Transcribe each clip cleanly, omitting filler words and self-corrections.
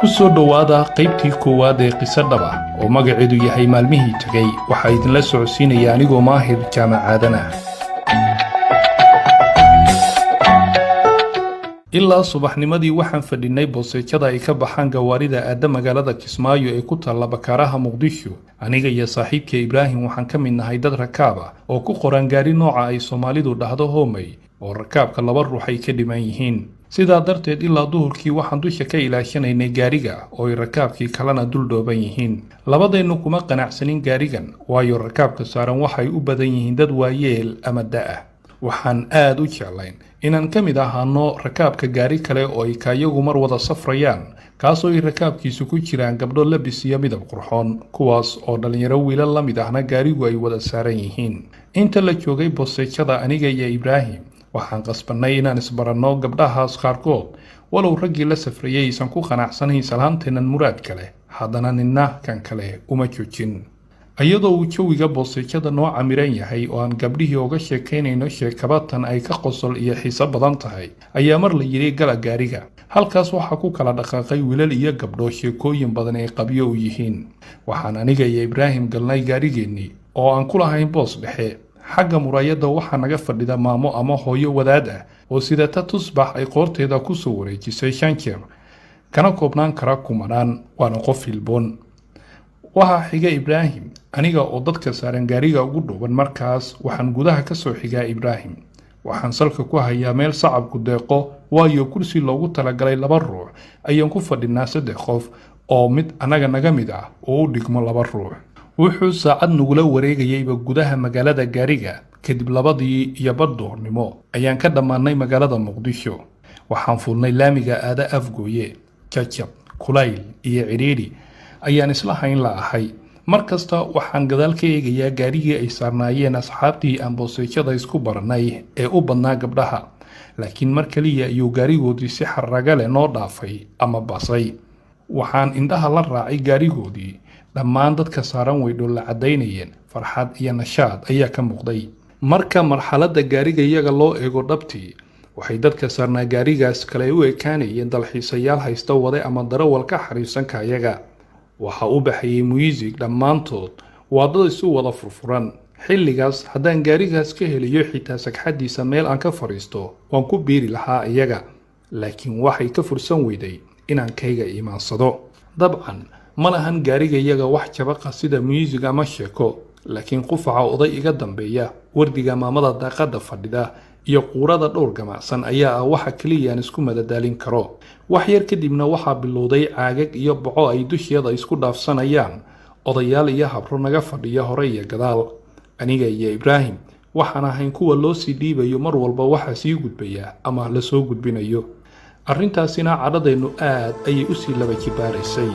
Ku soo dhowaada qaybtii koowaad ee qiso dhab ah oo magaceedu yahay Maalmihii Tegey. Waxaa idinla socodsiinaya anigoo Maahir Jaamacaadan ah. Ilaa subaxnimadii waxaan fadhinay boseejada ay ka baxaan gawaarida aadda magaalada Kismaayo ee ku taalla Bakaaraha Muqdisho. Aniga iyo saaxiibka Ibraahim waxaan ka mid nahay dad rakaab ah oo ku qoran gaari nooca ay Soomaalidu dhahdo hoomey, oo rakaabka laba ruux ay ka dhiman yihiin. Sidaa darteed ilaa duhurkii waxaan dusha ka ilaashanaynay gaariga oo ay rakaabkii kalena dul dhooban yihiin. Labadeennu kuma qanacsanin gaarigan, waayo rakaabka saaran waxay u badan yihiin dad waayeel ama da'. Waxaan aad u jeclayn inaan ka mid ahaano rakaabka gaari kale oo ay kaayagu mar wada safrayaan, kaasoo ay rakaabkiisu ku jiraan gabdho labis iyo midab qurxoon, kuwaas oo dhallinyaro wiilal la mid ahna gaarigu ay wada saaran yihiin. Inta la joogay boseejada, aniga iyo Ibraahim waxaan qasbannay inaan isbaranno gabdhahaas qaarkood. Walow raggii la safrayay aysan ku qanacsanayn salaanteennan muraad kale, haddana ninna kan kale uma joojin. Iyadoo uu jawiga boseejada noo camiran yahay oo aan gabdhihii uga sheekaynayno sheekabatan ay ka qosol iyo xiiso badan tahay, ayaa mar la yidhi gala gaariga. Halkaas waxaa ku kala dhaqaaqay wiilal iyo gabdho sheekooyin badan ay qabyo u yihiin. Waxaan aniga iyo Ibraahim galnay gaarigeennii oo aan ku lahayn boos dhexe. Xagga muraayadda waxaa naga fadhida maamo ama hooyo wadaad ah oo sidata tusbax ay qoorteeda kusoo wareejisay 5 jeer, kana koobnaan kara kumanaan, waana qof hilboon. Waxaa xiga Ibraahim, aniga oo dadka saaran gaariga ugu dhuuban. Markaas waxaan gudaha ka soo xigaa Ibraahim. Waxaan salka ku hayaa meel sacabku deeqo, waayo kursi loogu talagalay laba ruux ayaan ku fadhinaa 3 qof, oo mid annaga naga mid ah oo u dhigmo laba ruux. Wuxuu saacad nagula wareegayayba gudaha magaalada gaariga. Kadib 2:30 duhurnimo ayaan ka dhammaannay magaalada Muqdisho. Waxaan fuulnay laamiga aada Afgooye. Jajab, kulayl iyo cidhiidhi ayaan isla hayn la ahay. Mar kasta waxaan gadaal ka eegayaa gaarigii ay saarnaayeen asxaabtii aan booseejada isku baranay ee u badnaa gabdhaha, laakiin mar kaliya ayuu gaarigoodii si xarraga leh noo dhaafay ama basay. Waxaan indhaha la raacay gaarigoodii. Dhammaan dadka saaran way dhoolla caddaynayeen, farxad iyo nashaad ayaa ka muuqday. Marka marxaladda gaariga iyaga loo eego, dhabtii waxay dadka saarnaa gaarigaas kale u ekaanayeen dalxiisayaal haysta wade ama darawal ka xariifsan kaayaga. Waxa u baxayay muusig, dhammaantood waa dad isu wada furfuran. Xilligaas haddaan gaarigaas ka heliyo xitaa sagxaddiisa meel aan ka fadhiisto, waan ku biiri lahaa iyaga, laakiin waxay ka fursan weyday inaan kayga iimaansado. Dabcan ma lahan gaariga iyaga wax jabaqa sida muusig ama sheeko, laakiin qufaca oday iga dambeeya, wardiga maamada daaqadda fadhida iyo quurada dhowr gamacsan ayaa ah waxa keliya aan isku madadaalin karo. Wax yar kadibna waxaa bilowday caagag iyo boco ay dusheeda isku dhaafsanayaan odayaal iyo habro naga fadhiya hore iyo gadaal. Aniga iyo Ibraahim waxaan ahayn kuwa loo sii dhiibayo mar walba waxa sii gudbaya ama lasoo gudbinayo. Arrintaasina cadhadeennu aad ayay usii laba jibaaraysay.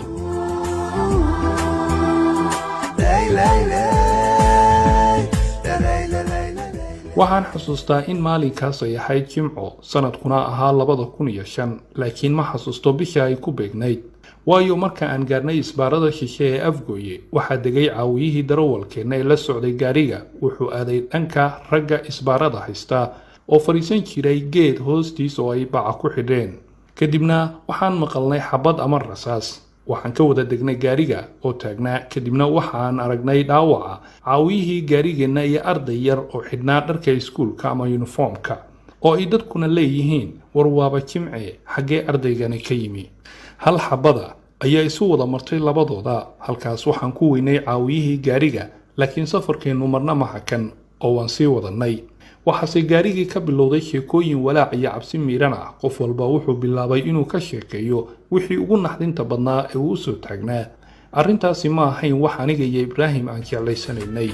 Waxaan xasuustaa in maalinkaas ay ahayd Jimco, sanadkuna ahaa 2005, laakiin ma xasuusto bisha ay ku beegnayd, waayo marka aan gaarnay isbaarada shishe ee Afgooye, waxaa degay caawiyihii darawalkeenna ee la socday gaariga. Wuxuu aaday dhanka ragga isbaarada haysta oo fadhiisan jiray geed hoostiis oo ay baca ku xidheen. Kadibna waxaan maqalnay xabad ama rasaas. Waxaan ka wada degnay gaariga oo taagnaa. Kadibna waxaan aragnay dhaawaca caawiyihii gaarigeenna iyo arday yar oo xidhnaa dharka iskuulka ama yuniformka, oo ay dadkuna leeyihiin, war waaba Jimce, xaggee ardaygani ka yimi? Hal xabada ayaa isu wada martay labadooda. Halkaas waxaan ku weynay caawiyihii gaariga, laakiin safarkeennu marna ma hakan oo waan sii wadannay. Waxaase gaarigii ka bilowday sheekooyin walaac iyo cabsi miiran ah. Qof walba wuxuu bilaabay inuu ka sheekeeyo wixii ugu naxdinta badnaa ee uu u soo taagnaa. Arrintaasi ma ahayn wax aniga iyo Ibraahim aan jeclaysanaynay.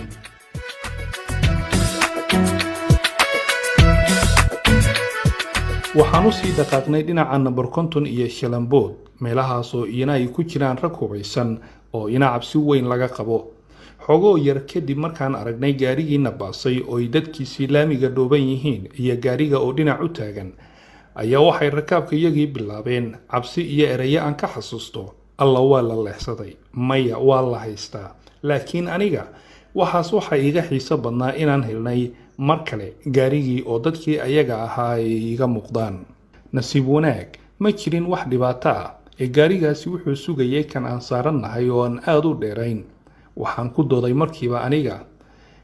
Waxaan u sii dhaqaaqnay dhinaca Nambar 50 iyo Shalambood, meelahaas oo iyana ay ku jiraan rag hubaysan oo ina cabsi weyn laga qabo. Xogoo yar kadib markaan aragnay gaarigiina baasay oo ay dadkiisii laamiga dhooban yihiin iyo gaariga oo dhinac u taagan, ayaa waxay rakaabka iyagii bilaabeen cabsi iyo erayo aan ka xasuusto: alla waa la leexsaday, maya waa la haystaa. Laakiin aniga waxaas waxaa iiga xiiso badnaa inaan helnay mar kale gaarigii oo dadkii ayaga ahaa ay iiga muuqdaan. Nasiib wanaag ma jirin wax dhibaato ah. Ee gaarigaasi wuxuu sugayay kan aan saarannahay oo aan aada u dheerayn. Waxaan ku dooday markiiba aniga,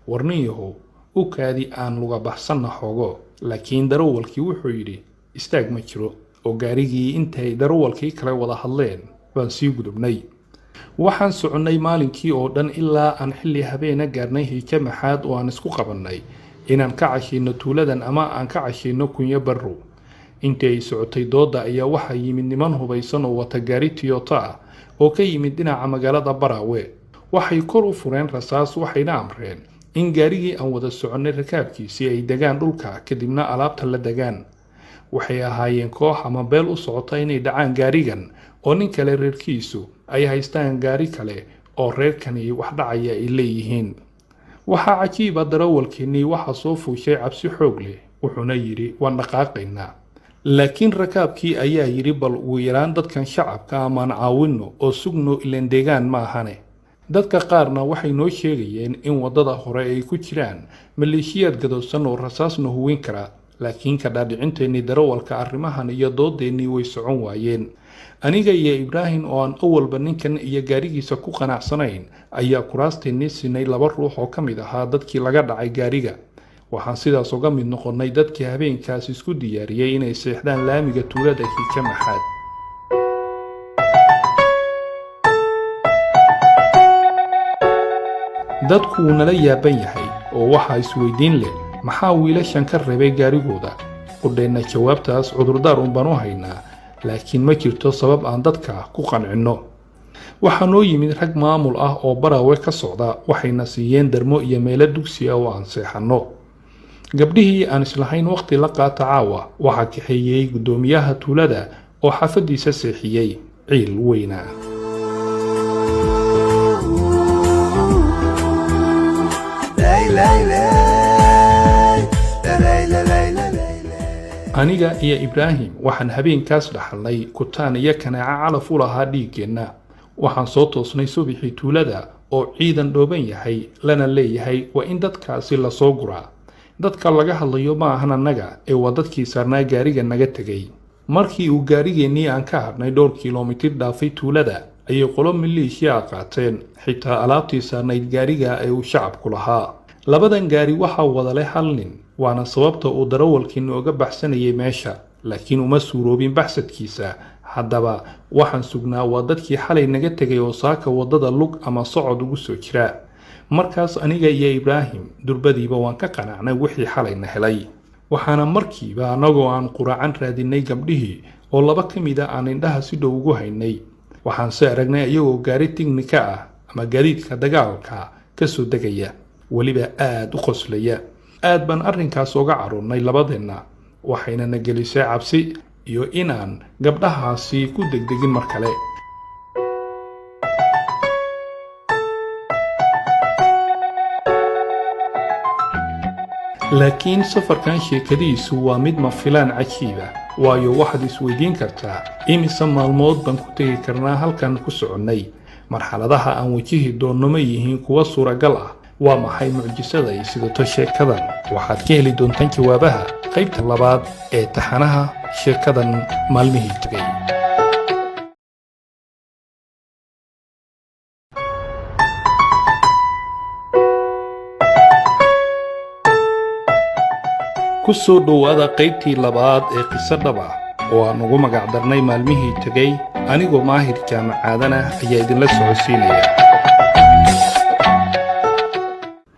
"Warninyahow, u kaadi aan luga baxsanna xoogo." Laakiin darawalkii wuxuu yidhi, "Istaag ma jiro," oo gaarigii intay darawalkii kale wada hadleen baan sii gudubnay. Waxaan soconnay maalinkii oo dhan ilaa aan xilli habeena gaarnay Hiijo Maxaad, oo aan isku qabannay inaan ka cashayno tuuladan ama aan ka cashayno Kunyo Barrow. Intii ay socotay doodda ayaa waxaa yimid niman hubaysan oo wata gaari Toyota ah oo ka yimid dhinaca magaalada Baraawe. Waxay kor u fureen rasaas, waxayna amreen in gaarigii aan wada soconnay rakaabkiisii ay degaan dhulka, kadibna alaabta la degaan. Waxay ahaayeen koox ama beel u socota inay dhacaan gaarigan, oo nin kale reerkiisu ay haystaan gaari kale oo reerkani wax dhacaya ay leeyihiin. Waxaa cajiiba, darawalkiinnii waxaa soo fuushay cabsi xoog leh, wuxuuna yidhi, "Waan dhaqaaqaynaa." Laakiin rakaabkii ayaa yidhi, "Bal ugu yaraan dadkan shacabka amaan caawinno oo sugno, ileen deegaan ma ahane." Dadka qaarna waxay noo sheegayeen in waddada hore ay ku jiraan maleeshiyaad gadoodsan oo rasaasna huwin kara. Laakiin ka dhaadhicinteennii darawalka arrimahan iyo doodeennii way socon waayeen. Aniga iyo Ibraahim oo aan awalba ninkan iyo gaarigiisa ku qanacsanayn ayaa kuraasteennii siinay laba ruux oo ka mid ahaa dadkii laga dhacay gaariga. Waxaan sidaas uga mid noqonnay dadkii habeenkaas isku diyaariyey inay seexdaan laamiga tuulada Hiijo Maxaad. Dadku wuu nala yaaban yahay oo waxaa isweydiin leh, maxaa wiilashan ka reebay gaarigooda? Qudheenna jawaabtaas cudurdaar un baan u haynaa, laakiin ma jirto sabab aan dadka ku qancinno. Waxaa noo yimid rag maamul ah oo Baraawe ka socda. Waxayna siiyeen darmo iyo meelo dugsi ah oo aan seexanno. Gabdhihii aan islahayn waqti la qaata caawa waxaa kaxeeyey guddoomiyaha tuulada oo xaafaddiisa seexiyey. Ciil weynaa. Aniga iyo Ibraahim waxaan habeenkaas dhaxalnay kutaan iyo kanaaco calaf u lahaa dhiiggeenna. Waxaan soo toosnay subaxii tuulada oo ciidan dhooban yahay, lana leeyahay waa in dadkaasi lasoo guraa. Dadka laga hadlayo ma ahan annaga, ee waa dadkii saarnaa gaariga naga tegey. Markii uu gaarigeennii aan ka hadhnay dhowr kilomitir dhaafay tuulada ayay qolo maleeshiya qaateen xitaa alaabtii saarnayd gaariga ee uu shacabku lahaa. Labadan gaari waxaa wada leh hal nin, waana sababta uu darawalkii nooga baxsanayay meesha, laakiin uma suuroobin baxsadkiisa. Haddaba waxaan sugnaa waa dadkii xalay naga tegay oo saaka waddada lug ama socod ugu soo jira. Markaas aniga iyo Ibraahim durbadiiba waan ka qanacnay wixii xalayna helay. Waxaana markiiba annagoo aan quraacan raadinay gabdhihii, oo laba ka mid a aan indhaha si dhow ugu haynay. Waxaan se aragnay iyagoo gaari tignika ah ama gaadiidka dagaalka ka soo degaya, weliba aada u qoslaya. Aad baan arrinkaas uga caroonnay labadeenna, waxayna na gelisay cabsi iyo inaan gabdhahaasi ku degdegin mar kale. Laakiin safarkan sheekadiisu waa mid mafilaan cajiiba, waayo waxaad isweydiin kartaa, imise maalmood baan ku tegi karnaa halkan ku soconnay? Marxaladaha aan wajihi doonno ma yihiin kuwa suuragal ah? Waa maxay mucjisada ay sidato sheekadan? Waxaad ka heli doontaan jawaabaha qaybta labaad ee taxanaha sheekadan Maalmihii Tegay. Ku soo dhowaada qaybtii labaad ee qiso dhab ah oo aan ugu magac darnay Maalmihii Tegey. Anigoo Maahir Jaamacaadan ah ayaa idinla socodsiinaya.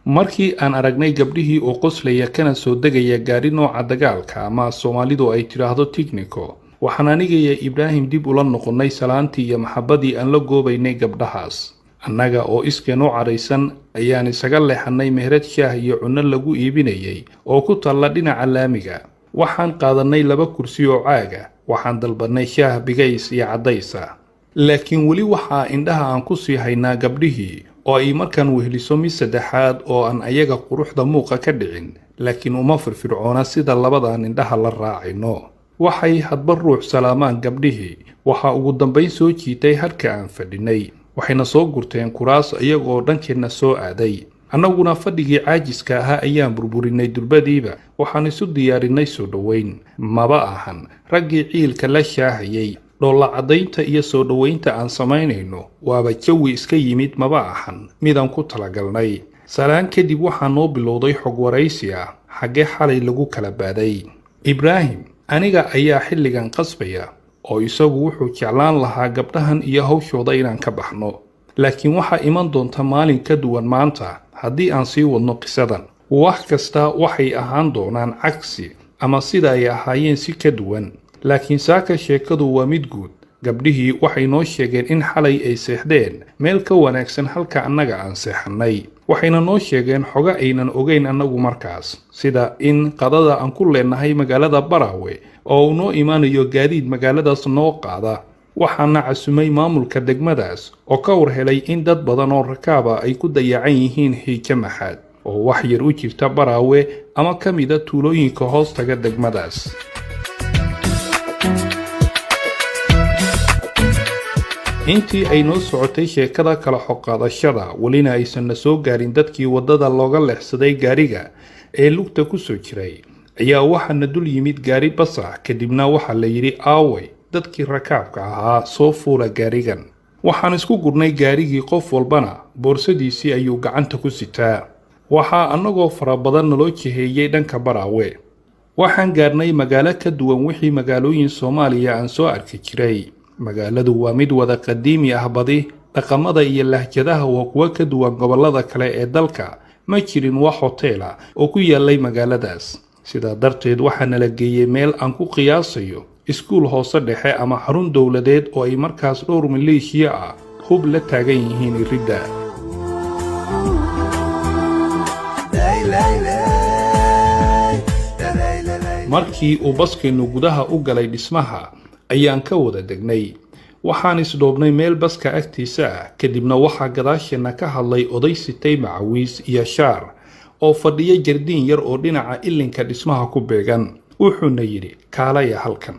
Markii aan aragnay gabdhihii oo qoslaya kana soo degaya gaari nooca dagaalka ama Soomaalidu ay tidhaahdo tignico, waxaan aniga iyo Ibraahim dib ula noqonnay salaantii iyo maxabbadii aan la goobaynay gabdhahaas. Annaga oo iskeen u cadhaysan ayaan isaga leexannay meherad shaah iyo cunno lagu iibinayay oo ku taalla dhinaca laamiga. Waxaan qaadannay laba kursi oo caaga, waxaan dalbannay shaah bigays iyo caddaysa. Laakiin weli waxaa indhaha aan ku sii haynaa gabdhihii oo ay markaan weheliso mid saddexaad oo aan ayaga quruxda muuqa ka dhicin, laakiin uma firfircoona sida labadaan indhaha la raacayno. Waxay hadba ruux salaamaan gabdhihii. Waxaa ugu dambayn soo jiitay halka aan fadhinay, waxayna soo gurteen kuraas iyagoo dhankeenna soo aaday. Annaguna fadhigii caajiska ahaa ayaan burburinay durbadiiba. Waxaan isu diyaarinay soo dhoweyn. Maba ahan raggii ciilka la shaahayay. Dhoolla caddaynta iyo soo dhoweynta aan samaynayno waaba jawi iska yimid, maba ahan midaan ku talagalnay. Salaan kadib waxaa noo bilowday xog waraysi ah xaggee xalay lagu kala baaday. Ibraahim aniga ayaa xilligan qasbaya, oo isagu wuxuu jeclaan lahaa gabdhahan iyo hawshooda inaan ka baxno, laakiin waxaa iman doonta maalin ka duwan maanta haddii aan sii wadno qisadan. Wax kasta waxay ahaan doonaan cagsi ama sida ay ahaayeen si ka duwan, laakiin saaka sheekadu waa mid guud. Gabdhihii waxay noo sheegeen in xalay ay seexdeen meel ka wanaagsan halka annaga aan seexannay, waxayna noo sheegeen xogo aynan ogeyn annagu markaas, sida in qadada aan ku leenahay magaalada Baraawe oo uu noo imaanayo gaadiid magaaladaas noo qaada. Waxaana casumay maamulka degmadaas oo ka war helay in dad badan oo rakaaba ay ku dayacan yihiin Hiijo Maxaad oo wax yar u jirta Baraawe ama ka mida tuulooyinka hoostaga degmadaas. Intii ay noo socotay sheekada kala xoqaadashada, welina aysan na soo gaarin dadkii waddada looga leexsaday gaariga ee lugta ku soo jiray, ayaa waxaana dul yimid gaari bas ah. Kadibna waxaa la yidhi, "Aaway dadkii rakaabka ahaa? Soo fuula gaarigan." Waxaan isku gurnay gaarigii, qof walbana boorsadiisii ayuu gacanta ku sitaa. Waxaa annagoo fara badan naloo jiheeyey dhanka Baraawe. Waxaan gaarnay magaalo ka duwan wixii magaalooyin Soomaaliya aan soo arki jiray. Magaaladu waa mid wada qadiimi ah, badi dhaqamada iyo lahjadaha waa kuwo ka duwan gobollada kale ee dalka. Ma jirin wax hotel ah oo ku yaalay magaaladaas, sidaa darteed waxaa nala geeyey meel aan ku qiyaasayo iskuul hoose dhexe ama xarun dowladeed oo ay markaas dhowr maleeshiya ah hub la taagan yihiin iridda. Markii uu baskeennu gudaha u galay dhismaha ayaan ka wada degnay. Waxaan isdhoobnay meel baska agtiisa ah. Kadibna waxaa gadaasheenna ka hadlay oday sitay macawiis iyo shaar oo fadhiya jardiin yar oo dhinaca ilinka dhismaha ku beegan. Wuxuuna yidhi, "Kaalaya halkan."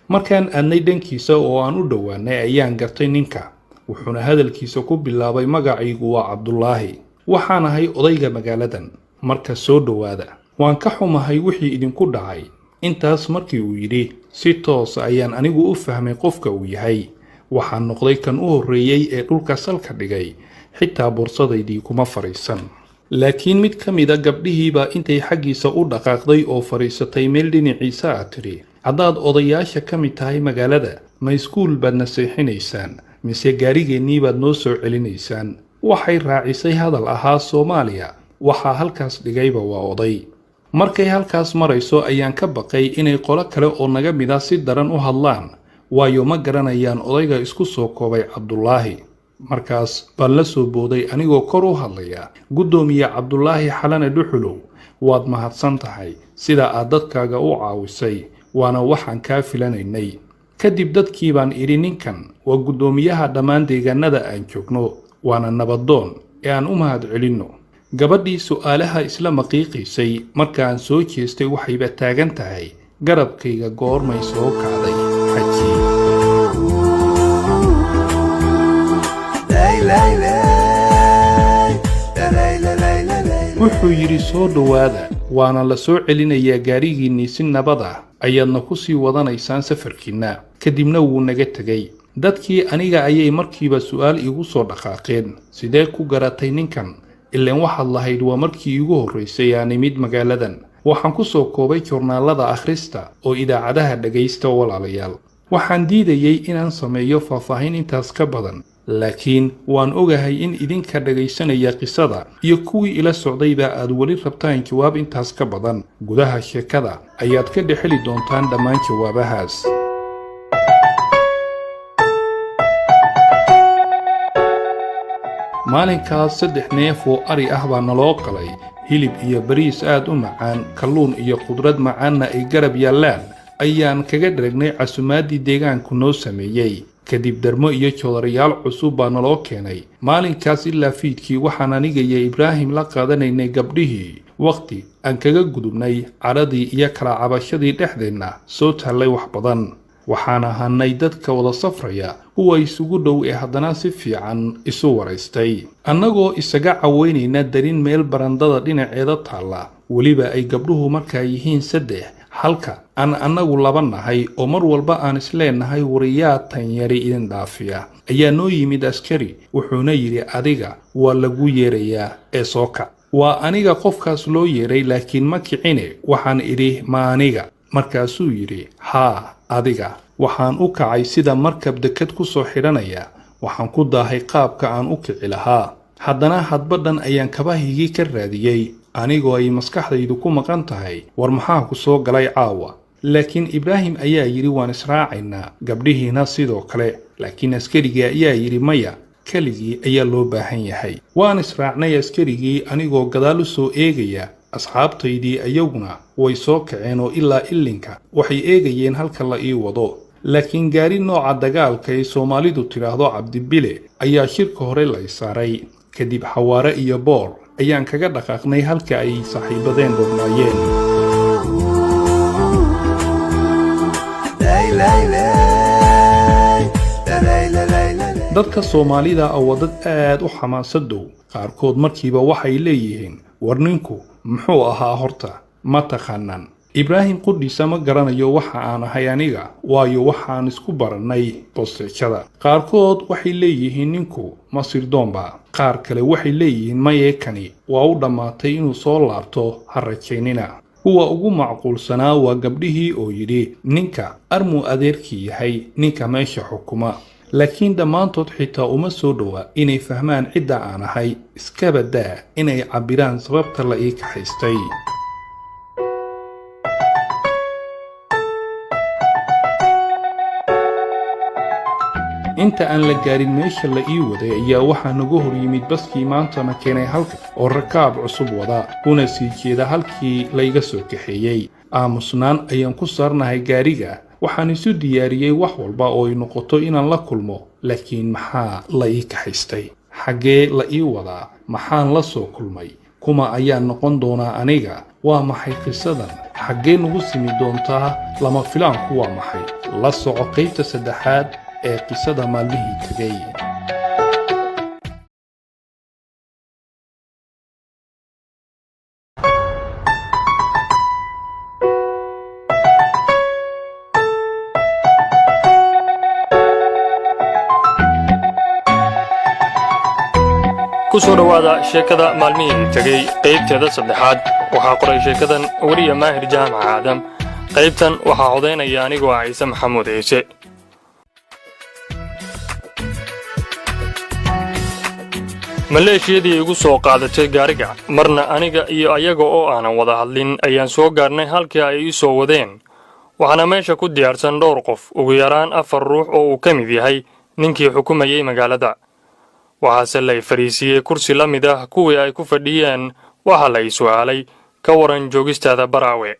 Markaan aadnay dhankiisa oo aan u dhowaanay ayaan gartay ninka, wuxuuna hadalkiisa ku bilaabay, "Magacaygu waa Cabdulaahi, waxaan ahay odayga magaaladan, marka soo dhowaada, waan ka xumahay wixii idinku dhacay." Intaas markii uu yidhi, si toos ayaan anigu u fahmay qofka uu yahay. Waxaan noqday kan u horreeyey ee dhulka salka dhigay, xitaa borsadaydii kuma fadhiisan. Laakiin mid ka mida gabdhihiibaa intay xaggiisa u dhaqaaqday oo fadhiisatay meel dhinaciisa ah tidhi, "Haddaad odayaasha ka mid tahay magaalada, ma iskuul baad na seexinaysaan mise gaarigeennii baad noo soo celinaysaan?" Waxay raacisay hadal ahaa, "Soomaaliya waxaa halkaas dhigayba waa oday." Markay halkaas marayso ayaan ka baqay inay qolo kale oo naga mida si daran u hadlaan, waayo ma garanayaan odayga isku soo koobay Cabdulaahi. Markaas baan la soo booday anigoo kor u hadlaya, "Guddoomiye Cabdulaahi Xalane Dhuxulow, waad mahadsan tahay sida aad dadkaaga u caawisay, waana waxaan kaa filanaynay." Kadib dadkii baan idhi, "Ninkan waa guddoomiyaha dhammaan deegaanada aan joogno, waana nabadoon ee aan u mahad celinno." Gabadhii su'aalaha isla maqiiqiisay markaan soo jeestay waxayba taagan tahay garabkayga. Goormay soo kacday xaji? Wuxuu yidhi, "Soo dhowaada, waana la soo celinayaa gaarigiinnii, si nabad ah ayaadna ku sii wadanaysaan safarkiinna." Kadibna wuu naga tegey. Dadkii aniga ayay markiiba su'aal iigu soo dhaqaaqeen, "Sidee ku garatay ninkan? Ileen waxaad lahayd waa markii iigu horraysay aan imid magaaladan." Waxaan ku soo koobay, joornaalada akhrista oo idaacadaha dhegaysta, walaalayaal. Waxaan diidayey inaan sameeyo faahfaahin intaas ka badan, laakiin waan ogahay in idinka dhagaysanaya qisada iyo kuwii ila socdayba aad weli rabtaan jawaab intaas ka badan. Gudaha sheekada ayaad ka dhexeli doontaan dhammaan jawaabahaas. Maalinkaas 3 neef oo ari ah baa naloo qalay. Hilib iyo bariis aad u macaan, kalluun iyo khudrad macaanna ay garab yaallaan ayaan kaga dharagnay casumaaddii deegaanku noo sameeyey. Kadib darmo iyo joodarayaal cusub baa naloo keenay. Maalinkaas ilaa fiidkii waxaan aniga iyo Ibraahim la qaadanaynay gabdhihii wakhti aan kaga gudubnay cadhadii iyo kala cabashadii dhexdeenna soo taallay wax badan. Waxaan ahanay dadka wada safraya kuwa isugu dhow ee haddana si fiican isu waraystay, annagoo isaga caweynayna darin meel barandada dhinaceeda taalla, weliba ay gabdhuhu markaa yihiin 3. Halka aan annagu laba nahay oo mar walba aan isleenahay wariyaa tanyari idin dhaafiya, ayaa noo yimid askari, wuxuuna yidhi, "Adiga waa lagu yeerayaa ee soo kac." Waa aniga qofkaas loo yeeray, laakiin ma kicine. Waxaan idhi, "Ma aniga?" Markaasuu yidhi, "Haa, adiga." Waxaan u kacay sida markab dekad ku soo xidhanaya. Waxaan ku daahay qaabka aan u kici lahaa. Haddana hadbadhan ayaan kabahigii ka raadiyey, anigoo ay maskaxdaydu ku maqan tahay, war maxaa ku soo galay caawa? Laakiin Ibraahim ayaa yidhi, "Waan israacaynaa," gabdhihiina sidoo kale. Laakiin askarigii ayaa yidhi, "Maya, keligii ayaa loo baahan yahay." Waan israacnay askarigii anigoo gadaal u soo eegaya. Asxaabtaydii ayaguna way soo kaceen oo ilaa ilinka waxay eegayeen halka la ii wado. Laakiin gaari nooca dagaalka ee Soomaalidu tidhaahdo Cabdibile ayaa shirka hore la isaaray. Kadib xawaare iyo boor ayaan kaga dhaqaaqnay halka ay saaxiibadeen dhurnaayeen. Dadka Soomaalida ah waa dad aad u xamaasadow. Qaarkood markiiba waxay leeyihiin, "War ninku muxuu ahaa horta? Ma taqaanaan?" Ibraahim qudhiisa ma garanayo waxa aan ahay aniga, waayo waxaan isku barannay bosteejada. Qaarkood waxay leeyihiin, "Ninku ma sirdoonba?" Qaar kale waxay leeyihiin, "Mayee, kani waa u dhammaatay, inuu soo laabto ha rajaynina." Kuwa ugu macquulsanaa waa gabdhihii oo yidhi, "Ninka armuu adeerkii yahay ninka meesha xukuma." Laakiin dhammaantood xitaa uma soo dhowa inay fahmaan cidda aan ahay, iskaba daa inay cabbiraan sababta la ii kaxaystay. Inta aan la gaarin meesha la ii waday ayaa waxaa nagu hor yimid baskii maantana keenay halka oo rakaab cusub wada, kuna sii jeeda halkii layga soo kaxeeyey. Aamusnaan ayaan ku saarnahay gaariga. Waxaan isu diyaariyey wax walba oo ay noqoto inaan la kulmo. Laakiin maxaa la ii kaxaystay? Xaggee la ii wadaa? Maxaan la soo kulmay? Kuma ayaan noqon doonaa aniga? Waa maxay qisadan? Xaggee nagu simi doontaa? Lama filaanku waa maxay? La soco qaybta saddexaad ee qisada maalmihii tegay. Ku soo dhowaada sheekada maalmihii tegey qaybteeda saddexaad. Waxaa qoray sheekadan weriya Maahir Jaamac Aadam. Qaybtan waxaa codaynaya anigoo ah Ciise Maxamuud Ciise. Maleeshiyadii igu soo qaadatay gaariga marna aniga iyo ayaga oo aanan wada hadlin ayaan soo gaarnay halkii ay ii soo wadeen. Waxaana meesha ku diyaarsan dhowr qof, ugu yaraan afar ruux oo uu ka mid yahay ninkii xukumayey magaalada. Waxaase lay fadhiisiiyey kursi la mid ah kuwii ay ku fadhiyeen. Waxaa la ii su'aalay, "Ka waran joogistaada Baraawe?"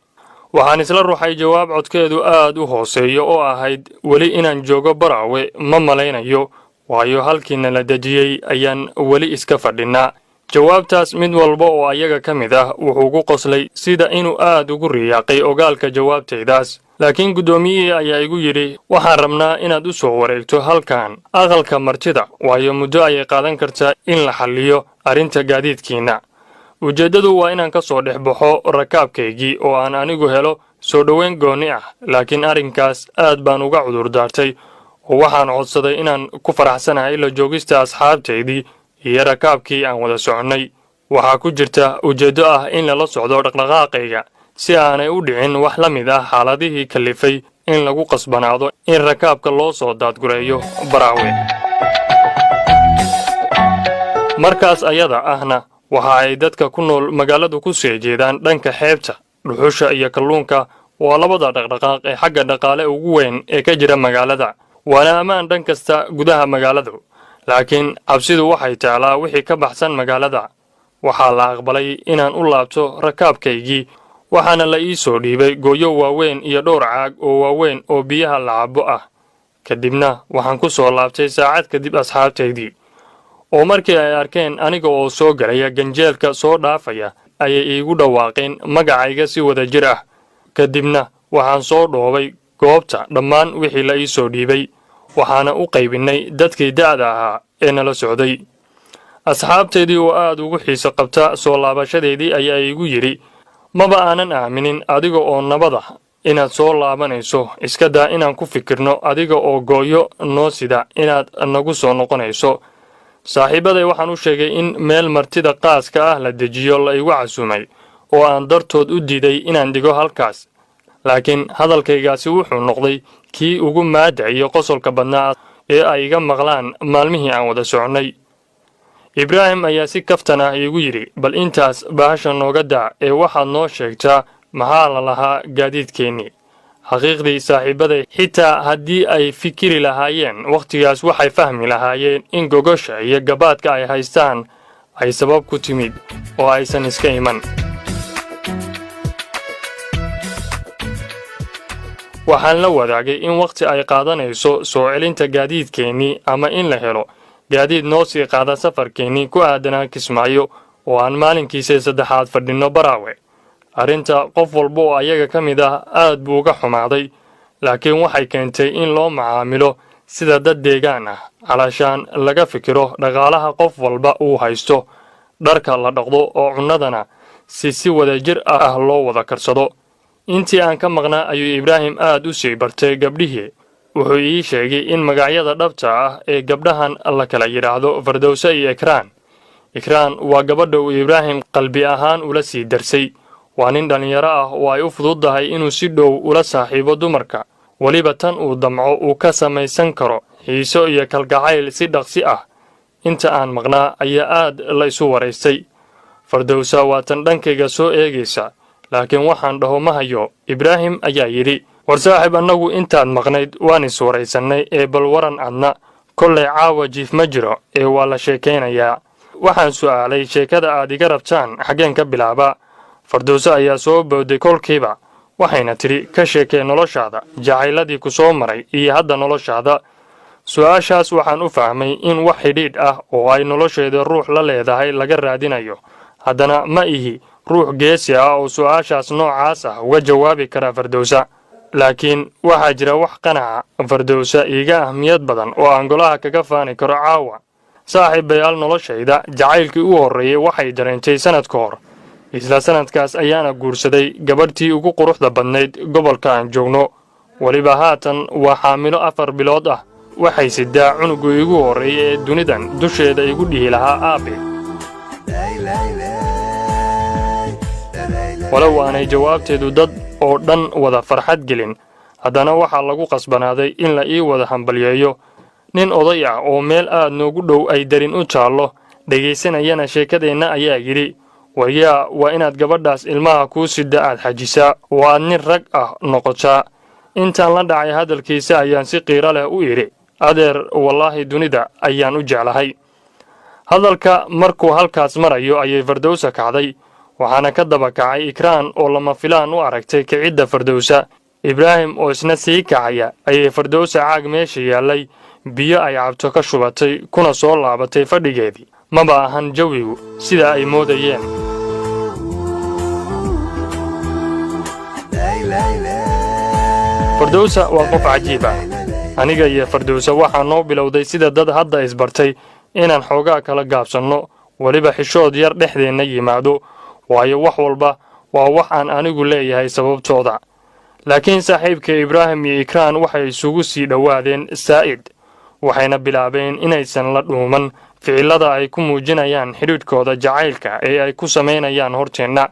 Waxaan isla ruxay jawaab codkeedu aad u hooseeyo oo ahayd, "Weli inaan joogo Baraawe ma malaynayo, waayo halkiina la dejiyey ayaan weli iska fadhinnaa." Jawaabtaas mid walba oo ayaga ka mid ah wuxuu ku qoslay sida inuu aad ugu riyaaqay ogaalka jawaabtaydaas. Laakiin guddoomiyihii ayaa igu yidhi, "Waxaan rabnaa inaad u soo wareegto halkan aqalka martida, waayo muddo ayay qaadan kartaa in la xalliyo arrinta gaadiidkiinna." Ujeeddadu waa inaan ka soo dhex baxo rakaabkaygii oo aan anigu helo soo dhoweyn goonni ah. Laakiin arrinkaas aad baan uga cudurdaartay oo waxaan codsaday inaan ku faraxsanahay la joogista asxaabtaydii iyo rakaabkii aan wada soconnay. Waxaa ku jirta ujeeddo ah in lala socdo dhaqdhaqaaqayga si aanay u dhicin wax la mid ah xaaladihii kallifay in lagu qasbanaado in rakaabka loo soo daadgureeyo Baraawe. Markaas ayada ahna waxa ay dadka ku nool magaaladu ku sii jeedaan dhanka xeebta. Dhuxusha iyo kalluunka waa labada dhaqdhaqaaq ee xagga dhaqaale ugu weyn ee ka jira magaalada, waana ammaan dhan kasta gudaha magaaladu. Laakiin cabsidu waxay taalaa wixii ka baxsan magaalada. Waxaa la aqbalay inaan u laabto rakaabkaygii, waxaana la ii soo dhiibay gooyo waaweyn iyo dhowr caag oo waaweyn oo biyaha la cabbo ah. Kadibna waxaan ku soo laabtay saacad kadib asxaabtaydii, oo markii ay arkeen aniga oo soo galaya ganjeelka soo dhaafaya ayay iigu dhawaaqeen magacayga si wada jir ah. Kadibna waxaan soo dhoobay goobta dhammaan wixii la ii soo dhiibay, waxaana u qaybinnay dadkii da'da ahaa ee nala socday. Asxaabtaydii oo aad ugu xiiso qabta soo laabashadeedii ayaa iigu yidhi, "Maba aanan aaminin adiga oo nabada Inaad soo laabanayso iska daa inaan ku fikirno adiga oo gooyo noo sida inaad nagu soo noqonayso. Saaxiibaday waxaan u sheegay in meel martida qaaska ah la dejiyo la igu casuumay oo aan dartood u diiday inaan dhigo halkaas, laakiin hadalkaygaasi wuxuu noqday kii ugu maadda iyo qosolka badnaa ee ay iga maqlaan maalmihii aan wada soconnay. Ibraahim ayaa si kaftan ah iigu yidhi, "Bal intaas bahasha nooga daa ee waxaad noo sheegtaa maxaa la lahaa gaadiidkeennii?" Xaqiiqdii, saaxiibaday xitaa haddii ay fikiri lahaayeen wakhtigaas, waxay fahmi lahaayeen in gogosha iyo gabaadka ay haystaan ay sabab ku timid oo aysan iska iman. Waxaan la wadaagay in wakhti ay qaadanayso soo celinta gaadiidkeennii ama in la helo gaadiid noo sii qaada safarkeennii ku aadanaa Kismaayo oo aan maalinkiisa saddexaad fadhinno Baraawe. Arrinta qof walba oo ayaga ka mid ah aad buu uga xumaaday, laakiin waxay keentay in loo macaamilo sida dad deegaan ah, calaashaan laga fikiro dhaqaalaha qof walba uu haysto, dharka la dhaqdo oo cunnadana si wadajir ah loo wada karsado. Intii aan ka maqnaa ayuu Ibraahim aad u sii bartay gabdhihii. Wuxuu ii sheegay in magacyada dhabta ah ee gabdhahan la kala yidhaahdo Fardowse iyo Ikraan. Ikraan waa gabadha uu Ibraahim qalbi ahaan ula sii darsay. Waa nin dhallinyaro ah oo ay u fududdahay inuu si dhow ula saaxiibo dumarka, weliba tan uu damco uu ka samaysan karo xiiso iyo kalgacayl si dhaqsi ah. Inta aan maqnaa ayaa aad la isu waraystay. Fardowsa waa tan dhankayga soo eegaysa, laakiin waxaan dhaho ma hayo. Ibraahim ayaa yidhi, "War saaxiib, annagu intaad maqnayd waan is waraysannay ee bal waran adna. Kollay caawa jiif ma jiro ee waa la sheekaynayaa." Waxaan su'aalay, "Sheekada aad iga rabtaan xaggeen ka bilaabaa?" Fardowse ayaa soo booday kolkiiba, waxayna tidhi, "Ka sheekee noloshaada, jacayladii ku soo maray iyo hadda noloshaada." Su'aashaas waxaan u fahmay in wax xidhiidh ah oo ay nolosheeda ruux la leedahay laga raadinayo. Haddana ma ihi ruux geesi ah oo su'aashaas noocaas ah uga jawaabi kara Fardowsa, laakiin waxaa jira wax qanaca Fardowsa iiga ahmiyad badan oo aan golaha kaga faani karo caawa. Saaxiibayaal, noloshayda jacaylkii u horreeyey waxay dareentay sannad ka hor. Isla sannadkaas ayaana guursaday gabadhtii ugu quruxda badnayd gobolka aan joogno. Weliba haatan waa xaamilo 4 bilood ah. Waxay sidaa cunuggii iigu horreeyey ee dunidan dusheeda igu dhihi lahaa aabbe. Walow aanay jawaabteedu dad oo dhan wada farxad gelin, haddana waxaa lagu qasbanaaday in la ii wada hambalyeeyo. Nin oday ah oo meel aad noogu dhow ay darin u taallo dhegaysanayana sheekadeenna ayaa yidhi, "Waryaa, waa inaad gabadhaas ilmaha kuu sida aad xajisaa oo aad nin rag ah noqotaa." Intaan la dhacay hadalkiisa ayaan si qiiro leh u idhi, "Adeer, wallaahi dunida ayaan u jeclahay." Hadalka markuu halkaas marayo ayay Fardowsa kacday, waxaana ka daba kacay Ikraan oo lama filaan u aragtay kicidda Fardowsa. Ibraahim oo isna sii kacaya ayay Fardowsa caag meesha yaallay biyo ay cabto ka shubatay, kuna soo laabatay fadhigeedii. Maba ahan jawigu sida ay moodayeen. Fardowsa waa qof cajiib ah. Aniga iyo Fardowsa waxaa noo bilowday sida dad hadda isbartay inaan xoogaa kala gaabsanno, weliba xishood yar dhexdeenna yimaado, waayo wax walba waa wax aan anigu leeyahay sababtooda. Laakiin saaxiibka Ibraahim iyo Ikraan waxay isugu sii dhowaadeen saa'id, waxayna bilaabeen inaysan la dhuuman ficillada ay ku muujinayaan xidhiidhkooda jacaylka ee ay ku samaynayaan horteenna.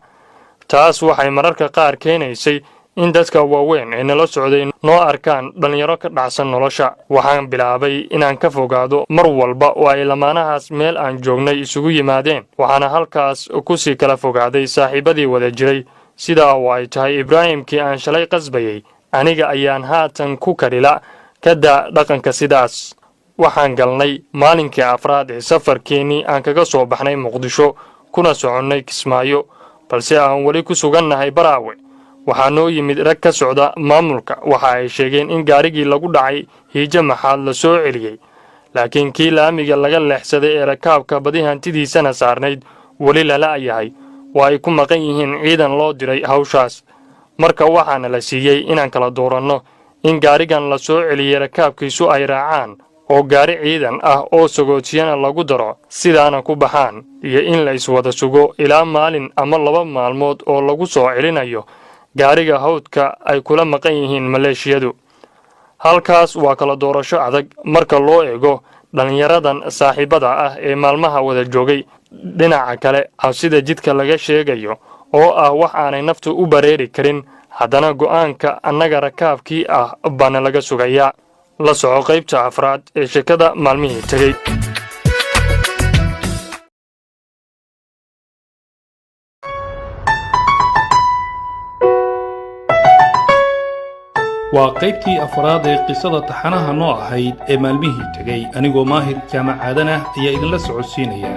Taas waxay mararka qaar keenaysay in dadka waaweyn ee nala socday noo arkaan dhallinyaro ka dhacsan nolosha. Waxaan bilaabay inaan ka fogaado mar walba oo ay lamaanahaas meel aan joognay isugu yimaadeen, waxaana halkaas ku sii kala fogaaday saaxiibadii wada jiray. Sidaa oo ay tahay, Ibraahimkii aan shalay qasbayey aniga ayaan haatan ku karila ka daa dhaqanka sidaas. Waxaan galnay maalinkii afraad ee safarkeennii aan kaga soo baxnay Muqdisho kuna soconnay Kismaayo, balse aan weli ku sugannahay Baraawe. Waxaa noo yimid rag ka socda maamulka. Waxa ay sheegeen in gaarigii lagu dhacay Hiijo Maxaad la soo celiyey, laakiin kii laamiga laga leexsaday ee rakaabka badi hantidiisana saarnayd weli lala yahay, oo ay ku maqan yihiin ciidan loo diray hawshaas. Marka waxaana la siiyey inaan kala dooranno in gaarigan la soo celiyey rakaabkiisu ay raacaan oo gaari ciidan ah oo sagootiyana lagu daro, sidaana ku baxaan, iyo in la iswada sugo ilaa maalin ama 2 maalmood oo lagu soo celinayo Gaariga hawdka ay kula maqan yihiin maleeshiyadu. Halkaas waa kala doorasho adag marka loo eego dhallinyaradan saaxiibada ah ee maalmaha wada joogay. Dhinaca kale, cabsida jidka laga sheegayo oo ah wax aanay naftu u bareeri karin, haddana go'aanka annaga rakaabkii ah baana laga sugayaa. La soco qaybta afraad ee sheekada Maalmihii Tegey. Waa qaybtii afraad ee qisada taxanaha noo ahayd ee Maalmihii Tegey. Anigoo Maahir Jaamacaadan ah ayaa idinla socodsiinaya.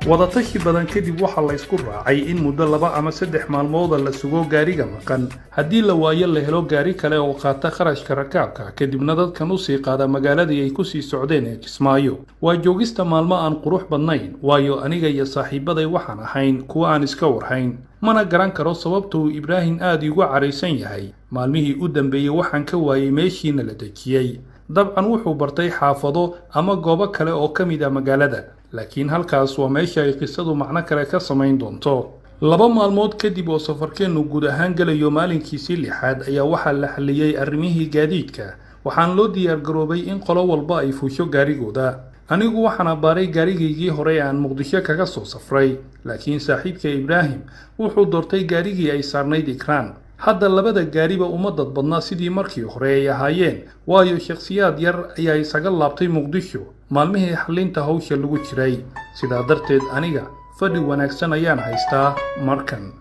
Wadatashi badan kadib, waxaa la ysku raacay in muddo 2 ama 3 maalmooda la sugo gaariga maqan. Haddii la waayo, la helo gaari kale oo qaata kharashka rakaabka, kadibna dadkan usii qaada magaaladii ay kusii socdeen ee Kismaayo. Waa joogista maalmo aan qurux badnayn, waayo aniga iyo saaxiibaday waxaan ahayn kuwa aan iska warhayn. Mana garan karo sababta uu Ibraahim aada iigu caraysan yahay. Maalmihii u dambeeyey waxaan ka waayey meeshiina la dejiyey. Dabcan wuxuu bartay xaafado ama goobo kale oo ka mid ah magaalada, laakiin halkaas waa meesha ay qisadu macno kale ka samayn doonto. 2 maalmood kadib oo safarkeennu guud ahaan gelayo maalinkiisii lixaad ayaa waxaa la xalliyey arrimihii gaadiidka. Waxaan loo diyaargaroobay in qolo walba ay fuusho gaarigooda. Anigu waxaan abbaaray gaarigaygii hore ee aan Muqdisho kaga soo safray, laakiin saaxiibka Ibraahim wuxuu doortay gaarigii ay saarnayd Ikraan. Hadda labada gaariba uma dad badna sidii markii hore ay ahaayeen, waayo shakhsiyaad yar ayaa isaga laabtay Muqdisho maalmihii xallinta hawsha lagu jiray. Sidaa darteed aniga fadhi wanaagsan ayaan haystaa markan.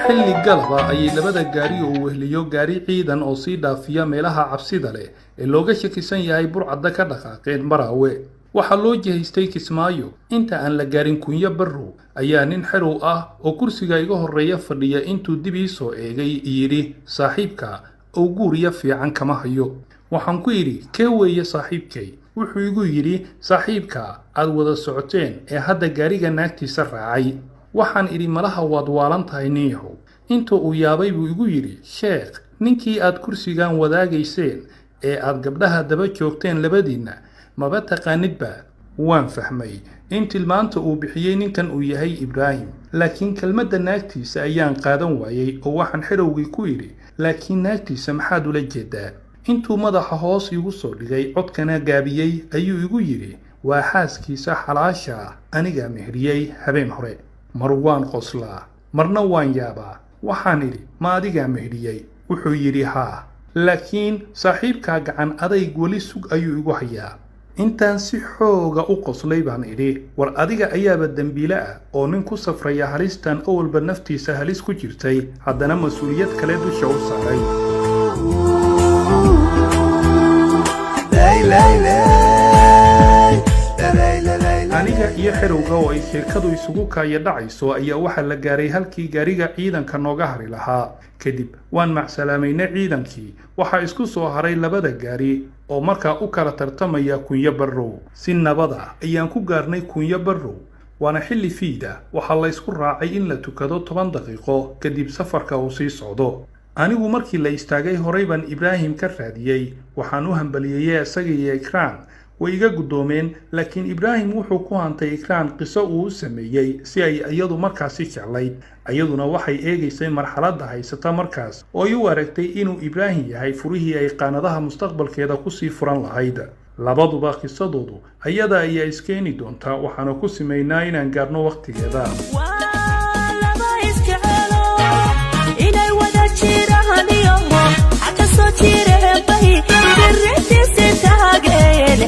Xilli galaba ayay labada gaari oo wehliyo gaari ciidan oo sii dhaafiya meelaha cabsida leh ee looga shakisan yahay burcadda ka dhaqaaqeen Maraawe. Waxaa loo jihaystay Kismaayo. Inta aan la gaarin Kunyo Barrow ayaa nin xerow ah oo kursiga iga horreeya fadhiya intuu dib ii soo eegay yidhi, "Saaxiibka oo guuriya fiican kama hayo." Waxaan ku idhi, "Kee weeye saaxiibkay?" Wuxuu igu yidhi, "Saaxiibka aad wada socoteen ee hadda gaariga naagtiisa raacay." Waxaan idhi, "Malaha waad waalan tahay, nin yahow." Inta uu yaabay buu igu yidhi, "Sheekh, ninkii aad kursigan wadaagayseen ee aad gabdhaha daba joogteen labadiinna maba taqaanidba?" Waan fahmay in tilmaanta uu bixiyey ninkan uu yahay Ibraahim, laakiin kelmadda naagtiisa ayaan qaadan waayey oo waxaan xerowgii ku idhi, "Laakiin naagtiisa maxaad ula jeedaa?" Intuu madaxa hoos igu soo dhigay, codkana gaabiyey, ayuu igu yidhi, "Waa xaaskiisa xalaasha ah, anigaa meheriyey habeen hore." Mar waan qoslaa, marna waan yaabaa. Waxaan idhi, "Ma adigaa meheriyey?" Wuxuu yidhi, "Haa, laakiin saaxiibkaa gacan adayg weli sug ayuu igu hayaa." Intaan si xooga u qoslay baan idhi, "War adiga ayaaba dembiile ah oo nin ku safraya halistan awalba naftiisa halis ku jirtay haddana mas-uuliyad kale dusha u saaray." Aniga iyo xerowga oo ay sheekadu isugu kaaya dhacayso ayaa waxaa la gaaray halkii gaariga ciidanka nooga hari lahaa. Kadib waan macsalaamaynay ciidankii. Waxaa isku soo haray labada gaari oo markaa u kala tartamaya Kunyo Barrow. Si nabad ah ayaan ku gaarnay Kunyo Barrow, waana xilli fiida. Waxaa la ysku raacay in la tukado 10 daqiiqo kadib safarka uu sii socdo. Anigu markii la istaagay horay baan Ibraahim ka raadiyey. Waxaan u hambaliyeeyey isaga iyo Ikraan. Way iga guddoomeen, laakiin Ibraahim wuxuu ku hantay Ikraan qiso uu u sameeyey si ay iyadu markaasi jeclayd. Iyaduna waxay eegaysay marxaladda haysata markaas oo ay u aragtay inuu Ibraahim yahay furihii ay qaanadaha mustaqbalkeeda kusii furan lahayd. Labaduba qisadoodu ayada ayaa iskeeni doontaa, waxaana ku simaynaa inaan gaarno wakhtigeeda. Waa laba isjecelo inay wada jiraan iyo xagga soo jireen bay jirridiisi taageen.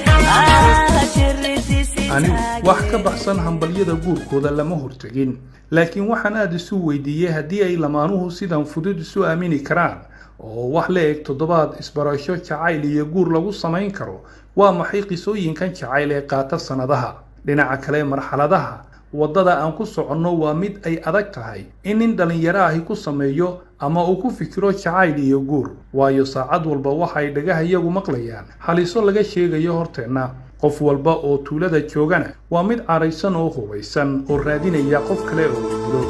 Anigu wax ka baxsan hambalyada guurkooda lama hortegin, laakiin waxaan aada isu weydiiyey haddii ay lamaanuhu sidan fudud isu aamini karaan oo wax la eg toddobaad isbarasho jacayl iyo guur lagu samayn karo, waa maxay qisooyinkan jacayl ee qaata sannadaha? Dhinaca kale, marxaladaha waddada aan ku soconno waa mid ay adag tahay in nin dhallinyaro ahi ku sameeyo ama uu ku fikiro jacayl iyo guur, waayo saacad walba waxa ay dhagaha iyagu maqlayaan haliso laga sheegayo horteenna. Qof walba oo tuulada joogana waa mid caraysan oo hubaysan oo raadinaya qof kale oo uu dilo.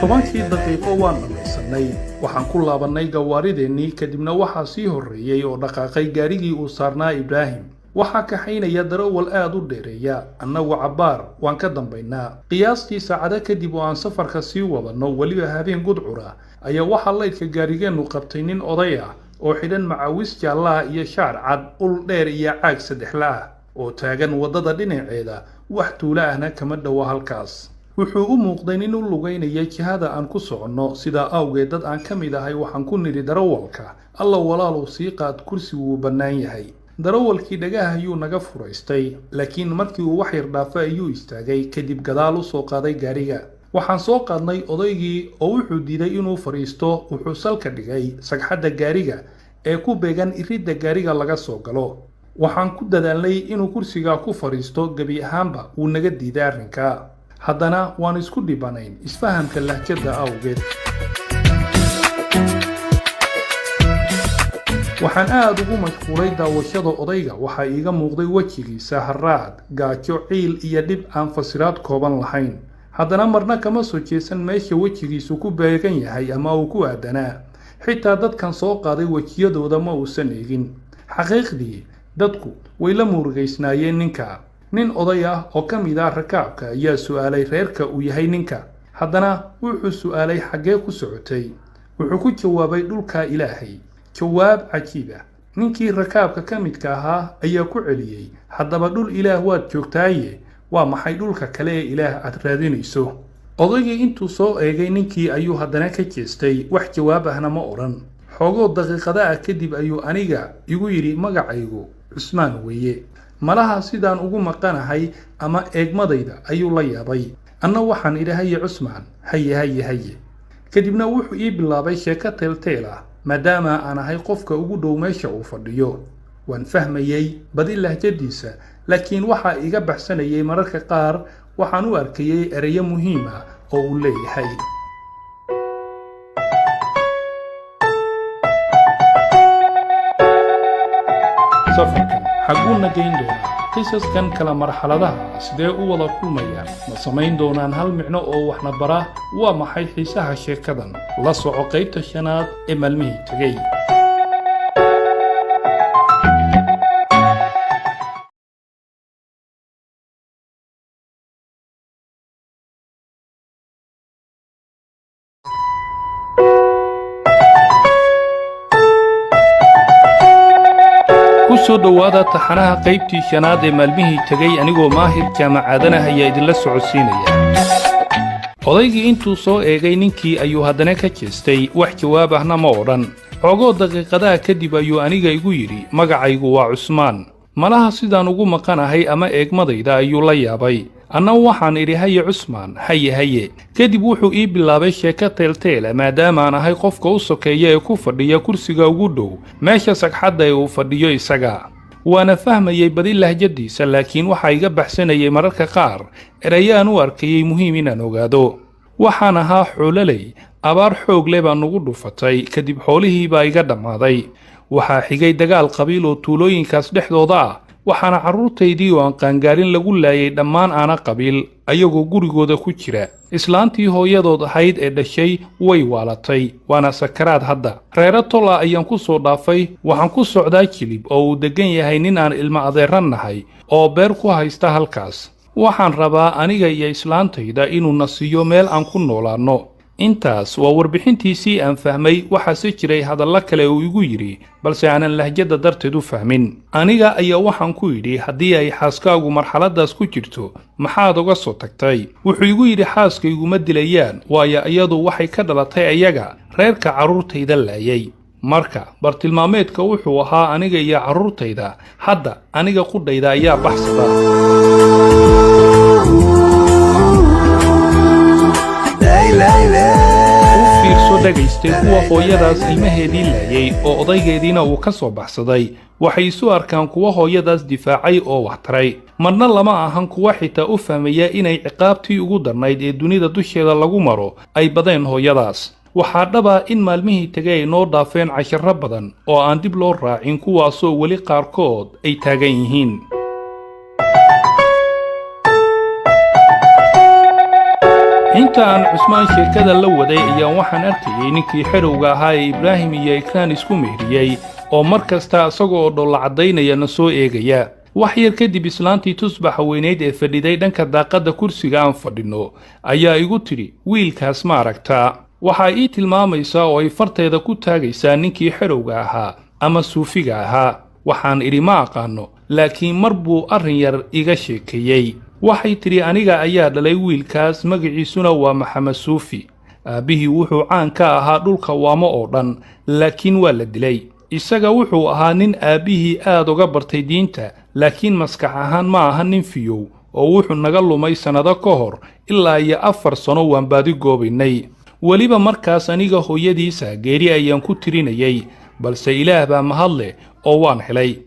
10-kii daqiiqo waan dhammaysanay. Waxaan ku laabannay gawaarideennii, kadibna waxaa sii horreeyey oo dhaqaaqay gaarigii uu saarnaa Ibraahim. Waxaa kaxaynaya darawal aad u dheereeya. Annagu cabbaar waan ka dambaynaa. Qiyaastii saacado kadib oo aan safarka sii wadanno, weliba habeen gudcura, ayaa waxaa laydka gaarigeennu qabtay nin oday ah oo xidhan macawis jaallaha iyo shaar cad, ul dheer iyo caag saddexla ah, oo taagan waddada dhinaceeda. Wax tuulo ahna kama dhowo halkaas. Wuxuu u muuqday nin u lugaynaya jihada aan ku soconno. Sidaa awgeed dad aan ka mid ahay waxaan ku nidhi darawalka, "Alla walaalow, sii qaad, kursigu wuu bannaan yahay." Darawalkii dhagaha ayuu naga furaystay, laakiin markii uu wax yar dhaafay ayuu istaagay, kadib gadaal u soo qaaday gaariga. Waxaan soo qaadnay odaygii oo wuxuu diiday inuu fadhiisto. Wuxuu salka dhigay sagxadda gaariga ee ku beegan iridda gaariga laga soo galo. Waxaan ku dadaalnay inuu kursigaa ku fadhiisto, gebi ahaanba wuu naga diiday arrinka. Haddana waan isku dhibanayn isfahamka lahjadda awgeed. Waxaan aada ugu mashquulay daawashada odayga. Waxaa iiga muuqday wejigiisa haraad, gaajo, ciil iyo dhib aan fasiraad kooban lahayn. Haddana marna kama soo jeesan meesha wejigiisu ku beegan yahay ama uu ku aadanaa. Xitaa dadkan soo qaaday wejiyadooda ma uusan eegin. Xaqiiqdii dadku way la murugaysnaayeen ninka. Nin oday ah oo ka mid ah rakaabka ayaa su'aalay reerka uu yahay ninka. Haddana wuxuu su'aalay, "Xaggee ku socotay?" Wuxuu ku jawaabay, "Dhulka Ilaahay." Jawaab cajiib ah. Ninkii rakaabka ka midka ahaa ayaa ku celiyey, "Haddaba dhul Ilaah waad joogtaaye, waa maxay dhulka kale ee Ilaah aad raadinayso?" Odaygii intuu soo eegay ninkii ayuu haddana ka jeestay, wax jawaab ahna ma odhan. Xoogoo daqiiqada ah kadib ayuu aniga igu yidhi, "Magacaygu Cusmaan weeye." Malaha sidaan ugu maqanahay ama eegmadayda ayuu la yaabay. Anna waxaan idhi, "Haye Cusmaan, haye, haye, haye." Kadibna wuxuu ii bilaabay sheeko teelteel ah. Maadaama aan ahay qofka ugu dhow meesha uu fadhiyo, waan fahmayey badi lahjadiisa, laakiin waxaa iga baxsanayay mararka qaar waxaan u arkayey ereyo muhiim ah oo uu leeyahay. Safarkan xaguuna geyn doonaa? Qisaskan kala marxaladaha sidee u wada kulmayaan? Ma samayn doonaan hal micno oo waxna bara? Waa maxay xiisaha sheekadan? La soco qaybta shanaad ee Maalmihii Tegey. Ku soo dhowaada taxanaha qaybtii shanaad ee Maalmihii Tegey. Anigoo Maahir Jaamacaadanah ayaa idinla socodsiinaya. Odaygii intuu soo eegay ninkii ayuu haddana ka jeestay, wax jawaab ahna ma odhan. Xoogoo daqiiqadaha kadib ayuu aniga igu yidhi, "Magacaygu waa Cusmaan." Malaha sidaan ugu maqanahay ama eegmadayda ayuu la yaabay. Anna waxaan idhi, "Haye Cusmaan, haye, haye." Kadib wuxuu ii bilaabay sheeko teelteela. Maadaamaan ahay qofka u sokeeya ee ku fadhiya kursiga ugu dhow meesha sagxadda ee uu fadhiyo isaga, waana fahmayey badi lahjadiisa, laakiin waxaa iga baxsanayay mararka qaar erayaan u arkayey muhiim inaan ogaado. "Waxaan ahaa xoololey. Abaar xoog leh baa nugu dhufatay, kadib xoolihii baa iga dhammaaday. Waxaa xigay dagaal qabiil oo tuulooyinkaas dhexdooda ah, waxaana carruurtaydii oo aan qaangaarin lagu laayay dhammaan aana qabiil ayagoo gurigooda ku jira. Islaantii hooyadood ahayd ee dhashay way waalatay, waana sakaraad hadda. Reero tol ah ayaan ku soo dhaafay. Waxaan ku socdaa Jilib oo uu deggan yahay nin aan ilmo adeeran nahay oo beer ku haysta halkaas. Waxaan rabaa aniga iyo islaantayda inuu na siiyo meel aan ku noolaanno." Intaas waa warbixintiisii aan fahmay. Waxaase jiray hadallo kale uu igu yidhi, balse aanan lahjadda darteed u fahmin. Aniga ayaa waxaan ku yidhi, "Haddii ay xaaskaagu marxaladdaas ku jirto, maxaad uga soo tagtay?" Wuxuu igu yidhi, "Xaaskayguma dilayaan, waayo iyadu waxay ka dhalatay ayaga, reerka carruurtayda laayay. Marka bartilmaameedka wuxuu ahaa aniga iyo carruurtayda. Hadda aniga qudhayda ayaa baxsada." U fiirso dhagaystay, kuwa hooyadaas ilmaheedii laayay oo odaygeediina uu ka soo baxsaday waxay isu arkaan kuwa hooyadaas difaacay oo wax taray. Marna lama ahan kuwa xitaa u fahmaya inay ciqaabtii ugu darnayd ee dunida dusheeda lagu maro ay badeen hooyadaas. Waxaa dhaba in Maalmihii Tegay ay noo dhaafeen casharo badan oo aan dib loo raacin, kuwaasoo weli qaarkood ay taagan yihiin. Inta aan Cusmaan sheekada la waday ayaan waxaan arkayey ninkii xerowga ahaa ee Ibraahim iyo Ikraan isku mehriyey oo mar kasta isaga oo dholla caddaynaya na soo eegaya. Wax yar kadib, islaantii tusbaxa weynayd ee fadhiday dhanka daaqadda kursiga aan fadhinno ayaa igu tidhi, "Wiilkaas ma aragtaa?" Waxaa ii tilmaamaysaa oo ay farteeda ku taagaysaa ninkii xerowga ahaa ama suufiga ahaa. Waxaan idhi, "Ma aqaano, laakiin mar buu arrin yar iga sheekeeyey." Waxay tidhi, "Aniga ayaa dhalay wiilkaas, magaciisuna waa Maxamed Suufi. Aabbihii wuxuu caan ka ahaa dhulka Waamo oo dhan, laakiin waa la dilay. Isaga wuxuu ahaa nin aabbihii aad uga bartay diinta, laakiin maskax ahaan ma aha nin fiyow, oo wuxuu naga lumay sannado ka hor. Ilaa iyo 4 sano waan baadi goobaynay. Weliba markaas aniga hooyadiisa geeri ayaan ku tirinayay, balse Ilaah baa mahadleh oo waan helay.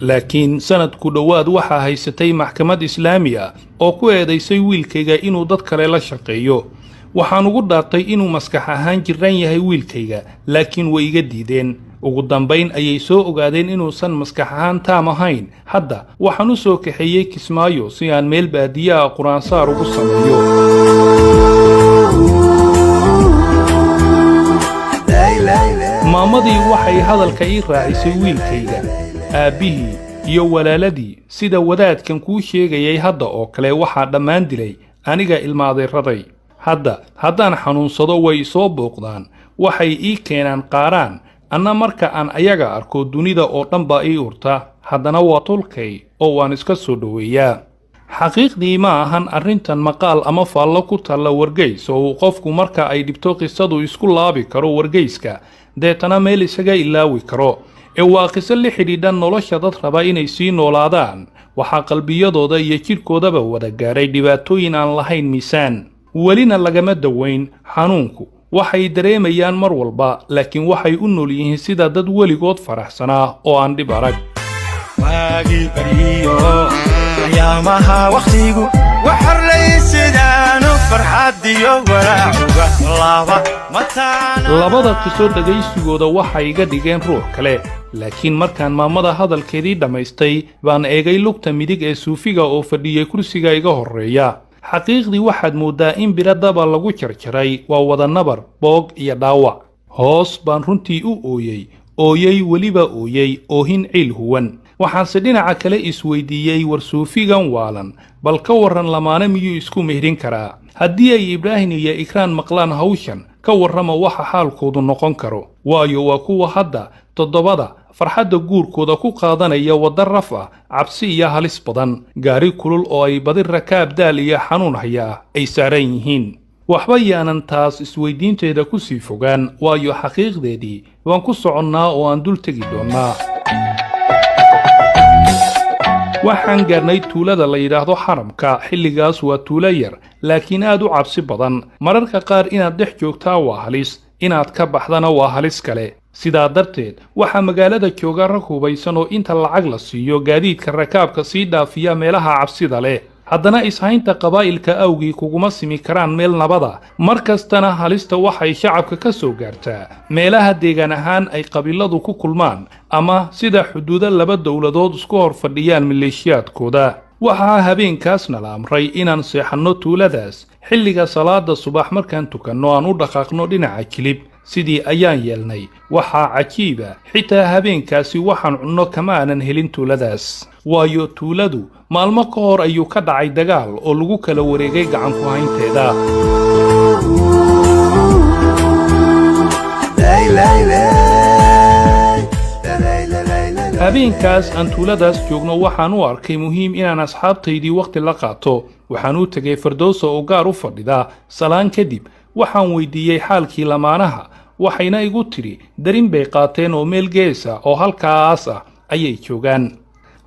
Laakiin sanadku dhowaad waxaa haysatay maxkamad Islaami ah oo ku eedaysay wiilkayga inuu dad kale la shaqeeyo. Waxaan ugu dhaartay inuu maskax ahaan jiran yahay wiilkayga, laakiin way iga diideen. Ugu dambayn ayay soo ogaadeen inuusan maskax ahaan taam ahayn. Hadda waxaan u soo kaxeeyey Kismaayo si aan meel baadiye ah qur-aansaar ugu sameeyo." Maamadii waxay hadalka ii raacisay, "Wiilkayga aabbihii iyo walaaladii, sida wadaadkan kuu sheegayay hadda oo kale, waxaa dhammaan dilay aniga ilmaadeeraday. Hadda haddaan xanuunsado way isoo booqdaan, waxay ii keenaan qaaraan. Anna marka aan ayaga arko dunida oo dhan baa ii urta. Haddana waa tolkay oo waan iska soo dhoweeyaa." Xaqiiqdii ma ahan arrintan maqaal ama faallo ku taalla wargeys oo uu qofku marka ay dhibto qisadu isku laabi karo wargeyska, deetana meel isaga ilaawi karo, ee waa qiso la xidhiidha nolosha dad raba inay sii noolaadaan. Waxaa qalbiyadooda iyo jidhkoodaba wada gaaray dhibaatooyin aan lahayn miisaan, welina lagama dawayn xanuunku. Waxay dareemayaan mar walba, laakiin waxay u nool yihiin sida dad weligood faraxsanaa oo aan dhib arag. Waagii baryiyo ayaamaha wakhtigu waxarlay sidaanu farxadiyo walaacuga laba mataana. Labada qiso dhegaysigooda waxay iga dhigeen ruux kale, laakiin markaan maamada hadalkeedii dhammaystay baan eegay lugta midig ee suufiga oo fadhiyey kursiga iga horreeya. Xaqiiqdii waxaad mooddaa in biro daba lagu jarjaray. Waa wada nabar, boog iyo dhaawac. Hoos baan runtii u ooyey, ooyey, weliba ooyey oohin ciil huwan. Waxaanse dhinaca kale isweydiiyey, war suufigan waalan bal ka warran, lamaane miyuu isku mehrin karaa? Haddii ay Ibraahim iyo Ikraan maqlaan hawshan, ka warrama waxa xaalkoodu noqon karo? Waayo, waa kuwa hadda toddobada farxadda guurkooda ku qaadanaya waddo raf ah, cabsi iyo halis badan, gaari kulul oo ay badi rakaab daal iyo xanuun hayaa ay saaran yihiin. Waxba yaanan taas isweydiinteeda ku sii fogaan, waayo xaqiiqdeedii waan ku soconnaa oo aan dul tegi doonnaa. Waxaan gaarnay tuulada la yidhaahdo Xaramka. Xilligaas waa tuulo yar, laakiin aad u cabsi badan. Mararka qaar inaad dhex joogtaa waa halis, inaad ka baxdana waa halis kale. Sidaa darteed waxaa magaalada jooga rag hubaysan oo inta lacag la siiyo gaadiidka rakaabka sii dhaafiya meelaha cabsida leh. Haddana ishaynta qabaa'ilka awgii kuguma simi karaan meel nabada. Mar kastana halista waxay shacabka ka soo gaartaa meelaha deegaan ahaan ay qabiiladu ku kulmaan ama sida xuduudo laba dowladood isku hor fadhiyaan maleeshiyaadkooda. Waxaa habeenkaasna la amray inaan seexanno tuuladaas. Xilliga salaada subax markaan tukanno aan u dhaqaaqno dhinaca Jilib. Sidii ayaan yeelnay. Waxaa cajiiba, xitaa habeenkaasi waxaan cunno kama aanan helin tuuladaas, waayo tuuladu maalmo ka hor ayuu ka dhacay dagaal oo lagu kala wareegay gacan ku haynteeda. Habeenkaas aan tuuladaas joogno waxaan u arkay muhiim inaan asxaabtaydii wakhti la qaato. Waxaan u tegay Fardowsa oo gaar u fadhida. Salaan kadib waxaan weydiiyey xaalkii lamaanaha. Waxayna igu tidhi darin bay qaateen oo meel geesa oo halkaas ah ayay joogaan.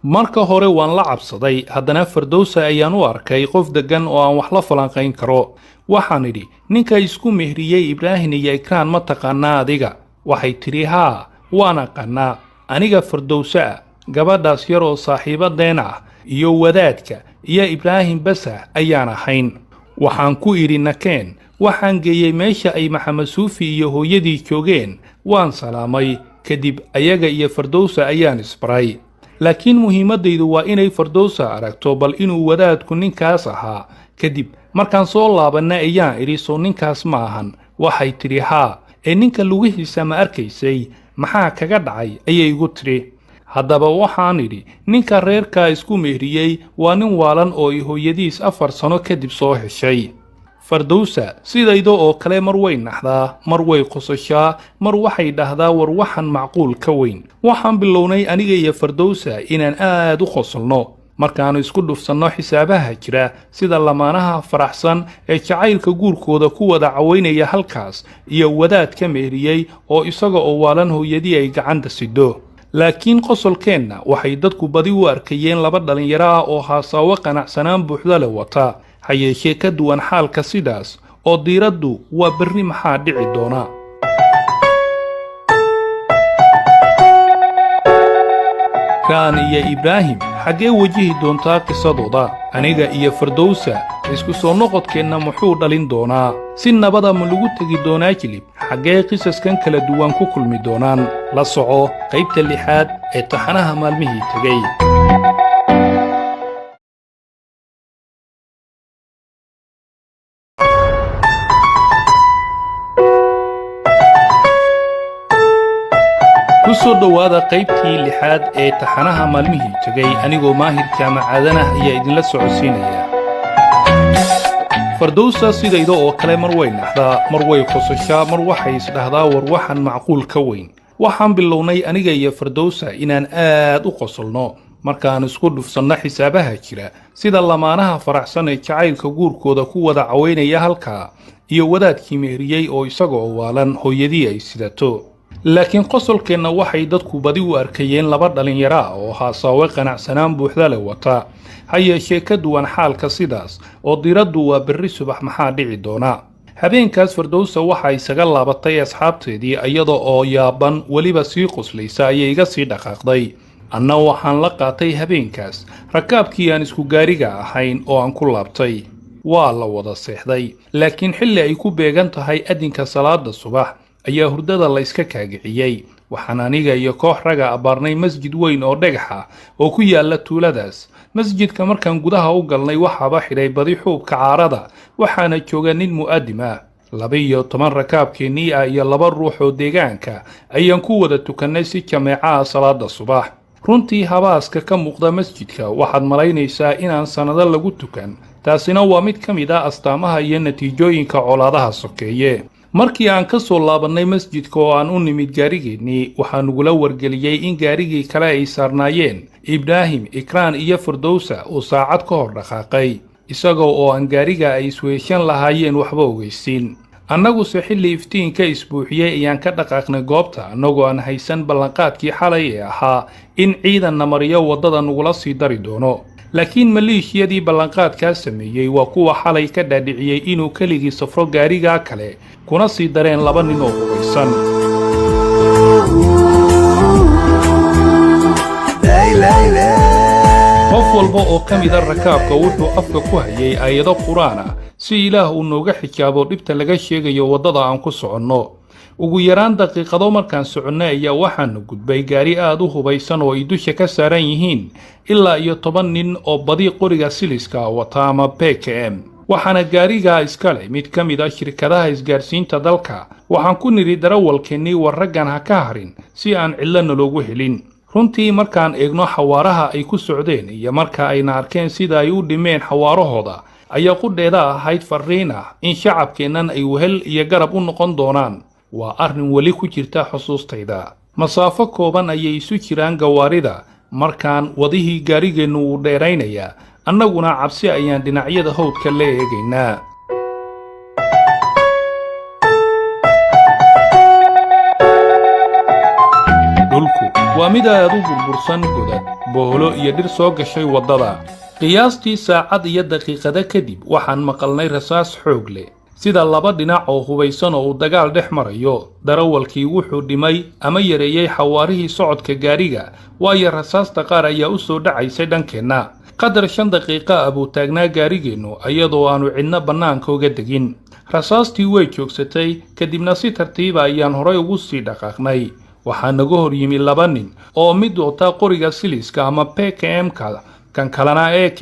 Marka hore waan la cabsaday, haddana Fardowsa ayaan u arkay qof deggan oo aan wax la falanqayn karo. Waxaan idhi, "Ninka isku mehriyey Ibraahim iyo Ikraan ma taqaanaa adiga?" Waxay tidhi, "Haa, waan aqaanaa. Aniga Fardowse ah, gabadhaas yar oo saaxiibadeen ah iyo wadaadka iyo Ibraahim basah ayaan ahayn." Waxaan ku idhi, "Nakeen." Waxaan geeyey meesha ay Maxamed Suufi iyo hooyadii joogeen. Waan salaamay kadib, ayaga iyo Fardowsa ayaan isbaray, laakiin muhiimaddaydu waa inay Fardowsa aragto bal inuu wadaadku ninkaas ahaa. Kadib Markaan soo laabanna ayaan idhi, "Sow ninkaas ma ahan?" Waxay tidhi, "Haa." "Ee ninka lugihiisa ma arkaysay? Maxaa kaga dhacay?" ayay igu tidhi. Haddaba waxaan idhi, "Ninka reerkaa isku mehriyey waa nin waalan oo ay hooyadiis 4 sano kadib soo heshay." Fardowsa sidayda oo kale mar way naxdaa, mar way qosashaa, mar waxay dhahdaa, "War waxan macquul ka weyn." Waxaan bilownay aniga iyo Fardowsa inaan aad u qosolno markaannu isku dhufsanno xisaabaha jira, sida lamaanaha faraxsan ee jacaylka guurkooda ku wada cawaynaya halkaas iyo wadaad ka meheriyey oo isaga oo waalan hooyadii ay gacanta sido. Laakiin qosolkeenna waxay dadku badi u arkayeen laba dhallinyaro ah oo haasaawo qanacsanaan buuxda leh wata, ha yeeshee ka duwan xaalka sidaas oo diiraddu waa berri maxaa dhici doona. Kaan iyo Ibraahim xaggee wajihi doontaa qisadooda? Aniga iyo Fardowsa isku soo noqodkeenna muxuu dhalin doonaa? Si nabada ma lagu tegi doonaa Jilib? Xaggee qisaskan kala duwan ku kulmi doonaan? La soco qaybta lixaad ee taxanaha Maalmihii Tegey. Ku soo dhowaada qaybtii lixaad ee taxanaha Maalmihii Tegey. Anigoo Maahir Jaamacadanah ayaa idinla socodsiinaya. Fardowsa sidayda oo kale mar way naxdaa, mar way qosashaa, mar waxay isdhahdaa, "War waxan macquul ka weyn." Waxaan bilownay aniga iyo Fardowsa inaan aad u qosolno markaan isku dhufsanno xisaabaha jira, sida lamaanaha faraxsan ee jacaylka guurkooda ku wada cawaynaya halkaa iyo wadaadkii meheriyey oo isaga oo waalan hooyadii ay sidato. Laakiin qosolkeenna waxay dadku badi u arkayeen laba dhallinyaro ah oo haasaawe qanacsanaan buuxda leh wata, ha yeeshee ka duwan xaalka sidaas oo diiraddu waa berri subax maxaa dhici doona. Habeenkaas Fardowsa waxa isaga laabatay asxaabteedii iyada oo yaaban, weliba sii qoslaysa ayay iga sii dhaqaaqday. Anna waxaan la qaatay habeenkaas rakaabkii aan isku gaariga ahayn oo aan ku laabtay. Waa la wada seexday, laakiin xilli ay ku beegan tahay adinka salaada subax ayaa hurdada la iska kaagiciyey. Waxaan aniga iyo koox raga abbaarnay masjid weyn oo dhagaxa oo ku yaalla tuuladaas. Masjidka markaan gudaha u galnay, waxaaba xidhay badi xuubka caarada, waxaana jooga nin mu'adim ah. 12 rakaabkeennii ah iyo laba ruux oo deegaanka ayaan ku wada tukannay si jameeca ah salaada subax. Runtii habaaska ka muuqda masjidka waxaad malaynaysaa inaan sannado lagu tukan. Taasina waa mid ka mid ah astaamaha iyo natiijooyinka colaadaha sokeeye. Markii aan ka soo laabannay masjidka oo aan u nimid gaarigeennii, waxaa nagula wargeliyey in gaarigii kale ay saarnaayeen Ibraahim, Ikraan iyo Fardowsa uu saacad ka hor dhaqaaqay, isagoo oo aan gaariga ay isweeshan lahaayeen waxba ogeysiin. Annaguse xilli iftiinka isbuuxiyey ayaan ka dhaqaaqnay goobta, annagoo aan haysan ballanqaadkii xalay ee ahaa in ciidanna mariyo waddada nagula sii dari doono. Laakiin maleeshiyadii ballanqaadkaa sameeyey waa kuwa xalay ka dhaadhiciyey inuu keligii safro gaarigaa kale, kuna sii dareen laba nin oo hubaysan. Qof walba oo ka mida rakaabka wuxuu afka ku hayay aayado Qur-aan ah si Ilaah uu nooga xijaabo dhibta laga sheegayo waddada aan ku soconno. Ugu yaraan daqiiqado markaan soconnay ayaa waxaanu gudbay gaari aad u hubaysan oo ay dusha ka saaran yihiin ilaa iyo 10 nin oo badi qoriga siliska wata ama PKM, waxaana gaarigaa iska leh mid ka mid ah shirkadaha isgaarsiinta dalka. Waxaan ku nidhi darawalkeennii, "War raggan ha ka harin si aan cidlo naloogu helin." Runtii markaan eegno xawaaraha ay ku socdeen iyo marka ayna arkeen sida ay u dhimeen xawaarahooda, ayaa qudheeda ahayd farriin ah in shacabkeennan ay wehel iyo garab u noqon doonaan. Waa arrin weli ku jirta xusuustayda. Masaafo kooban ayay isu jiraan gawaarida markaan wadihii gaarigeennu wuu dheeraynayaa, annaguna cabsi ayaan dhinacyada hawdka la eegaynaa. Dhulku waa mid aad u burbursan, godad, boholo iyo dhir soo gashay waddada. Qiyaastii saacad iyo daqiiqado kadib waxaan maqalnay rasaas xoog leh, sida laba dhinac oo hubaysan oo uu dagaal dhex marayo. Darawalkii wuxuu dhimay ama yareeyey xawaarihii socodka gaariga, waayo rasaasta qaar ayaa u soo dhacaysay dhankeenna. Qadar 5 daqiiqa ah buu taagnaa gaarigeennu iyadoo aanu cidna bannaanka uga degin. Rasaastii way joogsatay, kadibna si tartiiba ayaan horay ugu sii dhaqaaqnay. Waxaa naga hor yimi laba nin oo mid wata qoriga siliska ama PKM-ka, kan kalena AK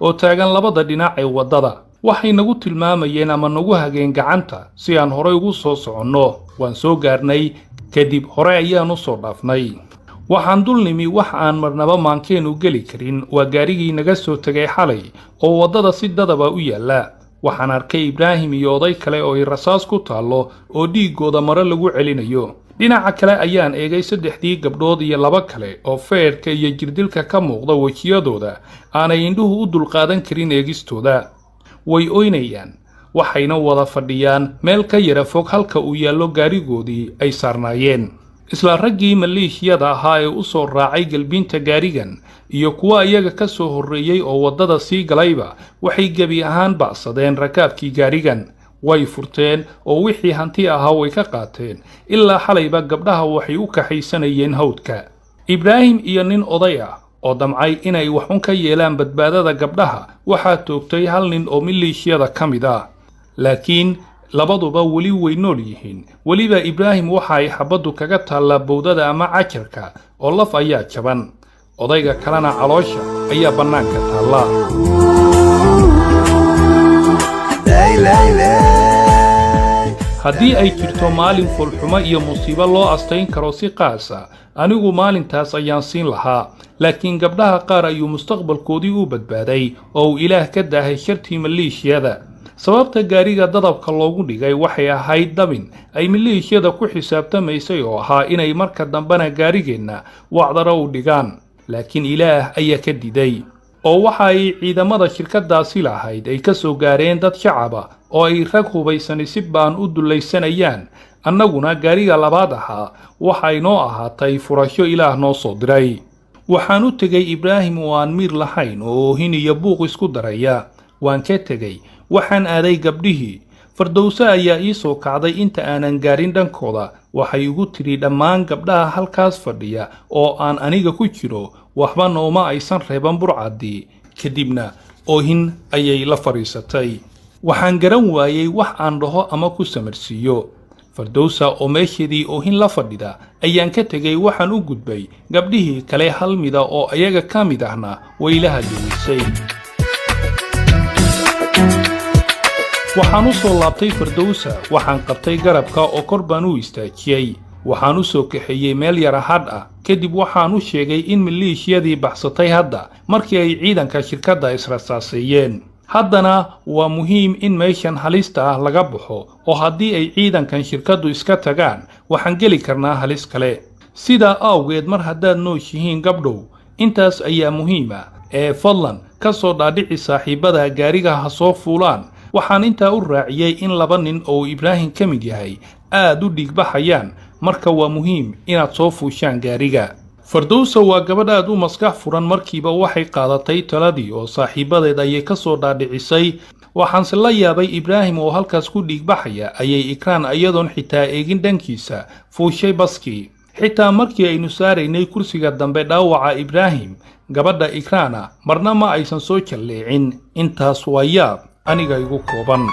oo taagan labada dhinac ee waddada. Waxay nagu tilmaamayeen ama nagu hageen gacanta si aan horay ugu soo soconno. Waan soo gaarnay, kadib hore ayaan u soo dhaafnay. Waxaan dul nimi wax aan marnaba maankeenu geli karin. Waa gaarigii naga soo tegay xalay oo waddada si dadaba u yaalla. Waxaan arkay Ibraahim iyo oday kale oo ay rasaas ku taallo oo dhiiggooda mare lagu celinayo. Dhinaca kale ayaan eegay saddexdii gabdhood iyo laba kale oo feerka iyo jirdilka ka muuqda wejiyadooda aanay indhuhu u dulqaadan karin eegistooda. Way oynayaan, waxayna wada fadhiyaan meel ka yara fog halka uu yaallo gaarigoodii ay saarnaayeen. Isla raggii maleeshiyada ahaa ee u soo raacay galbinta gaarigan iyo kuwa iyaga ka soo horreeyey oo waddada sii galayba waxay gebi ahaan bacsadeen rakaabkii gaarigan. Way furteen oo wixii hanti ahaa way ka qaateen. Ilaa xalayba gabdhaha waxay u kaxaysanayeen hawdka. Ibraahim iyo nin oday ah oo damcay inay wax un ka yeelaan badbaadada gabdhaha waxaa toogtay hal nin oo maleeshiyada ka mid ah, laakiin labaduba weli way nool yihiin. Weliba Ibraahim waxa ay xabaddu kaga taallaa bowdada ama cajarka oo laf ayaa jaban, odayga kalena caloosha ayaa bannaanka taalla. Haddii ay jirto maalin foolxumo iyo musiibo loo astayn karo si qaasa, anigu maalintaas ayaan siin lahaa. Laakiin gabdhaha qaar ayuu mustaqbalkoodii u badbaaday oo uu Ilaah ka daahay shartii maleeshiyada. Sababta gaariga dadabka loogu dhigay waxay ahayd dabin ay maleeshiyada ku xisaabtamaysay oo ahaa inay marka dambena gaarigeenna wacdaro u dhigaan, laakiin Ilaah ayaa ka diiday, oo waxa ay ciidamada shirkadaasi lahayd ay ka soo gaareen dad shacaba oo ay rag hubaysani si baan u dullaysanayaan. Annaguna gaariga labaad ahaa waxay noo ahaatay furasho Ilaah noo soo diray. Waxaan u tegay Ibraahim oo aan miir lahayn oo oohin iyo buuq isku daraya. Waan ka tegey, waxaan aaday gabdhihii. Fardowse ayaa ii soo kacday inta aanan gaarin dhankooda. Waxay igu tidhi dhammaan gabdhaha halkaas fadhiya oo aan aniga ku jiro waxba nooma aysan reeban burcaddii. Kadibna oohin ayay la fadhiisatay. Waxaan garan waayey wax aan dhaho ama ku samarsiiyo. Fardowsa oo meesheedii oohin la fadhida ayaan ka tegey. Waxaan u gudbay gabdhihii kale, hal mida oo ayaga ka mid ahna way la hadlaysay. Waxaan u soo laabtay Fardowsa, waxaan qabtay garabka oo kor baan u istaajiyey. Waxaan u soo kaxeeyey meel yara hadh ah. Kadib waxaan u sheegay in maleeshiyadii baxsatay hadda markii ay ciidanka shirkadda israsaaseeyeen. Haddana waa muhiim in meeshan halista ah laga baxo, oo haddii ay ciidankan shirkaddu iska tagaan waxaan geli karnaa halis kale. Sidaa awgeed, mar haddaad nooshihiin gabdhow, intaas ayaa muhiim ah ee fadlan ka soo dhaadhici saaxiibada gaariga ha soo fuulaan. Waxaan intaa u raaciyey in laba nin oo Ibraahim ka mid yahay aad u dhiigbaxayaan, marka waa muhiim inaad soo fuushaan gaariga. Fardowsa waa gabadh aad u maskax furan. Markiiba waxay qaadatay taladii oo saaxiibadeed ayay ka soo dhaadhicisay. Waxaanse la yaabay Ibraahim oo halkaas ku dhiigbaxaya ayay Ikraan iyadoon xitaa eegin dhankiisa fuushay baskii. Xitaa markii aynu saaraynay kursiga dambe dhaawaca Ibraahim, gabadha Ikraana marna ma aysan soo jalleecin. Intaas waa yaab aniga igu kooban.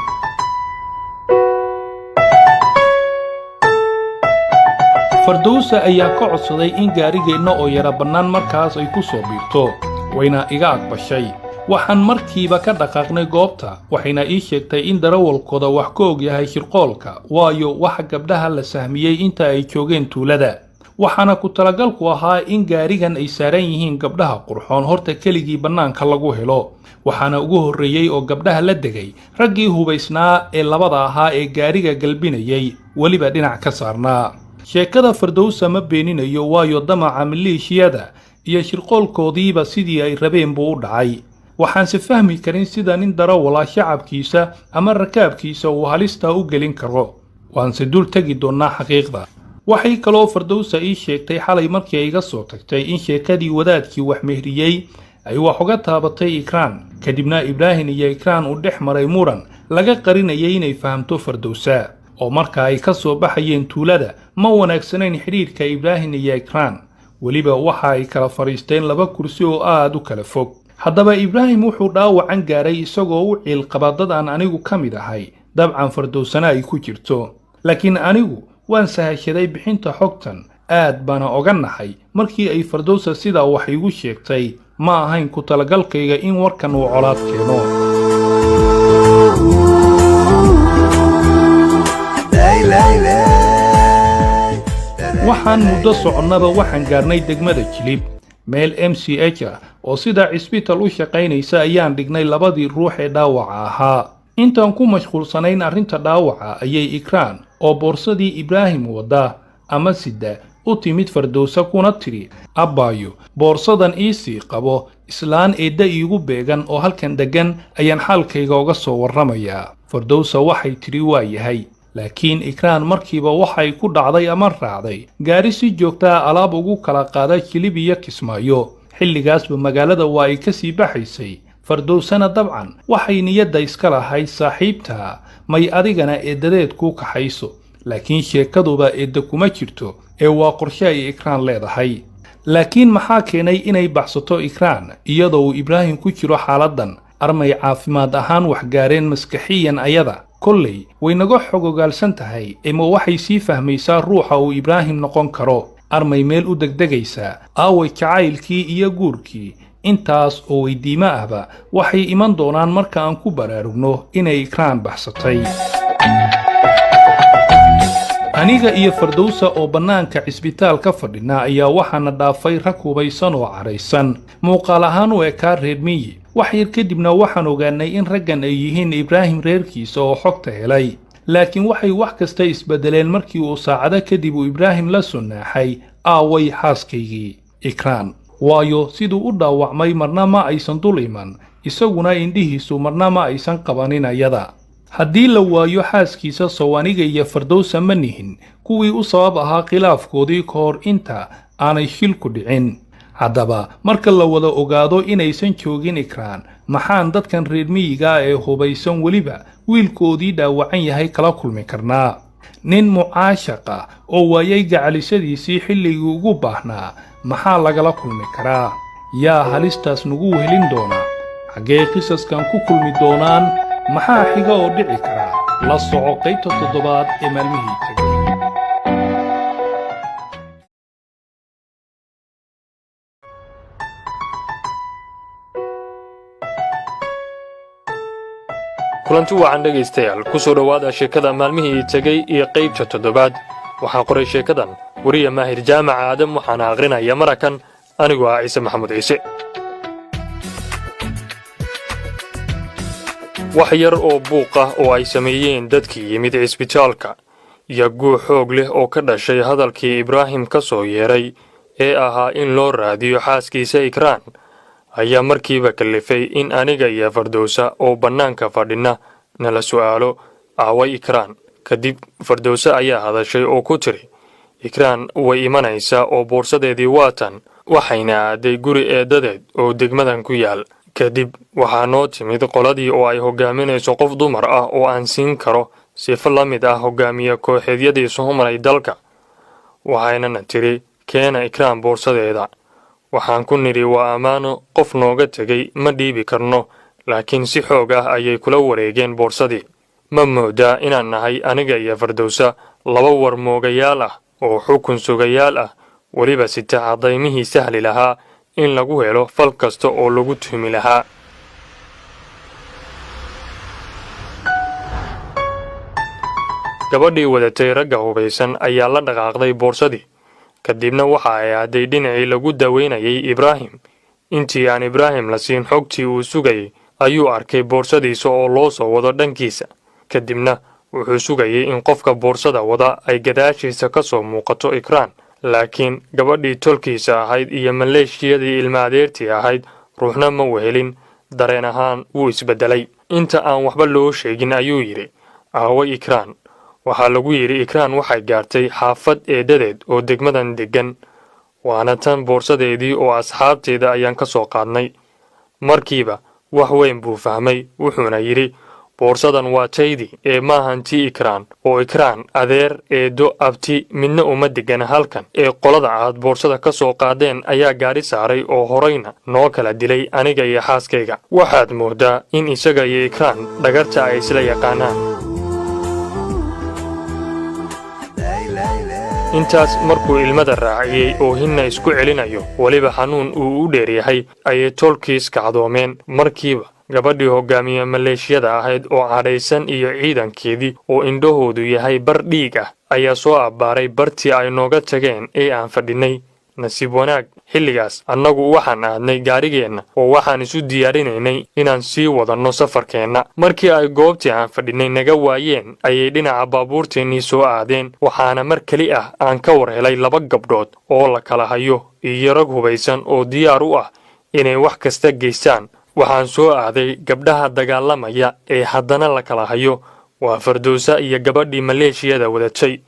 Fardowsa ayaa ka codsaday in gaarigeenna oo yara bannaan markaas ay ku soo biirto, wayna iga aqbashay. Waxaan markiiba ka dhaqaaqnay goobta, waxayna ii sheegtay in darawalkooda wax ka og yahay shirqoolka, waayo waxa gabdhaha la sahmiyey inta ay joogeen tuulada. Waxaana ku talagalku ahaa in gaarigan ay saaran yihiin gabdhaha qurxoon horta keligii bannaanka lagu helo. Waxaana ugu horreeyey oo gabdhaha la degay raggii hubaysnaa ee labada ahaa ee gaariga galbinayay, weliba dhinac ka saarnaa. Sheekada Fardowsa ma beeninayo, waayo damaca maleeshiyada iyo shirqoolkoodiiba sidii ay rabeen buu u dhacay. Waxaanse fahmi karin sida nin darawala shacabkiisa ama rakaabkiisa uu halistaa u gelin karo. Waanse dul tegi doonnaa xaqiiqda. Waxay kaloo Fardowsa ii sheegtay xalay markii ay iga soo tagtay in sheekadii wadaadkii wax mehriyey ay wax uga taabatay Ikraan, kadibna Ibraahim iyo Ikraan uu dhex maray muran laga qarinayay inay fahamto Fardowsa, oo marka ay ka soo baxayeen tuulada ma wanaagsanayn xidhiidhka Ibraahim iyo Ikraan. Weliba waxa ay kala fadhiisteen laba kursi oo aad u kala fog. Haddaba Ibraahim wuxuu dhaawacan gaaray isagoo u ciilqaba dad aan anigu ka mid ahay, dabcan Fardowsana ay ku jirto. Laakiin anigu waan sahashaday bixinta xogtan, aad baana oga naxay markii ay Fardowsa sidaa wax iigu sheegtay. Ma ahayn ku talagalkayga in warkan uu colaad keeno. Waxaan muddo soconnaba waxaan gaarnay degmada Jilib. Meel MCH ah oo sida cisbital u shaqaynaysa ayaan dhignay labadii ruux ee dhaawaca ahaa. Intaan ku mashquulsanayn arrinta dhaawaca ayay Ikraan oo boorsadii Ibraahim wadda ama sida u timid Fardowsa, kuna tidhi: "Abbaayo, boorsadan iisii qabo, islaan eedda iigu beegan oo halkan deggan ayaan xaalkayga uga soo warramayaa." Fardowsa waxay tidhi: "Waa yahay." Laakiin Ikraan markiiba waxay ku dhacday ama raacday gaari si joogtaa alaab ugu kala qaada Jilib iyo Kismaayo. Xilligaasba magaalada waa ay ka sii baxaysay. Fardowsana dabcan waxay niyadda iska lahayd saaxiibtaa may adigana eeddadeed kuu kaxayso, laakiin sheekaduba eedda kuma jirto ee waa qorshe ay Ikraan leedahay. Laakiin maxaa keenay inay baxsato Ikraan iyadoo uu Ibraahim ku jiro xaaladdan? Armay caafimaad ahaan wax gaareen maskaxiyan? Ayada kolley way naga xogogaalsan tahay, ema waxay sii fahmaysaa ruuxa uu Ibraahim noqon karo. Armay meel u degdegaysaa? Aaway jacaylkii iyo guurkii? Intaas oo weydiimo ahba waxay iman doonaan marka aan ku baraarugno inay Ikraan baxsatay. Aniga iyo Fardowsa oo bannaanka cisbitaal ka fadhina ayaa waxaana dhaafay rag hubaysan oo cadhaysan, muuqaal ahaan u ekaa reer miyi. Wax yar kadibna waxaan ogaanay in raggan ay yihiin Ibraahim reerkiisa oo xogta helay. Laakiin waxay wax kasta isbedeleen markii uu saacado kadib uu Ibraahim la sunnaaxay: "Aaway xaaskaygii Ikraan?" Waayo, siduu u dhaawacmay marna ma aysan dul iman, isaguna indhihiisu marna ma aysan qabanin ayada. Haddii la waayo xaaskiisa, sow aniga iyo Fardowsa ma nihin kuwii u sabab ahaa khilaafkoodii ka hor inta aanay shilku dhicin? Haddaba marka la wada ogaado inaysan joogin Ikraan, maxaan dadkan reer miyiga ee hubaysan, weliba wiilkoodii dhaawacan yahay, kala kulmi karnaa? Nin mucaashaq ah oo waayay gacalisadiisii xilligii ugu baahnaa maxaa lagala kulmi karaa? Yaa halistaas nagu wehelin doona? Xaggee qisaskan ku kulmi doonaan? Maxaa xiga oo dhici kara? La soco qaybta toddobaad ee Maalmihii Tegay. Kulanti wacan dhegaystayaal, ku soo dhowaada sheekada Maalmihii Tegey iyo qaybta toddobaad. Waxaa qoray sheekadan weriya Maahir Jaamac Aadam, waxaana aqrinaya marakan anigoo ah Ciise Maxamuud Ciise. Wax yar oo buuq ah oo ay sameeyeen dadkii yimid cisbitaalka iyo guux xoog leh oo ka dhashay hadalkii Ibraahim ka soo yeedhay ee ahaa in loo raadiyo xaaskiisa Ikraan ayaa markiiba kallifay in aniga iyo Fardowsa oo bannaanka fadhina nala su'aalo: "Aaway Ikraan?" Kadib Fardowse ayaa hadashay oo ku tiri: "Ikraan way imanaysaa oo boorsadeedii waa tan, waxayna aaday guri eeddadeed oo degmadan ku yaal." Kadib waxaa noo timid qoladii oo ay hoggaaminayso qof dumar ah oo aan siin karo sifo la mid ah hoggaamiye kooxeedyadii soo maray dalka. Waxaynana tidhi: "Keena Ikraan boorsadeeda." Waxaan ku nidhi: "Waa ammaano qof nooga tegey, ma dhiibi karno." Laakiin si xoog ah ayay kula wareegeen boorsadii. Ma moodaa inaan nahay aniga iyo Fardowsa laba war moogayaal ah oo xukun sugayaal ah, weliba sita cadaymihii sahli lahaa in lagu helo fal kasta oo lagu tuhmi lahaa? Gabadhii wadatay ragga hubaysan ayaa la dhaqaaqday boorsadii, kadibna waxa ay aaday dhinacii lagu daweynayay Ibraahim. Intii aan Ibraahim la siin xogtii uu sugayay ayuu arkay boorsadiisa oo loo soo wado dhankiisa. Kadibna wuxuu sugayay in qofka boorsada wada ay gadaashiisa ka soo muuqato Ikraan, laakiin gabadhii tolkiisa ahayd iyo maleeshiyadii ilma adeertii ahayd ruuxna ma wehelin. Dareen ahaan wuu isbeddelay. Inta aan waxba loo sheegin ayuu yidhi: "Aaway Ikraan?" Waxaa lagu yidhi: "Ikraan waxay gaartay xaafad eeddadeed oo degmadan deggan, waana tan boorsadeedii oo asxaabteeda ayaan ka soo qaadnay." Markiiba wax weyn buu fahmay, wuxuuna yidhi: "Boorsadan waa taydii ee maahan tii Ikraan, oo Ikraan adeer, eeddo, abti midna uma deggana halkan, ee qolada aad boorsada ka soo qaadeen ayaa gaadhi saaray oo horayna noo kala dilay aniga iyo xaaskayga." Waxaad mooddaa in isaga iyo Ikraan dhagarta ay isla yaqaanaan. Intaas markuu ilmada raaciyey oo hinna isku celinayo, weliba xanuun uu u dheeryahay, ayay tolkiis kacdoomeen markiiba. Gabadhii hoggaamiye maleeshiyada ahayd oo cadhaysan iyo ciidankeedii oo indhahoodu yahay bar dhiig ah ayaa soo abbaaray bartii ay nooga tageen ee aan fadhinay. Nasiib wanaag, xilligaas annagu waxaan aadnay gaarigeenna oo waxaan isu diyaarinaynay inaan sii wadanno safarkeenna. Markii ay goobtii aan fadhinay naga waayeen ayay dhinaca baabuurteennii soo aadeen, waxaana mar keli ah aan ka war helay laba gabdhood oo la kala hayo iyo rag hubaysan oo diyaar u ah inay wax kasta geystaan. Waxaan soo aaday gabdhaha dagaalamaya ee haddana la kala hayo, waa Fardowsa iyo gabadhii maleeshiyada wadatay.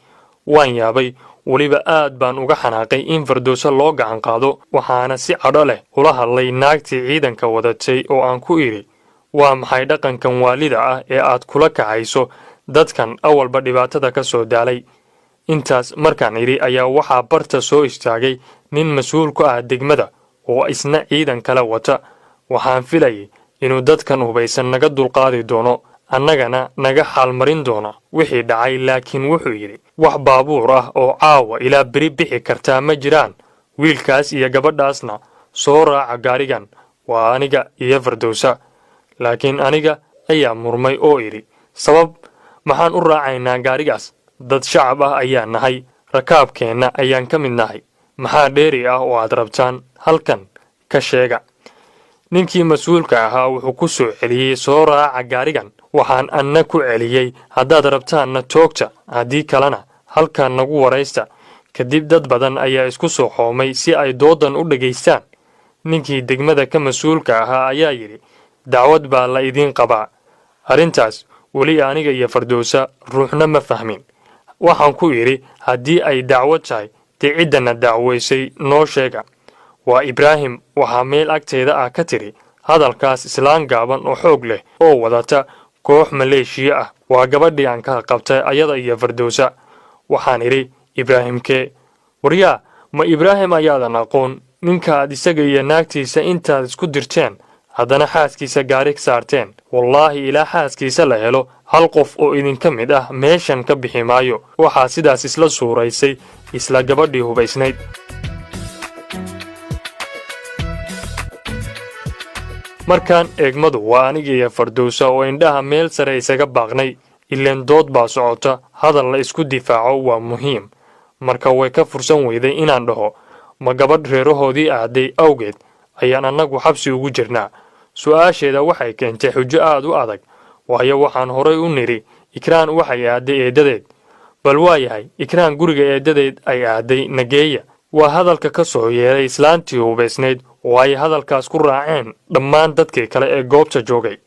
Waan yaabay, weliba aad baan uga xanaaqay in Fardowso loo gacan qaado, waxaana si cadho leh ula hadlay naagtii ciidanka wadatay oo aan ku idhi, "Waa maxay dhaqankan waalida ah ee aad kula kacayso dadkan awalba dhibaatada ka soo daalay?" Intaas markaan idhi ayaa waxaa barta soo istaagay nin mas-uul ku ah degmada oo isna ciidan kale wata. Waxaan filayay inuu dadkan hubaysan naga dulqaadi doono, annagana naga xaalmarin doono wixii dhacay, laakiin wuxuu yidhi, "Wax baabuur ah oo caawa ilaa beri bixi kartaa ma jiraan. Wiilkaas iyo gabadhaasna soo raaca gaarigan, waa aniga iyo Fardowsa." Laakiin aniga ayaa murmay oo idhi, "Sabab maxaan u raacaynaa gaarigaas? Dad shacab ah ayaa nahay, rakaabkeenna ayaan ka mid nahay. Maxaa dheeri ah oo aad rabtaan? Halkan ka sheega." Ninkii mas-uulka ahaa wuxuu ku soo celiyey, "Soo raaca gaarigan." Waxaan anna ku celiyey, "Haddaad rabtaanna toogta, haddii kalena halkan nagu waraysta." Kadib dad badan ayaa isku soo xoomay si ay doodan u dhegaystaan. Ninkii degmada ka mas-uulka ahaa ayaa yidhi, "Dacwad baa la idiin qabaa." Arrintaas weli aniga iyo Fardowsa ruuxna ma fahmin. Waxaan ku idhi, "Haddii ay dacwad tahay, dee ciddana dacwaysay noo sheega." "Waa Ibraahim," waxaa meel agteeda ah ka tidhi hadalkaas islaan gaaban oo xoog leh oo wadata koox maleeshiya ah. Waa gabadhii aan ka qabtay ayada iyo Fardowsa. Waxaan idhi, "Ibraahimkee? Waryaa, ma Ibraahim ayaadan aqoon? Ninka aad isaga iyo naagtiisa intaad isku dirteen haddana xaaskiisa gaari saarteen. Wallaahi, ilaa xaaskiisa la helo, hal qof oo idinka mid ah meeshan ka bixi maayo." Waxaa sidaas isla suuraysay isla gabadhii hubaysnayd. Markaan eegmadu waa aniga iyo Fardowsa oo indhaha meel sare isaga baaqnay. Ileen dood baa socota, hadal la isku difaaco waa muhiim. Marka way ka fursan weyday inaan dhaho, "Ma gabadh reerahoodii aaday awgeed ayaan annagu xabsi ugu jirnaa?" Su'aasheeda waxay keentay xujo aad u adag, waayo waxaan horay u nidhi Ikraan waxay aaday eeddadeed. "Bal waa yahay, Ikraan guriga eeddadeed ay aaday nageeya," waa hadalka ka soo yeeray islaantii hubaysnayd oo ay hadalkaas ku raaceen dhammaan dadkii kale ee goobta joogay.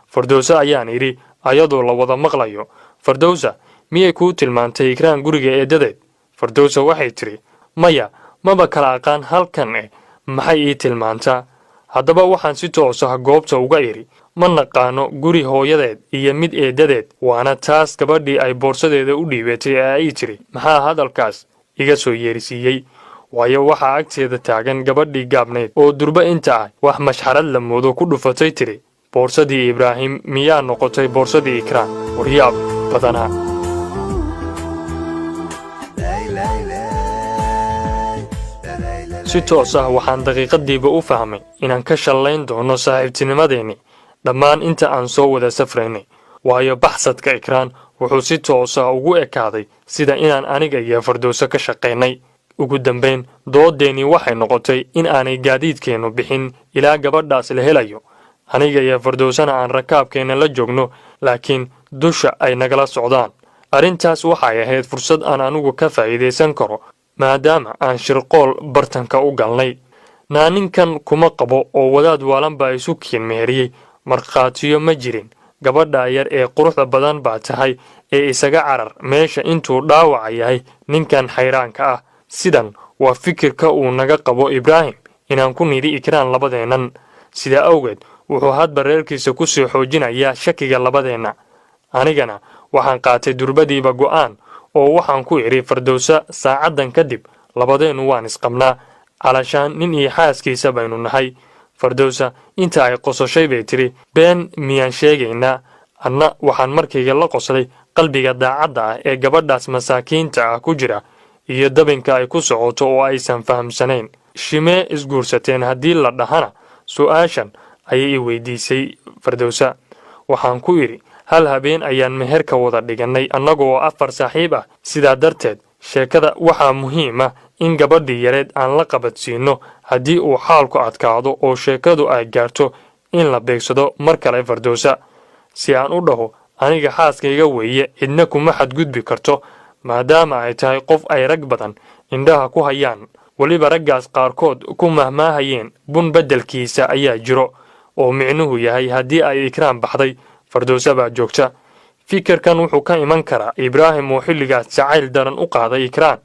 Fardowse ayaan idhi ayadoo la wada maqlayo, "Fardowsa, miyay kuu tilmaantay Ikraan guriga eeddadeed?" Fardowsa waxay tidhi, "Maya, maba kala aqaan halkan eh, maxay ii tilmaantaa?" Haddaba waxaan si toos ah goobta uga idhi, "Ma naqaano guri hooyadeed iyo mid eeddadeed, waana taas gabadhii ay boorsadeeda u dhiibatay ee ay tidhi." Maxaa hadalkaas iga soo yeerisiiyey? Waayo waxaa agteeda taagan gabadhii gaabnayd oo durba inta ah wax mashxarad la moodo ku dhufatay tidhi, "Boorsadii Ibraahim miyaa noqotay boorsadii Ikraan? Waryaab badanaa." Si toos ah waxaan daqiiqadiiba u fahmay inaan ka shallayn doono saaxiibtinimadeenni dhammaan inta aan soo wada safraynay, waayo baxsadka Ikraan wuxuu si toos ah ugu ekaaday sida inaan aniga iyo Fardowso ka shaqaynay. Ugu dambayn doodeennii waxay noqotay in aanay gaadiidkeennu bixin ilaa gabadhaas la helayo, aniga iyo Fardowsana aan rakaabkeenna la joogno, laakiin dusha ay nagala socdaan. Arrintaas waxay ahayd fursad aan anigu ka faa'iidaysan karo, maadaama aan shirqool bartanka u galnay. Naa, ninkan kuma qabo oo wadaad waalan baa isu kiin meheriyey, markhaatiyo ma jirin. Gabadha yar ee quruxda badan baa tahay ee isaga carar meesha intuu dhaawaca yahay ninkan xayraanka ah. Sidan waa fikirka uu naga qabo Ibraahim inaan ku nidhi Ikraan labadeennan. Sidaa awgeed wuxuu hadba reerkiisa ku sii xoojinayaa shakiga labadeenna. Anigana waxaan qaatay durbadiiba go'aan oo waxaan ku idhi Fardowsa, "Saacaddan kadib labadeennu waan isqabnaa, calashaan nin iyo xaaskiisa baynu nahay." Fardowsa inta ay qososhay bay tidhi, "Been miyaan sheegaynaa?" Anna waxaan markayga la qoslay qalbiga daacadda ah ee gabadhaas masaakiinta ah ku jira iyo dabinka ay ku socoto oo aysan fahamsanayn. Shimee isguursateen haddii la dhahana, su'aashan Ayay i weydiisay Fardowsa. Waxaan ku idhi, hal habeen ayaan meherka wada dhigannay annagoo afar saaxiib ah. Sidaa darteed sheekada waxaa muhiim ah in gabadhii yareed aan la qabadsiinno haddii uu xaalku adkaado oo sheekadu ay gaarto in la beegsado mar kale Fardowsa, si aan u dhaho aniga xaaskayga weeye, cidna kuma xadgudbi karto, maadaama ay tahay qof ay rag badan indhaha ku hayaan, weliba raggaas qaarkood ku mahmaahayeen bun beddelkiisa ayaa jiro, oo micnuhu yahay haddii ay Ikraan baxday, Fardowsa baa joogta. Fikirkan wuxuu ka iman karaa Ibraahim oo xilligaas jacayl daran u qaaday Ikraan,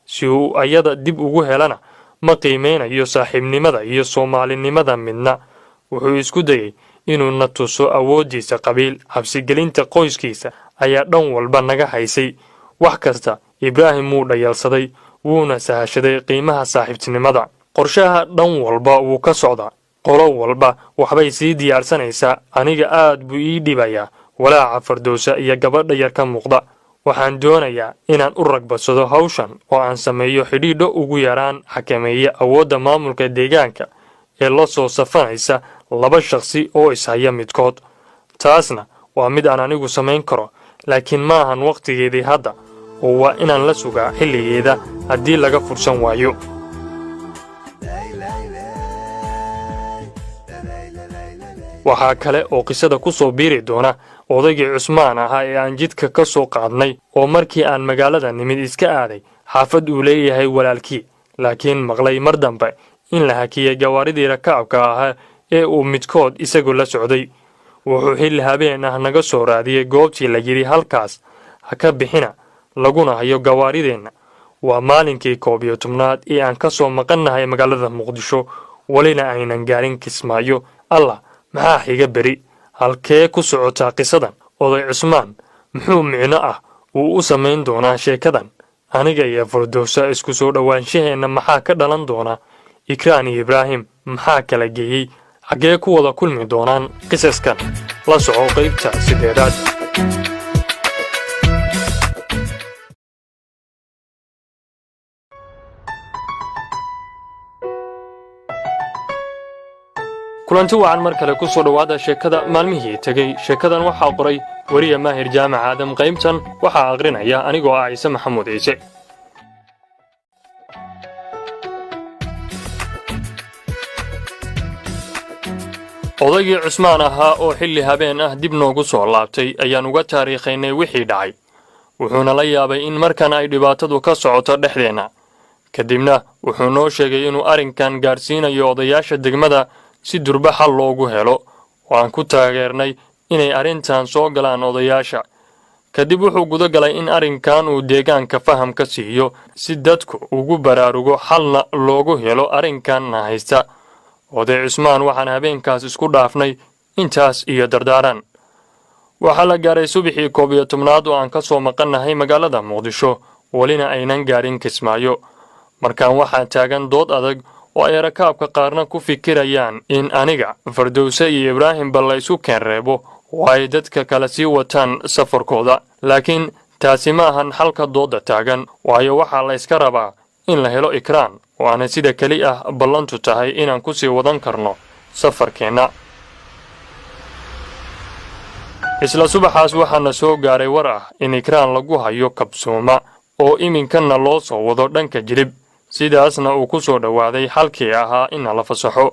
si uu ayada dib ugu helana ma qiimeynayo saaxiibnimada iyo Soomaalinimada midna. Wuxuu isku dayey inuu na tuso awooddiisa qabiil. Cabsigelinta qoyskiisa ayaa dhan walba naga haysay. Wax kasta Ibraahim wuu dhayalsaday, wuuna sahashaday qiimaha saaxiibtinimada. Qorshaha dhan walba wuu ka socdaa, qolo walba waxbay sii diyaarsanaysaa. Aniga aad buu ii dhibayaa walaaca Fardowsa iyo gabadha yar ka muuqda. Waxaan doonayaa inaan u ragbadsado hawshan oo aan sameeyo xidhiidho ugu yaraan xakameeya awoodda maamulka deegaanka ee la soo safanaysa laba shaqsi oo ishaya midkood. Taasna waa mid aan anigu samayn karo, laakiin maahan wakhtigeedii hadda, oo waa inaan la sugaa xilligeeda haddii laga fursan waayo. Waxaa kale oo qisada ku soo biiri doona odaygii Cusmaan ahaa ee aan jidka ka soo qaadnay, oo markii aan magaalada nimid iska aaday xaafad uu leeyahay walaalkii, laakiin maqlay mar dambe in la hakiyey gawaaridii rakaabka ahaa ee uu midkood isagu la socday. Wuxuu xilli habeen ah naga soo raadiyey goobtii la yidhi halkaas ha ka bixina, laguna hayo gawaarideenna. Waa maalinkii 11aad ee aan ka soo maqannahay magaalada Muqdisho, welina aynan gaarin Kismaayo. Allah, maxaa xiga beri? Halkee ku socotaa qisadan? Oday Cusmaan muxuu micno ah uu u samayn doonaa sheekadan? Aniga iyo Fardowsa isku soo dhowaanshaheenna maxaa ka dhalan doona? Ikraan iyo Ibraahim maxaa kala geeyey? Xaggee ku wada kulmi doonaan qisaskan? La soco qaybta 8aad. Kulanti wacan, mar kale ku soo dhowaada sheekada maalmihii tegey. Sheekadan waxaa qoray weriya Maahir Jaamac Aadam. Qaybtan waxaa aqrinaya anigoo ah Ciise Maxamuud Ciise. Odaygii Cusmaan ahaa oo xilli habeen ah dib noogu soo laabtay ayaan uga taariikhaynay wixii dhacay. Wuxuuna la yaabay in markan ay dhibaatadu ka socoto dhexdeenna. Kadibna wuxuu noo sheegay inuu arrinkan gaadhsiinayo odayaasha degmada si durba xal loogu helo, oo aan ku taageernay inay arrintan soo galaan odayaasha. Kadib wuxuu guda galay in arrinkan uu deegaanka faham ka siiyo, si dadku ugu baraarugo, xalna loogu helo arrinkanna haysta. Oday Cusmaan waxaan habeenkaas isku dhaafnay intaas iyo dardaaran. Waxaa la gaaray subaxii 11aad oo aan ka soo maqannahay magaalada Muqdisho, welina aynan gaarin Kismaayo. Markaan waxaa taagan dood adag oo ay rakaabka qaarna ku fikirayaan in aniga, Fardowse iyo Ibraahimba la isu keen reebo oo ay dadka kale sii wataan safarkooda. Laakiin taasi ma ahan xalka doodda taagan, waayo waxaa la iska rabaa in la helo Ikraan, oo aana sida keli ah ballantu tahay inaan ku sii wadan karno safarkeenna. Isla subaxaas waxaana soo gaaray war ah in Ikraan lagu hayo Kabsuuma, oo iminkanna loo soo wado dhanka Jilib, sidaasna uu ku soo dhowaaday xalkii ahaa in la fasaxo.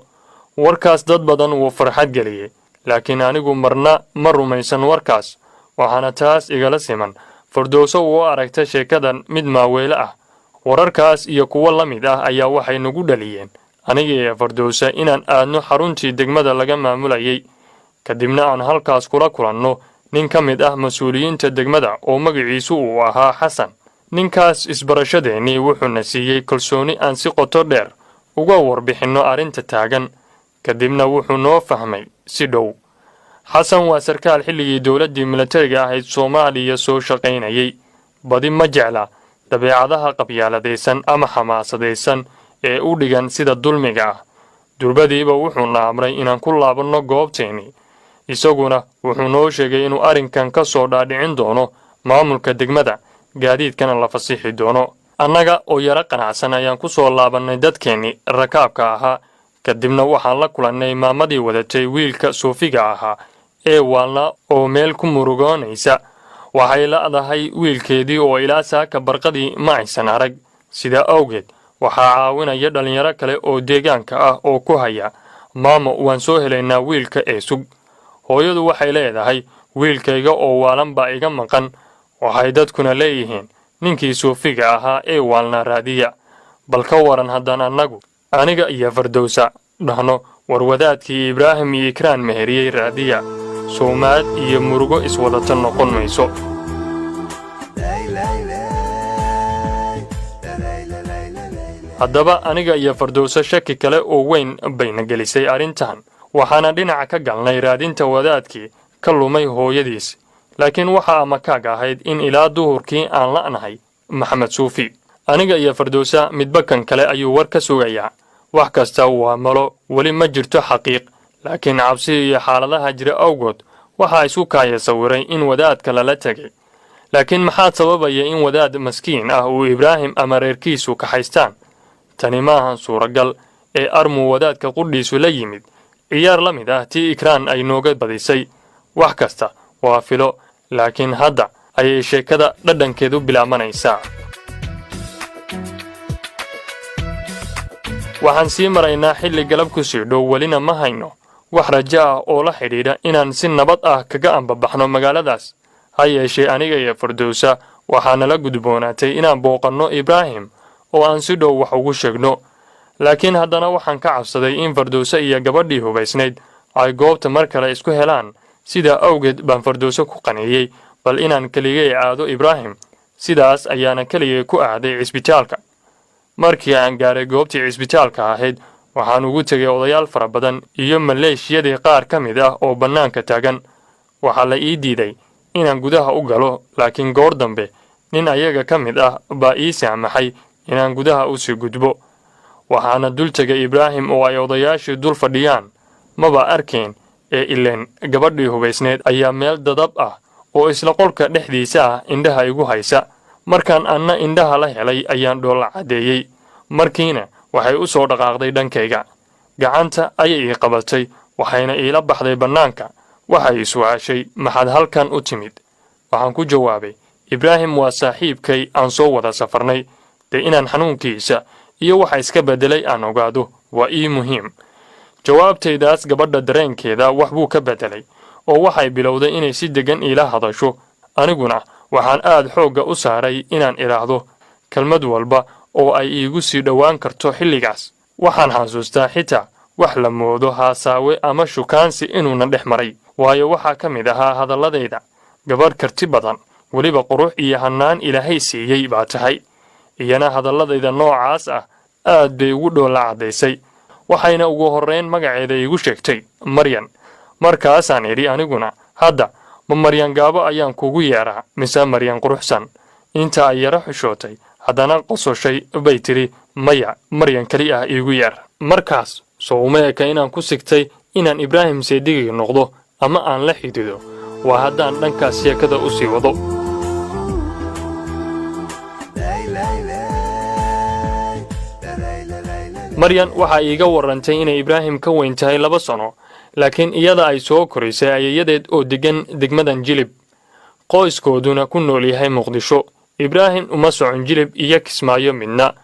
Warkaas dad badan wuu farxad geliyey, laakiin anigu marna ma rumaysan warkaas. Waxaana taas igala siman Fardowso uu aragta sheekadan mid maaweelo ah. Wararkaas iyo kuwo la mid ah ayaa waxay nagu dhaliyeen aniga iyo Fardowsa inaan aadno xaruntii degmada laga maamulayay, kadibna aan halkaas kula kulanno nin ka mid ah mas-uuliyiinta degmada oo magaciisu uu ahaa Xasan. Ninkaas isbarashadeennii wuxuuna siiyey kalsooni aan si qoto dheer uga warbixinno arrinta taagan, kadibna wuxuu noo fahmay si dhow. Xasan waa sarkaal xilligii dowladdii milatariga ahayd Soomaaliya soo shaqaynayay. Badi ma jecla dabeecadaha qabyaaladaysan ama xamaasadaysan ee u dhigan sida dulmiga ah. Durbadiiba wuxuuna amray inaan ku laabanno goobteennii, isaguna wuxuu noo sheegay inuu arrinkan ka soo dhaadhicin doono maamulka degmada, gaadiidkana la fasixi doono. Annaga oo yaro qanacsan ayaan ku soo laabannay dadkeennii rakaabka ahaa. Kadibna waxaan la kulannay maamadii wadatay wiilka suufiga ahaa ee waalna oo meel ku murugoonaysa. Waxay la'dahay wiilkeedii oo ilaa saaka barqadii ma aysan arag. Sidaa awgeed waxaa caawinaya dhallinyaro kale oo deegaanka ah oo ku haya, "Maamo, waan soo helaynaa wiilka ee sug." Hooyadu waxay leedahay, "Wiilkayga oo waalan baa iga maqan." Waxay dadkuna leeyihiin, "Ninkii suufiga ahaa ee waalna raadiya." Bal ka waran haddaan annagu, aniga iyo Fardowsa, dhahno, "War wadaadkii Ibraahim iyo Ikraan meheriyey raadiya"? Soomaad iyo murugo iswadata noqon mayso. Haddaba aniga iyo Fardowso shaki kale oo weyn bayna gelisay arrintan, waxaana dhinaca ka galnay raadinta wadaadkii ka lumay hooyadiis. Laakiin waxaa amakaag ahayd in ilaa duhurkii aan la'nahay Maxamed Suufi. Aniga iyo Fardowsa midba kan kale ayuu war ka sugayaa. Wax kasta waa malo, weli ma jirto xaqiiq, laakiin cabsi iyo xaaladaha jira awgood waxaa isku kaaya sawiray in wadaadka lala tegay. Laakiin maxaa sababaya in wadaad maskiin ah uu Ibraahim ama reerkiisu kaxaystaan? Tani maahan suuragal ee armuu wadaadka qudhiisu la yimid ciyaar la mid ah tii Ikraan ay nooga badisay. Wax kasta waa filo, laakiin hadda ayay sheekada dhadhankeedu bilaabanaysaa. Waxaan sii maraynaa xilli galab ku sii dhow, welina ma hayno wax rajo ah oo la xidhiidha inaan si nabad ah kaga ambabaxno magaaladaas. Ha yeeshee aniga iyo Fardowsa waxaa nala gudboonaatay inaan booqanno Ibraahim oo aan si dhow wax ugu sheegno. Laakiin haddana waxaan ka cabsaday in Fardowse iyo gabadhii hubaysnayd ay goobta mar kale isku helaan. Sidaa awgeed baan Fardowse ku qaneeyey bal inaan keligay aado Ibraahim. Sidaas ayaana keligay ku aaday cisbitaalka. Markii aan gaaray goobtii cisbitaalka ahayd, waxaan ugu tegay odayaal fara badan iyo maleeshiyadii qaar ka mid ah oo bannaanka taagan. Waxaa la ii diiday inaan gudaha u galo, laakiin goor dambe nin ayaga ka mid ah baa ii saamaxay inaan gudaha u sii gudbo. Waxaana dul tegay Ibraahim oo ay odayaashii dul fadhiyaan. Maba arkayn ee ileen gabadhii hubaysneed ayaa meel dadab ah oo isla qolka dhexdiisa ah indhaha igu haysa. Markaan anna indhaha la helay ayaan dhoolla caddeeyey. Markiina waxay u soo dhaqaaqday dhankayga, gacanta ayay ii qabatay, waxayna iila baxday bannaanka. Waxay su'aashay, "Maxaad halkan u timid?" Waxaan ku jawaabay, "Ibraahim waa saaxiibkay aan soo wada safarnay, dee inaan xanuunkiisa iyo waxa iska beddelay aan ogaado waa ii muhiim." Jawaabtaydaas gabadha dareenkeeda wax buu ka beddelay oo waxay bilowday inay si deggan iila hadasho. Aniguna waxaan aad xoogga u saaray inaan idhaahdo kelmad walba oo ay iigu sii dhowaan karto xilligaas. Waxaan xasuustaa xitaa wax la moodo haasaawe ama shukaansi inuuna dhex maray, waayo waxaa ka mid ahaa hadalladayda, "Gabadh karti badan, weliba qurux iyo hannaan Ilaahay siiyey baa tahay." Iyana hadalladayda noocaas ah aad bay ugu dhoolla caddaysay, waxayna ugu horrayn magaceeda iigu sheegtay Maryan. Markaasaan idhi aniguna, "Hadda ma Maryan Gaabo ayaan kugu yeedhaa mise Maryan Quruxsan?" Inta ay yaro xishootay haddana qososhay bay tidhi, "Maya, Maryan keli ah iigu yeer." Markaas soo uma eka inaan ku sigtay inaan Ibraahim seedigay noqdo ama aan la xidido? Waa haddaan dhankaas sheekada u sii wado. Maryan waxaa iiga warrantay inay Ibraahim ka weyn tahay 2 sano, laakiin iyada ay soo korisay ayayadeed oo deggan degmadan Jilib, qoyskooduna ku nool yahay Muqdisho. Ibraahim uma socon Jilib iyo Kismaayo midna,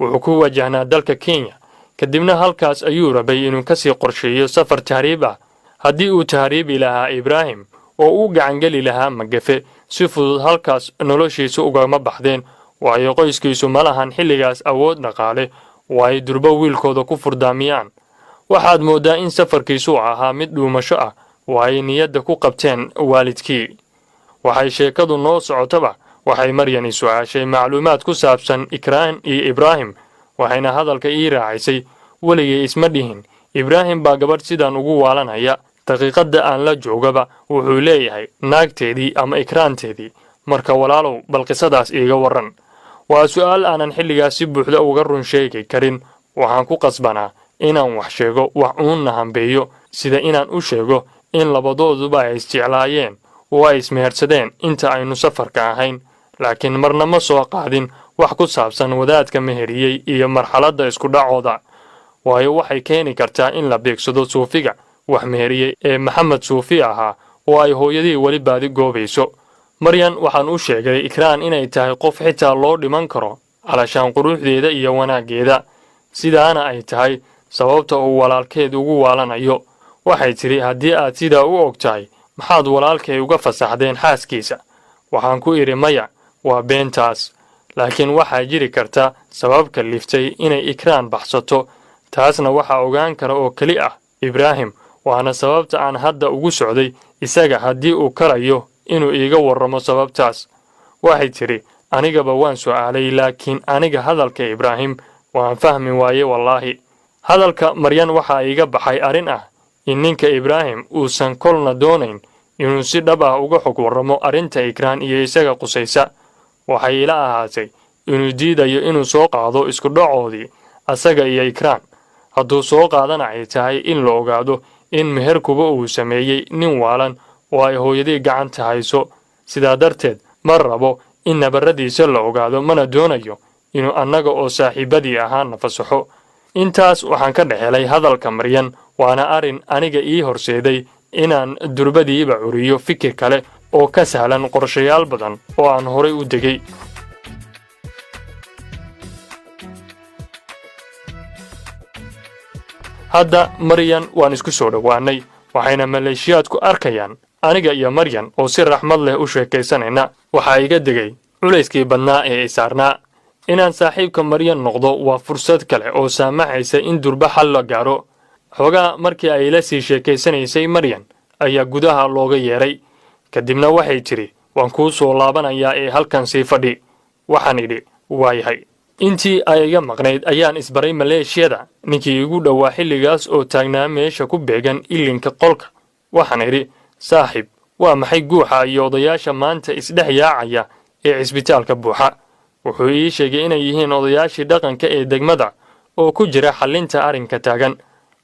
wuxuu ku wajahnaa dalka Kenya. Kadibna halkaas ayuu rabay inuu ka sii qorsheeyo safar tahriib ah. Haddii uu tahriibi lahaa Ibraahim oo uu gacangeli lahaa magafe, si fudud halkaas noloshiisu ugama baxdeen, waayo qoyskiisu ma lahan xilligaas awood dhaqaale oo ay durbo wiilkooda ku furdaamiyaan. Waxaad mooddaa in safarkiisu ahaa mid dhuumasho ah oo ay niyadda ku qabteen waalidkii. Waxay sheekadu noo socotaba, waxay Maryani su'aashay macluumaad ku saabsan Ikraan iyo Ibraahim, waxayna hadalka ii raacisay, "Weligay isma dhihin Ibraahim baa gabadh sidan ugu waalanaya. Daqiiqadda aan la joogaba wuxuu leeyahay naagteedii ama Ikraanteedii. Marka walaalow, bal qisadaas iiga warran." Waa su'aal aanan xilligaas si buuxda uga run sheegi karin. Waxaan ku qasbanaa inaan wax sheego, wax uunna hambeeyo, sida inaan u sheego in labadooduba ay isjeclaayeen oo ay ismehersadeen inta aynu safarka ahayn. Laakiin marna ma soo qaadin wax ku saabsan wadaadka meheriyey iyo marxaladda isku dhacooda. Waayo, waxay keeni kartaa in la beegsado Suufiga wax meheriyey ee Maxamed Suufi ahaa oo ay hooyadii weli baadi goobayso. Maryan waxaan u sheegay Ikraan inay tahay qof xitaa loo dhiman karo calashaan quruxdeeda iyo wanaaggeeda, sidaana ay tahay sababta uu walaalkeed ugu waalanayo. Waxay tidhi, "Haddii aad sidaa u og tahay, maxaad walaalkay uga fasaxdeen xaaskiisa?" Waxaan ku idhi, "Maya, waa beentaas, laakiin waxaa jiri karta sabab kalliftay inay Ikraan baxsato. Taasna waxaa ogaan kara oo keli ah Ibraahim, waana sababta aan hadda ugu socday isaga, haddii uu karayo inuu iiga warramo sababtaas." Waxay tidhi, "Anigaba waan su'aalay, laakiin aniga hadalka Ibraahim waan fahmi waaye wallaahi." Hadalka Maryan waxaa iiga baxay arrin ah in ninka Ibraahim uusan kolna doonayn inuu si dhab ah uga xog warramo arrinta Ikraan iyo isaga qusaysa. Waxay ila ahaatay inuu diidayo inuu soo qaado isku dhacoodii asaga iyo Ikraan, hadduu soo qaadana ay tahay in la ogaado in meherkuba uu sameeyey nin waalan oo ay hooyadii gacanta hayso. Sidaa darteed ma rabo in nabarradiisa la ogaado, mana doonayo inuu annaga oo saaxiibbadii ahaana fasaxo. Intaas waxaan ka dhex helay hadalka Maryan, waana arrin aniga ii horseeday inaan durbadiiba curiyo fikir kale oo ka sahlan qorshayaal badan oo aan horay u degay. Hadda Maryan waan isku soo dhowaannay, waxayna maleeshiyaadku arkayaan aniga iyo Maryan oo si raxmad leh u sheekaysanayna. Waxaa iga degay culayskii badnaa ee i saarnaa. Inaan saaxiibka Maryan noqdo waa fursad kale oo saamaxaysa in durba xal la gaaro. Xoogaa markii ay la sii sheekaysanaysay Maryan ayaa gudaha looga yeedhay. Kadibna waxay tidhi, "Waan kuu soo laabanayaa ee halkan sii fadhi." Waxaan idhi, "Waayahay." Intii ay iga maqnayd ayaan isbaray maleeshiyada ninkii igu dhowaa xilligaas oo taagnaa meesha ku beegan ilinka qolka. Waxaan idhi, "Saaxiib, waa maxay guuxa iyo odayaasha maanta isdhex yaacaya ee cisbitaalka buuxa?" Wuxuu ii sheegay inay yihiin odayaashii dhaqanka ee degmada oo ku jira xallinta arrinka taagan.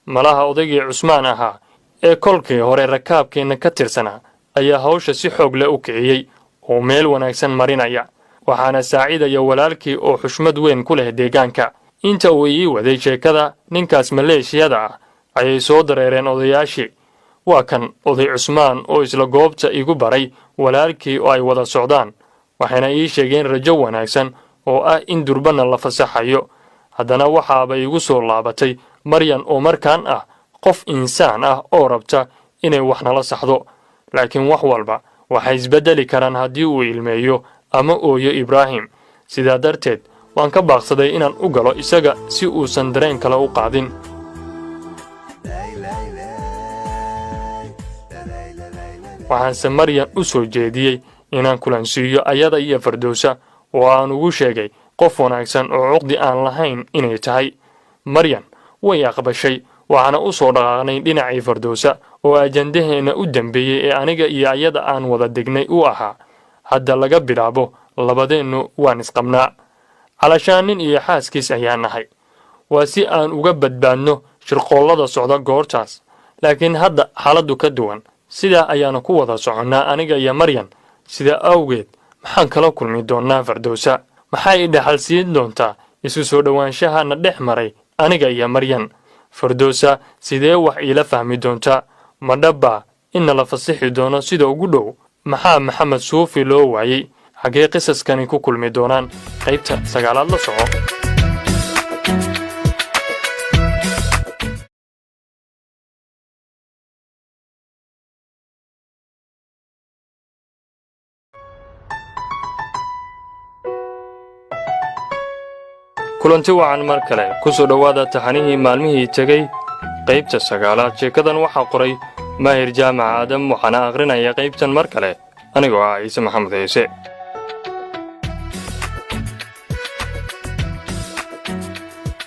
Malaha odaygii Cusmaan ahaa ee kolkii hore rakaabkeenna ka tirsanaa ayaa hawsha si xoog leh u kiciyey oo meel wanaagsan marinaya, waxaana saacidaya walaalkii oo xushmad weyn ku leh deegaanka. Inta uu ii waday sheekada ninkaas maleeshiyada ah ayay soo dareereen odayaashii. Waa kan oday Cusmaan oo isla goobta igu baray walaalkii oo ay wada socdaan, waxayna ii sheegeen rajo wanaagsan oo ah in durbana la fasaxayo. Haddana waxaaba igu soo laabatay Maryan oo markaan ah qof insaan ah oo rabta inay wax nala saxdo, laakiin wax walba waxay isbeddeli karaan haddii uu ilmeeyo ama ooyo Ibraahim. Sidaa darteed waan ka baaqsaday inaan u galo isaga si uusan dareen kale u qaadin. Waxaanse Maryan u soo jeediyey inaan kulansiiyo ayada iyo Fardowsa, oo aan ugu sheegay qof wanaagsan oo cuqdi aan lahayn inay tahay. Maryan way aqbashay, waxaana u soo dhaqaaqnay dhinacii Fardowsa oo ajandaheenna u dambeeyey ee aniga iyo ayada aan wada degnay u ahaa. Hadda laga bilaabo labadeennu waan isqabnaa, calashaan nin iyo xaaskiis ayaan nahay. Waa si aan uga badbaadno shirqoollada socda goortaas, laakiin hadda xaaladdu ka duwan. Sidaa ayaanu ku wada soconnaa aniga iyo Maryan. Sidaa awgeed maxaan kala kulmi doonnaa Fardowsa? Maxay i dhaxal siin doontaa isu soo dhowaanshaha na dhex maray aniga iyo Maryan? Fardowsa sidee wax iila fahmi doontaa? Ma dhabbaa in nala fasixi doono sida ugu dhow? Maxaa Maxamed Suufi loo waayey? Xaggee qisaskani ku kulmi doonaan? Qaybta sagaalaad la soco. Kulanti wacan mar kale, ku soo dhowaada taxanihii Maalmihii Tegey, qaybta sagaalaad. Sheekadan waxaa qoray Maahir Jaamac Aadam, waxaana akhrinaya qaybtan mar kale anigoo ah Ciise Maxamed Ciise.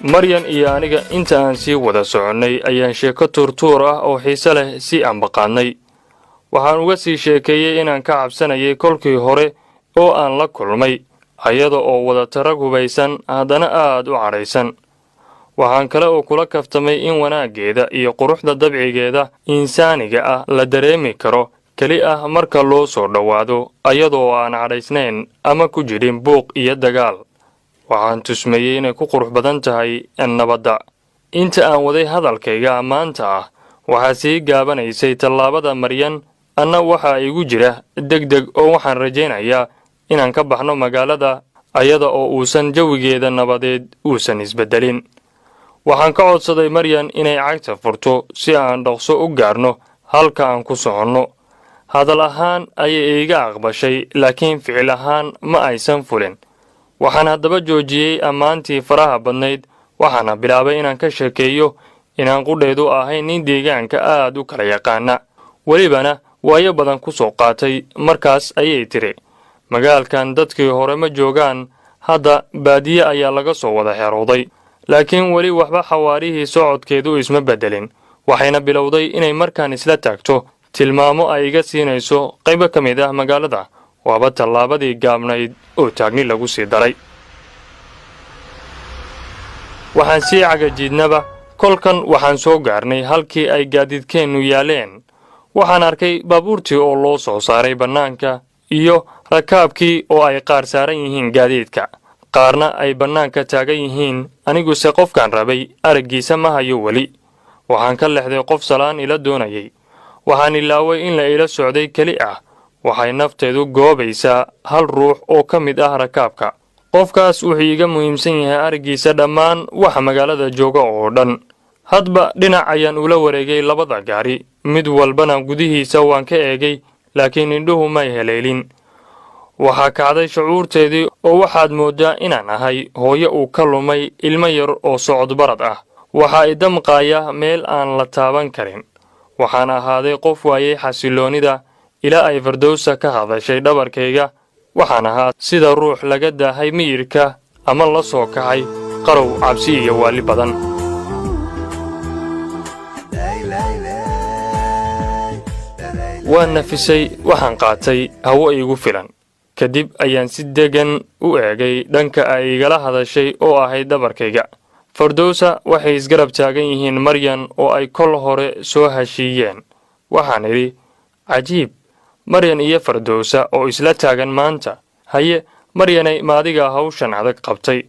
Maryan iyo aniga inta aan sii wada soconnay ayaan sheeko tuurtuur ah oo xiise leh sii ambaqaadnay. Waxaan uga sii sheekeeyey inaan ka cabsanayay kolkii hore oo aan la kulmay ayada oo wadata rag hubaysan, haddana aad u cadhaysan. Waxaan kale oo kula kaftamay in wanaaggeeda iyo quruxda dabcigeeda insaaniga ah la dareemi karo keli ah marka loo soo dhowaado ayadoo aan cadhaysnayn ama ku jirin buuq iyo dagaal. Waxaan tusmeeyey inay ku qurux badan tahay nabadda. Inta aan waday hadalkayga ammaanta ah, waxaa sii gaabanaysay tallaabada Maryan. Anna waxaa igu jira deg deg, oo waxaan rajaynayaa inaan ka baxno magaalada ayada oo uusan jawigeeda nabadeed uusan isbeddelin. Waxaan ka codsaday Maryan inay cagta furto si aan dhaqso u gaarno halka aan ku soconno. Hadal ahaan ayay iiga aqbashay, laakiin ficil ahaan ma aysan fulin. Waxaan haddaba joojiyey ammaantii faraha badnayd, waxaana bilaabay inaan ka sheekeeyo inaan qudheedu ahay nin deegaanka aad u kala yaqaana, welibana waayo badan ku soo qaatay. Markaas ayay tidhi: "Magaalkan dadkii hore ma joogaan, hadda baadiye ayaa laga soo wada xerooday." Laakiin weli waxba xawaarihii socodkeedu isma beddelin, waxayna bilowday inay markaan isla taagto tilmaamo ay iga siinayso qaybo ka mid ah magaalada. Waaba tallaabadii gaabnayd oo taagni lagu sii daray. Waxaan sii cagajiidnaba, kolkan waxaan soo gaarnay halkii ay gaadiidkeennu yaaleen. Waxaan arkay baabuurtii oo loo soo saaray bannaanka iyo rakaabkii oo ay qaar saaran yihiin gaadiidka, qaarna ay bannaanka taagan yihiin. Aniguse qofkaan rabay araggiisa ma hayo weli. Waxaan ka lexday qof salaan ila doonayay. Waxaan ilaaway in la ila socday. Keli ah waxay nafteedu goobaysaa hal ruux oo ka mid ah rakaabka. Qofkaas wuxuu iiga muhiimsan yahay araggiisa dhammaan waxa magaalada jooga oo dhan. Hadba dhinac ayaan ula wareegay labada gaari, mid walbana gudihiisa waan ka eegay, laakiin indhuhu may heleelin. Waxaa kacday shucuurteedii, oo waxaad mooddaa inaan ahay hooyo uu ka lumay ilmo yar oo socodbarad ah. Waxaa i damqaaya meel aan la taaban karin. Waxaan ahaaday qof waayay xasilloonida ilaa ay Fardowsa ka hadashay dhabarkayga. Waxaan ahaa sida ruux laga daahay miyirka ama la soo kacay qarow cabsi iyo waali badan. Waan nafisay, waxaan qaatay hawo iigu filan. Kadib ayaan si degan u eegay dhanka ay igala hadashay oo ahayd dhabarkayga. Fardowsa waxay isgarab taagan yihiin Maryan oo ay kol hore soo heshiiyeen. Waxaan idhi: "Cajiib, Maryan iyo Fardowsa oo isla taagan maanta. Haye Maryanay, maadigaa hawshan adag qabtay?"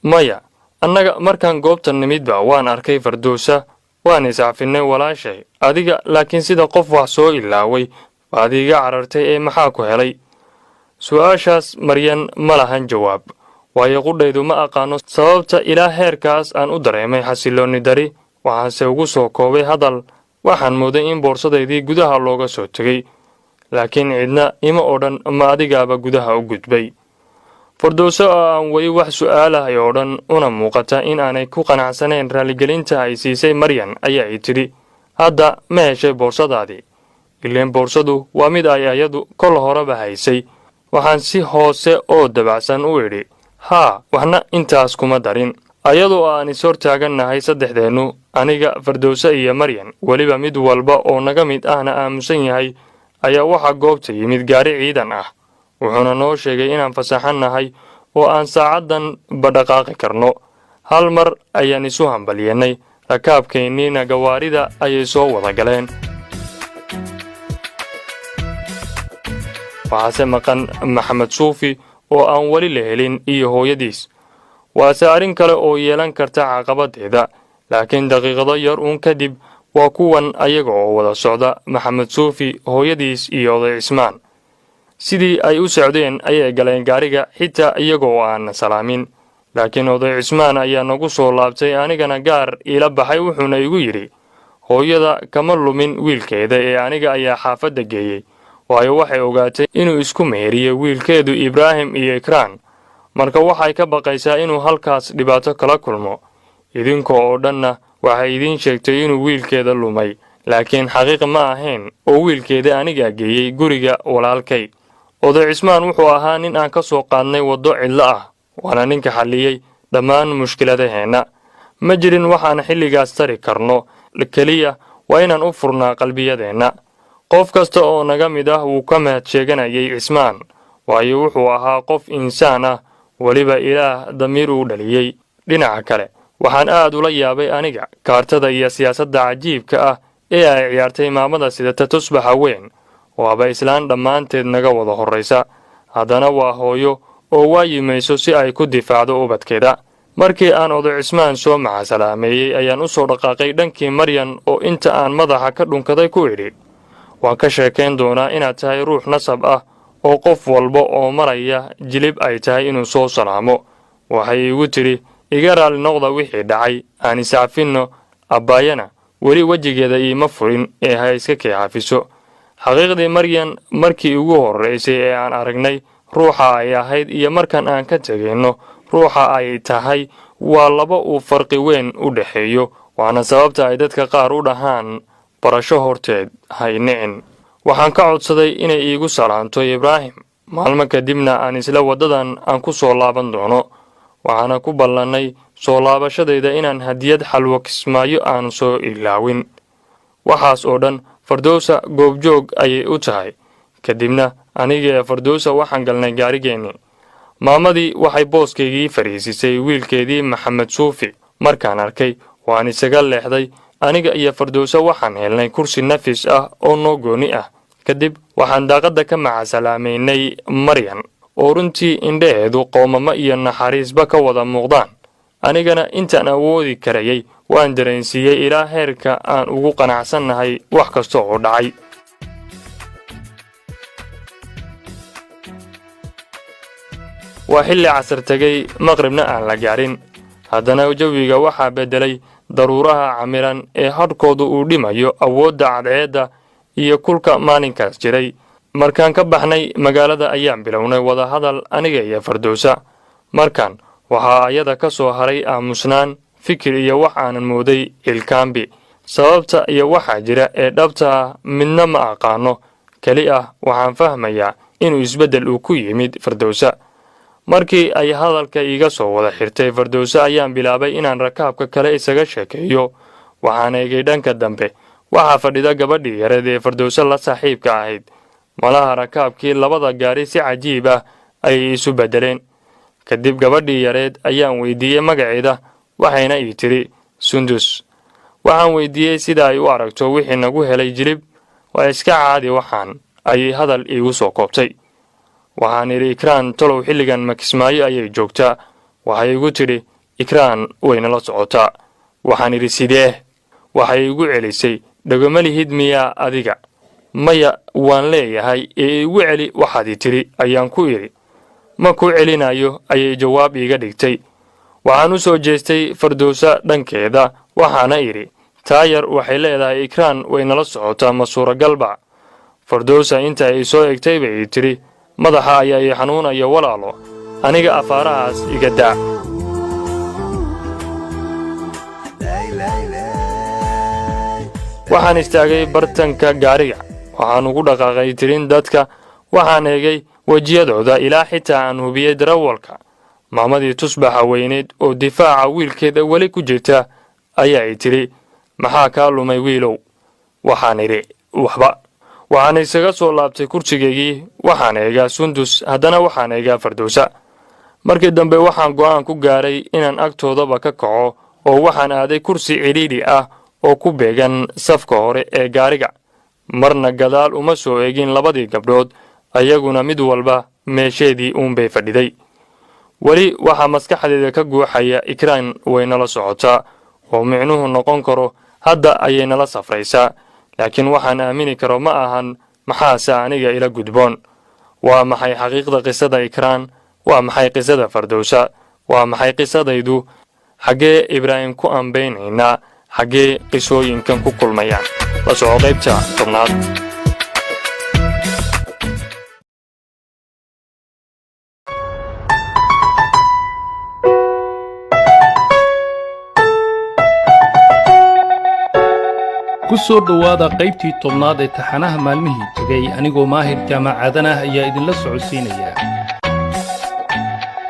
"Maya, annaga markaan goobta nimidba waan arkay Fardowsa, waan iscafinnay walaashay. Adiga laakiin sida qof wax soo ilaaway baad iiga carartay, ee maxaa ku helay?" Su'aashaas Maryan ma lahan jawaab, waayo qudhaydu ma aqaano sababta ilaa heerkaas aan u dareemay xasilloonni dari. Waxaanse ugu soo koobay hadal: "Waxaan mooday in boorsadaydii gudaha looga soo tegey, laakiin cidna ima odhan ma adigaaba gudaha u gudbay." Fardowso oo aan weli wax su'aalahay oo dhan, una muuqata in aanay ku qanacsanayn raaligelinta ay siisay Maryan, ayaa i tidhi: "Hadda ma heshay boorsadaadii? Ileen boorsadu waa mid ay ayadu kol horeba haysay." Waxaan si hoose oo dabacsan u idhi: "Haa, waxna intaas kuma darin." Ayadoo aan is hor taagannahay saddexdeennu, aniga, Fardowse iyo Maryan, weliba mid walba oo naga mid ahna aamusan yahay, ayaa waxaa goobta yimid gaari ciidan ah, wuxuuna noo sheegay inaan fasaxannahay oo aan saacaddan badhaqaaqi karno. Hal mar ayaan isu hambalyannay, rakaabkeenniina gawaarida ayay soo wada galeen. Waxaase maqan Maxamed Suufi oo aan weli la helin iyo hooyadiis. Waase arrin kale oo yeelan karta caqabadeeda. Laakiin daqiiqado yar uun kadib waa kuwan ayaga oo wada socda, Maxamed Suufi, hooyadiis iyo oday Cismaan. Sidii ay u socdeen ayay galeen gaariga, xitaa iyagoo aan salaamin. Laakiin oday Cismaan ayaa nagu soo laabtay, anigana gaar iila baxay, wuxuuna igu yidhi: "Hooyada kama lumin wiilkeeda, ee aniga ayaa xaafadda geeyey, waayo waxay ogaatay inuu isku meheriyey wiilkeedu Ibraahim iyo Ikraan. Marka waxay ka baqaysaa inuu halkaas dhibaato kala kulmo. Idinka oo dhanna waxay idiin sheegtay inuu wiilkeeda lumay, laakiin xaqiiq ma ahayn, oo wiilkeeda anigaa geeyey guriga walaalkay." Oday Cismaan wuxuu ahaa nin aan ka soo qaadnay waddo cidlo ah, waana ninka xalliyey dhammaan mushkiladaheenna. Ma jirin waxaan xilligaas tari karno, keliya waa inaan u furnaa qalbiyadeenna. Qof kasta oo naga mid ah wuu ka mahad sheeganayay Cismaan, waayo wuxuu ahaa qof insaan ah, weliba Ilaah damiir uu dhaliyey. Dhinaca kale, waxaan aad ula yaabay aniga kaartada iyo siyaasadda cajiibka ah ee ay ciyaartay maamada sidata tusbaxa weyn. Waaba islaan dhammaanteed naga wada horraysa, haddana waa hooyo oo waayi mayso si ay ku difaacdo ubadkeeda. Markii aan Oday Cismaan soo macasalaameeyey ayaan u soo dhaqaaqay dhankii Maryan oo inta aan madaxa ka dhunkaday ku idhi, "Waan ka sheekayn doonaa inaad tahay ruux nasab ah oo qof walba oo maraya Jilib ay tahay inuu soo salaamo." Waxay igu tidhi, "Iga raalli noqda wixii dhacay, aan iscafinno." Abbaayana weli wejigeeda iima furin ee ha iska kay cafiso. Xaqiiqdii, Maryan markii ugu horraysay ee aan aragnay ruuxa ay ahayd iyo markan aan ka tegayno ruuxa ay tahay waa laba uu farqi weyn u dhexeeyo, waana sababta ay dadka qaar u dhahaan, "Barasho horteed hay nicin." Waxaan ka codsaday inay iigu salaanto Ibraahim, maalmo kadibna aan isla waddadan aan ku soo laaban doono. Waxaana ku ballannay soo laabashadayda inaan hadiyad xalwo Kismaayo aan soo ilaawin. Waxaas oo dhan Fardowsa goobjoog ayay u tahay. Kadibna aniga ee Fardowsa waxaan galnay gaarigeennii. Maamadii waxay booskaygii fadhiisisay wiilkeedii Maxamed Suufi. Markaan arkay waan isaga leexday. Aniga iyo Fardowsa waxaan helnay kursi nafis ah oo noo gooni ah. Kadib waxaan daaqadda ka macasalaameynay Maryan oo runtii indhaheedu qoomamo iyo naxariisba ka wada muuqdaan. Anigana intaan awoodi karayay waan dareensiiyey ilaa heerka aan ugu qanacsannahay wax kasta oo dhacay. Waa xilli casar tegey, maqribna aan la gaarin. Haddana jawiga waxaa beddelay daruuraha camiran ee hadhkoodu uu dhimayo awoodda cadceedda iyo kulka maalinkaas jiray. Markaan ka baxnay magaalada ayaan bilownay wadahadal aniga iyo Fardowsa. Markan waxaa ayada ka soo haray aamusnaan, fikir iyo wax aanan mooday ilkaambi. Sababta iyo waxaa jira ee dhabta ah midna ma aqaano. Keli ah waxaan fahmayaa inuu isbeddel uu ku yimid Fardowsa. Markii ay hadalka iiga soo wada xirtay Fardowse ayaan bilaabay inaan rakaabka kale isaga sheekeeyo. Waxaan eegay dhanka dambe. Waxaa fadhida gabadhii yareed ee Fardowse la saaxiibka ahayd. Malaha rakaabkii labada gaari si cajiib ah ayay isu beddeleen. Kadib gabadhii yareed ayaan weydiiyey magaceeda, waxayna ii tidhi Sundus. Waxaan weydiiyey sida ay u aragto wixii nagu helay Jilib. "Waa iska caadi waxaan," ayay hadal iigu soo koobtay. Waxaan idhi, "Ikraan tolow xilligan ma Kismaayo ayay joogtaa?" Waxay igu tidhi, "Ikraan waynala socotaa." Waxaan idhi, "Sidee?" Waxay igu celisay, "Dhegoma lihid miyaa adiga?" "Maya, waan leeyahay ee igu celi waxaad i tidhi," ayaan ku idhi. "Ma ku celinayo," ayay jawaab iiga dhigtay. Waxaan u soo jeestay Fardowsa dhankeeda, waxaana idhi, "Taayar waxay leedahay Ikraan waynala socotaa, ma suuragalba?" Fardowsa inta ay soo egtay bay ii tidhi, "Madaxa ayaa ii xanuunaya walaalo, aniga afaarahaas iga daa." Waxaan istaagay bartanka gaariga. Waxaan ugu dhaqaaqay tirin dadka. Waxaan eegay wejiyadooda ilaa xitaa aan hubiyey darawalka. Maamadii tusbaxa weyneyd oo difaaca wiilkeeda weli ku jirta ayaa i tidhi, "Maxaa kaa lumay, wiilow?" Waxaan idhi, "Waxba." Waxaan isaga soo laabtay kursigaygii. Waxaan eegaa Sundus, haddana waxaan eegaa Fardowsa. Markii dambe waxaan go'aan ku gaaray inaan agtoodaba ka kaco, oo waxaan aaday kursi cidhiidhi ah oo ku beegan safka hore ee gaariga. Marna gadaal uma soo eegin labadii gabdhood, ayaguna mid walba meesheedii uunbay fadhiday. Weli waxaa maskaxdeeda ka guuxaya "Ikraan waynala socotaa," oo micnuhu noqon karo hadda ayay nala safraysaa. Laakiin waxaan aamini karo ma ahan. Maxaase aniga ila gudboon? Waa maxay xaqiiqda qisada Ikraan? Waa maxay qisada Fardowsa? Waa maxay qisadaydu? Xaggee Ibraahim ku ambaynaynaa? Xaggee qisooyinkan ku kulmayaan? La soco qaybta 10aad. Ku soo dhowaada qaybtii 10aad ee taxanaha Maalmihii Tegey. Anigoo Maahir Jaamacadan ah ayaa idinla socodsiinaya.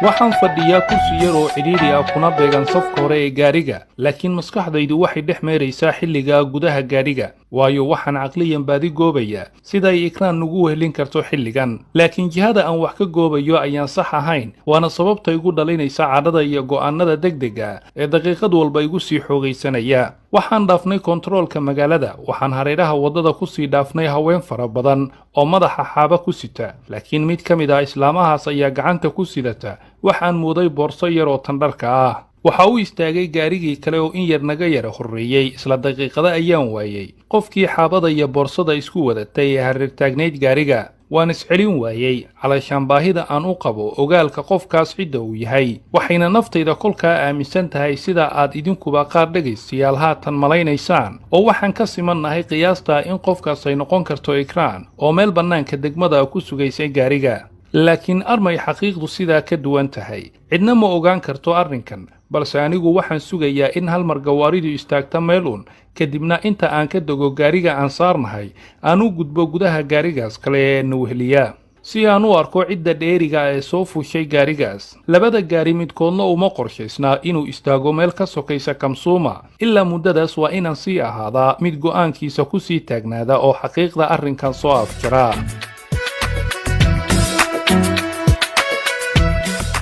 Waxaan fadhiyaa kursi yar oo cidhiidhi ah kuna beegan safka hore ee gaadhiga, laakiin maskaxdaydu waxay dhex meeraysaa xilligaa gudaha gaadhiga, waayo waxaan caqliyan baadi goobayaa sida ay Ikraan nugu wehelin karto xilligan. Laakiin jihada aan wax ka goobayo ayaan sax ahayn, waana sababta igu dhalinaysa cadhada iyo go'aannada degdega ee daqiiqad walba igu sii xoogaysanaya. Waxaan dhaafnay kontaroolka magaalada. Waxaan hareeraha waddada ku sii dhaafnay haween fara badan oo madaxa xaaba ku sita, laakiin mid ka mid ah islaamahaas ayaa gacanta ku sidata waxaan mooday boorso yar oo tandharka ah. Waxa uu istaagay gaarigii kale oo in yar naga yara horreeyey. Isla daqiiqada ayaan waayey qofkii xaabada iyo boorsada isku wadatay ee hareertaagnayd gaariga. Waan iscelin waayey calashaan baahida aan u qabo ogaalka qofkaas cidda uu yahay, waxayna naftayda kolkaa aaminsan tahay sida aad idinkuba qaar dhegaystayaal haatan malaynaysaan, oo waxaan ka simannahay qiyaastaa in qofkaas ay noqon karto Ikraan oo meel bannaanka degmada ku sugaysay gaariga. Laakiin armay xaqiiqdu sidaa ka duwan tahay. Cidna ma ogaan karto arrinkan, balse anigu waxaan sugayaa in hal mar gawaaridu istaagta meel uun, kadibna inta aan ka dego gaariga aan saarnahay aan u gudbo gudaha gaarigaas kale ee nuweheliya, si aan u arko cidda dheeriga ee soo fuushay gaarigaas. Labada gaari midkoodna uma qorshaysnaa inuu istaago meel ka sokaysa Kamsuuma. Ilaa muddadaas waa inaan sii ahaadaa mid go'aankiisa ku sii taagnaada oo xaqiiqda arrinkan soo afjaraa.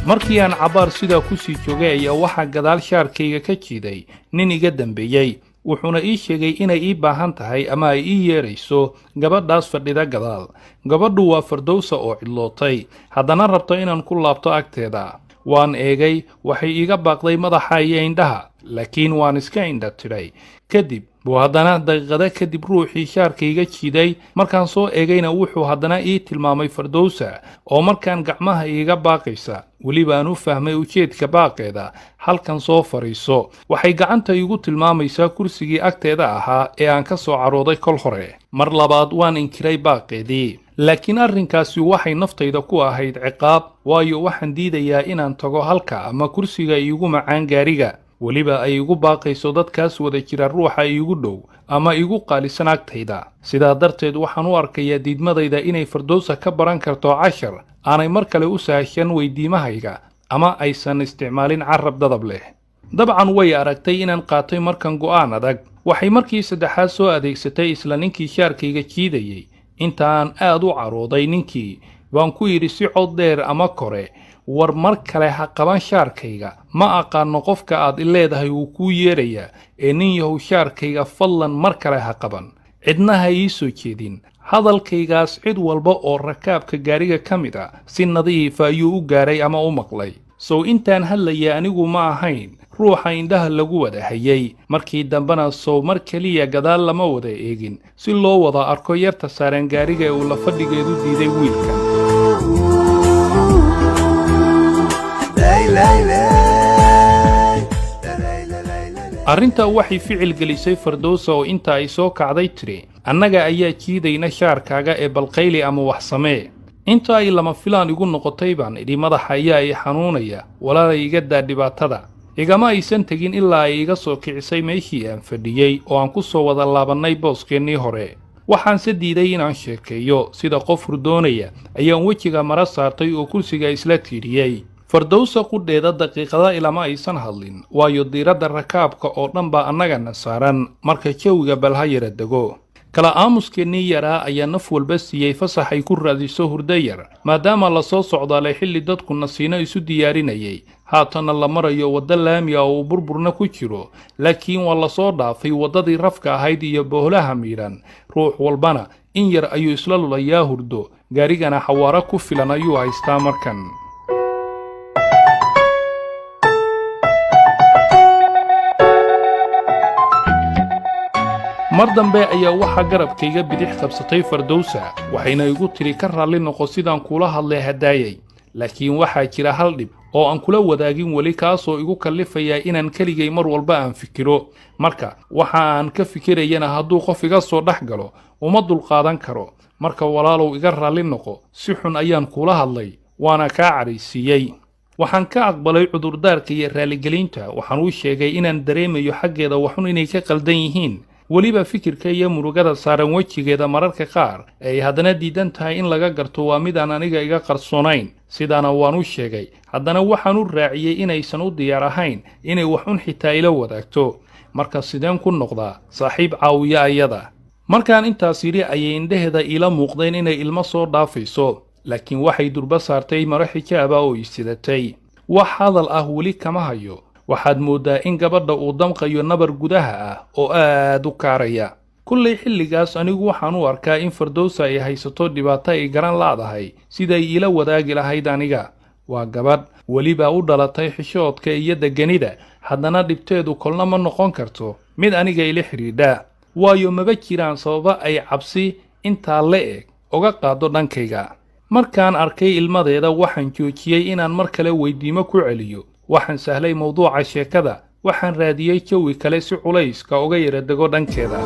Markii aan cabbaar sidaa ku sii joogay ayaa waxaa gadaal shaarkayga ka jiiday nin iga dambeeyey, wuxuuna ii sheegay inay ii baahan tahay ama ay ii yeedhayso gabadhaas fadhida gadaal. Gabadhu waa Fardowsa oo cidlootay, haddana rabto inaan ku laabto agteeda. Waan eegay, waxay iiga baaqday madaxa iyo indhaha, laakiin waan iska indha tidhay. Kadib buu haddana daqiiqada kadib ruuxii shaarkayga jiiday. Markaan soo eegayna wuxuu haddana ii tilmaamay Fardowsa oo markaan gacmaha iiga baaqaysa. Welibaan u fahmay ujeedka baaqeeda: halkan soo fadhiiso. Waxay gacanta iigu tilmaamaysaa kursigii agteeda ahaa ee aan ka soo carooday kol hore. Mar labaad waan inkiray baaqeedii, laakiin arrinkaasi waxay naftayda ku ahayd ciqaab, waayo waxaan diidayaa inaan tago halka ama kursiga iigu macaan gaariga, weliba ay igu baaqayso dadkaas wada jira ruuxa iigu dhow ama igu qaalisan agtayda. Sidaa darteed waxaan u arkayaa diidmadayda inay Fardowsa ka baran karto cashar aanay mar kale u sahashan weydiimahayga ama aysan isticmaalin carab dadab leh. Dabcan way aragtay inaan qaatay markan go'aan adag. Waxay markii saddexaad soo adeegsatay isla ninkii shaarkayga jiidayey. Intaan aad u carooday ninkii baan ku yidhi si cod dheer ama kore: war mar kale ha qaban shaarkayga, ma aqaano qofka aad i leedahay wuu kuu yeedhayaa ee nin yahow, shaarkayga fadlan mar kale ha qaban, cidna ha ii soo jeedin. Hadalkaygaas cid walba oo rakaabka gaariga ka mid a si nadiifa ayuu u gaaray ama u maqlay. Sow intaan hadlaya anigu ma ahayn ruuxa indhaha lagu wada hayay? Markii dambena sow mar keliya gadaal lama wada eegin si loo wada arko yarta saaran gaariga ee uu la fadhigeedu diiday wiilkan? Arrinta waxay ficil gelisay Fardowsa oo inta ay soo kacday tiri: annaga ayaa jiidayna shaarkaaga ee balqayli ama wax samee. Inta ay lama filaan igu noqotay baan idhi: madaxa ayaa i xanuunaya, walaalay iga daa dhibaatada. Igama aysan tegin ilaa ay iga soo kicisay meeshii aan fadhiyey oo aan ku soo wada laabannay booskeennii hore. Waxaanse diiday inaan sheekeeyo. Sida qof hurdoonaya ayaan wejiga mara saartay oo kursiga isla tiiriyey. Fardowsa qudheeda daqiiqada ilama aysan hadlin, waayo diiradda rakaabka oo dhan baa annagana saaran. Marka jawiga bal ha yara dego. Kala aamuskeennii yaraa ayaa naf walba siiyey fasax ay ku raadiso hurdo yar, maadaama lasoo socdaalay xilli dadku nasiino isu diyaarinayay, haatanna la marayo waddo laami ah oo uu burburna ku jiro. Laakiin waa lasoo dhaafay waddadii rafka ahayd iyo bohlaha miidhan, ruux walbana in yar ayuu isla lulayaa hurdo, gaarigana xawaaro ku filan ayuu haystaa markan. Mar dambe ayaa waxaa garabkayga bidix qabsatay Fardowsa, waxayna igu tidhi: ka raalli noqo sidaan kula hadlay hadaayay, laakiin waxaa jira hal dhib oo aan kula wadaagin weli, kaasoo igu kallifaya inaan keligay mar walba aan fikiro. Marka waxa aan ka fikirayana hadduu qof iga soo dhex galo uma dulqaadan karo. Marka walaalow iga raalli noqo, si xun ayaan kula hadlay waana kaa cadhaysiiyey. Waxaan ka aqbalay cudurdaarka iyo raaligelinta. Waxaan u sheegay inaan dareemayo xaggeeda waxun inay ka qaldan yihiin, weliba fikirka iyo murugada saaran wejigeeda mararka qaar ee ay haddana diidan tahay in laga garto waa mid aan aniga iga qarsoonayn. Sidaana waan u sheegay, haddana waxaan u raaciyey inaysan u diyaar ahayn inay waxun xitaa ila wadaagto. Marka sideen ku noqdaa saaxiib caawiya ayada? Markaan intaas yidhi ayay indhaheeda iila muuqdeen inay ilmo soo dhaafayso, laakiin waxay durba saartay maro xijaaba oo isidatay. Wax hadal ah weli kama hayo. Waxaad mooddaa in gabadha uu damqayo nabar gudaha ah oo aad u kaaraya. Kullay xilligaas anigu waxaan u arkaa in Fardowsa ay haysato dhibaato ay garan laadahay siday iila wadaagi lahayd aniga. Waa gabadh Weliba u dhalatay xishoodka iyo deganida, haddana dhibteedu kolna ma noqon karto mid aniga ila xidhiidha, waayo maba jiraan sababo ay cabsi intaa la eg uga qaado dhankayga. Markaan arkay ilmadeeda, waxaan joojiyey inaan mar kale weydiimo ku celiyo. Waxaan sahlay mowduuca sheekada. Waxaan raadiyey jawi kale si culayska uga yara dego dhankeeda.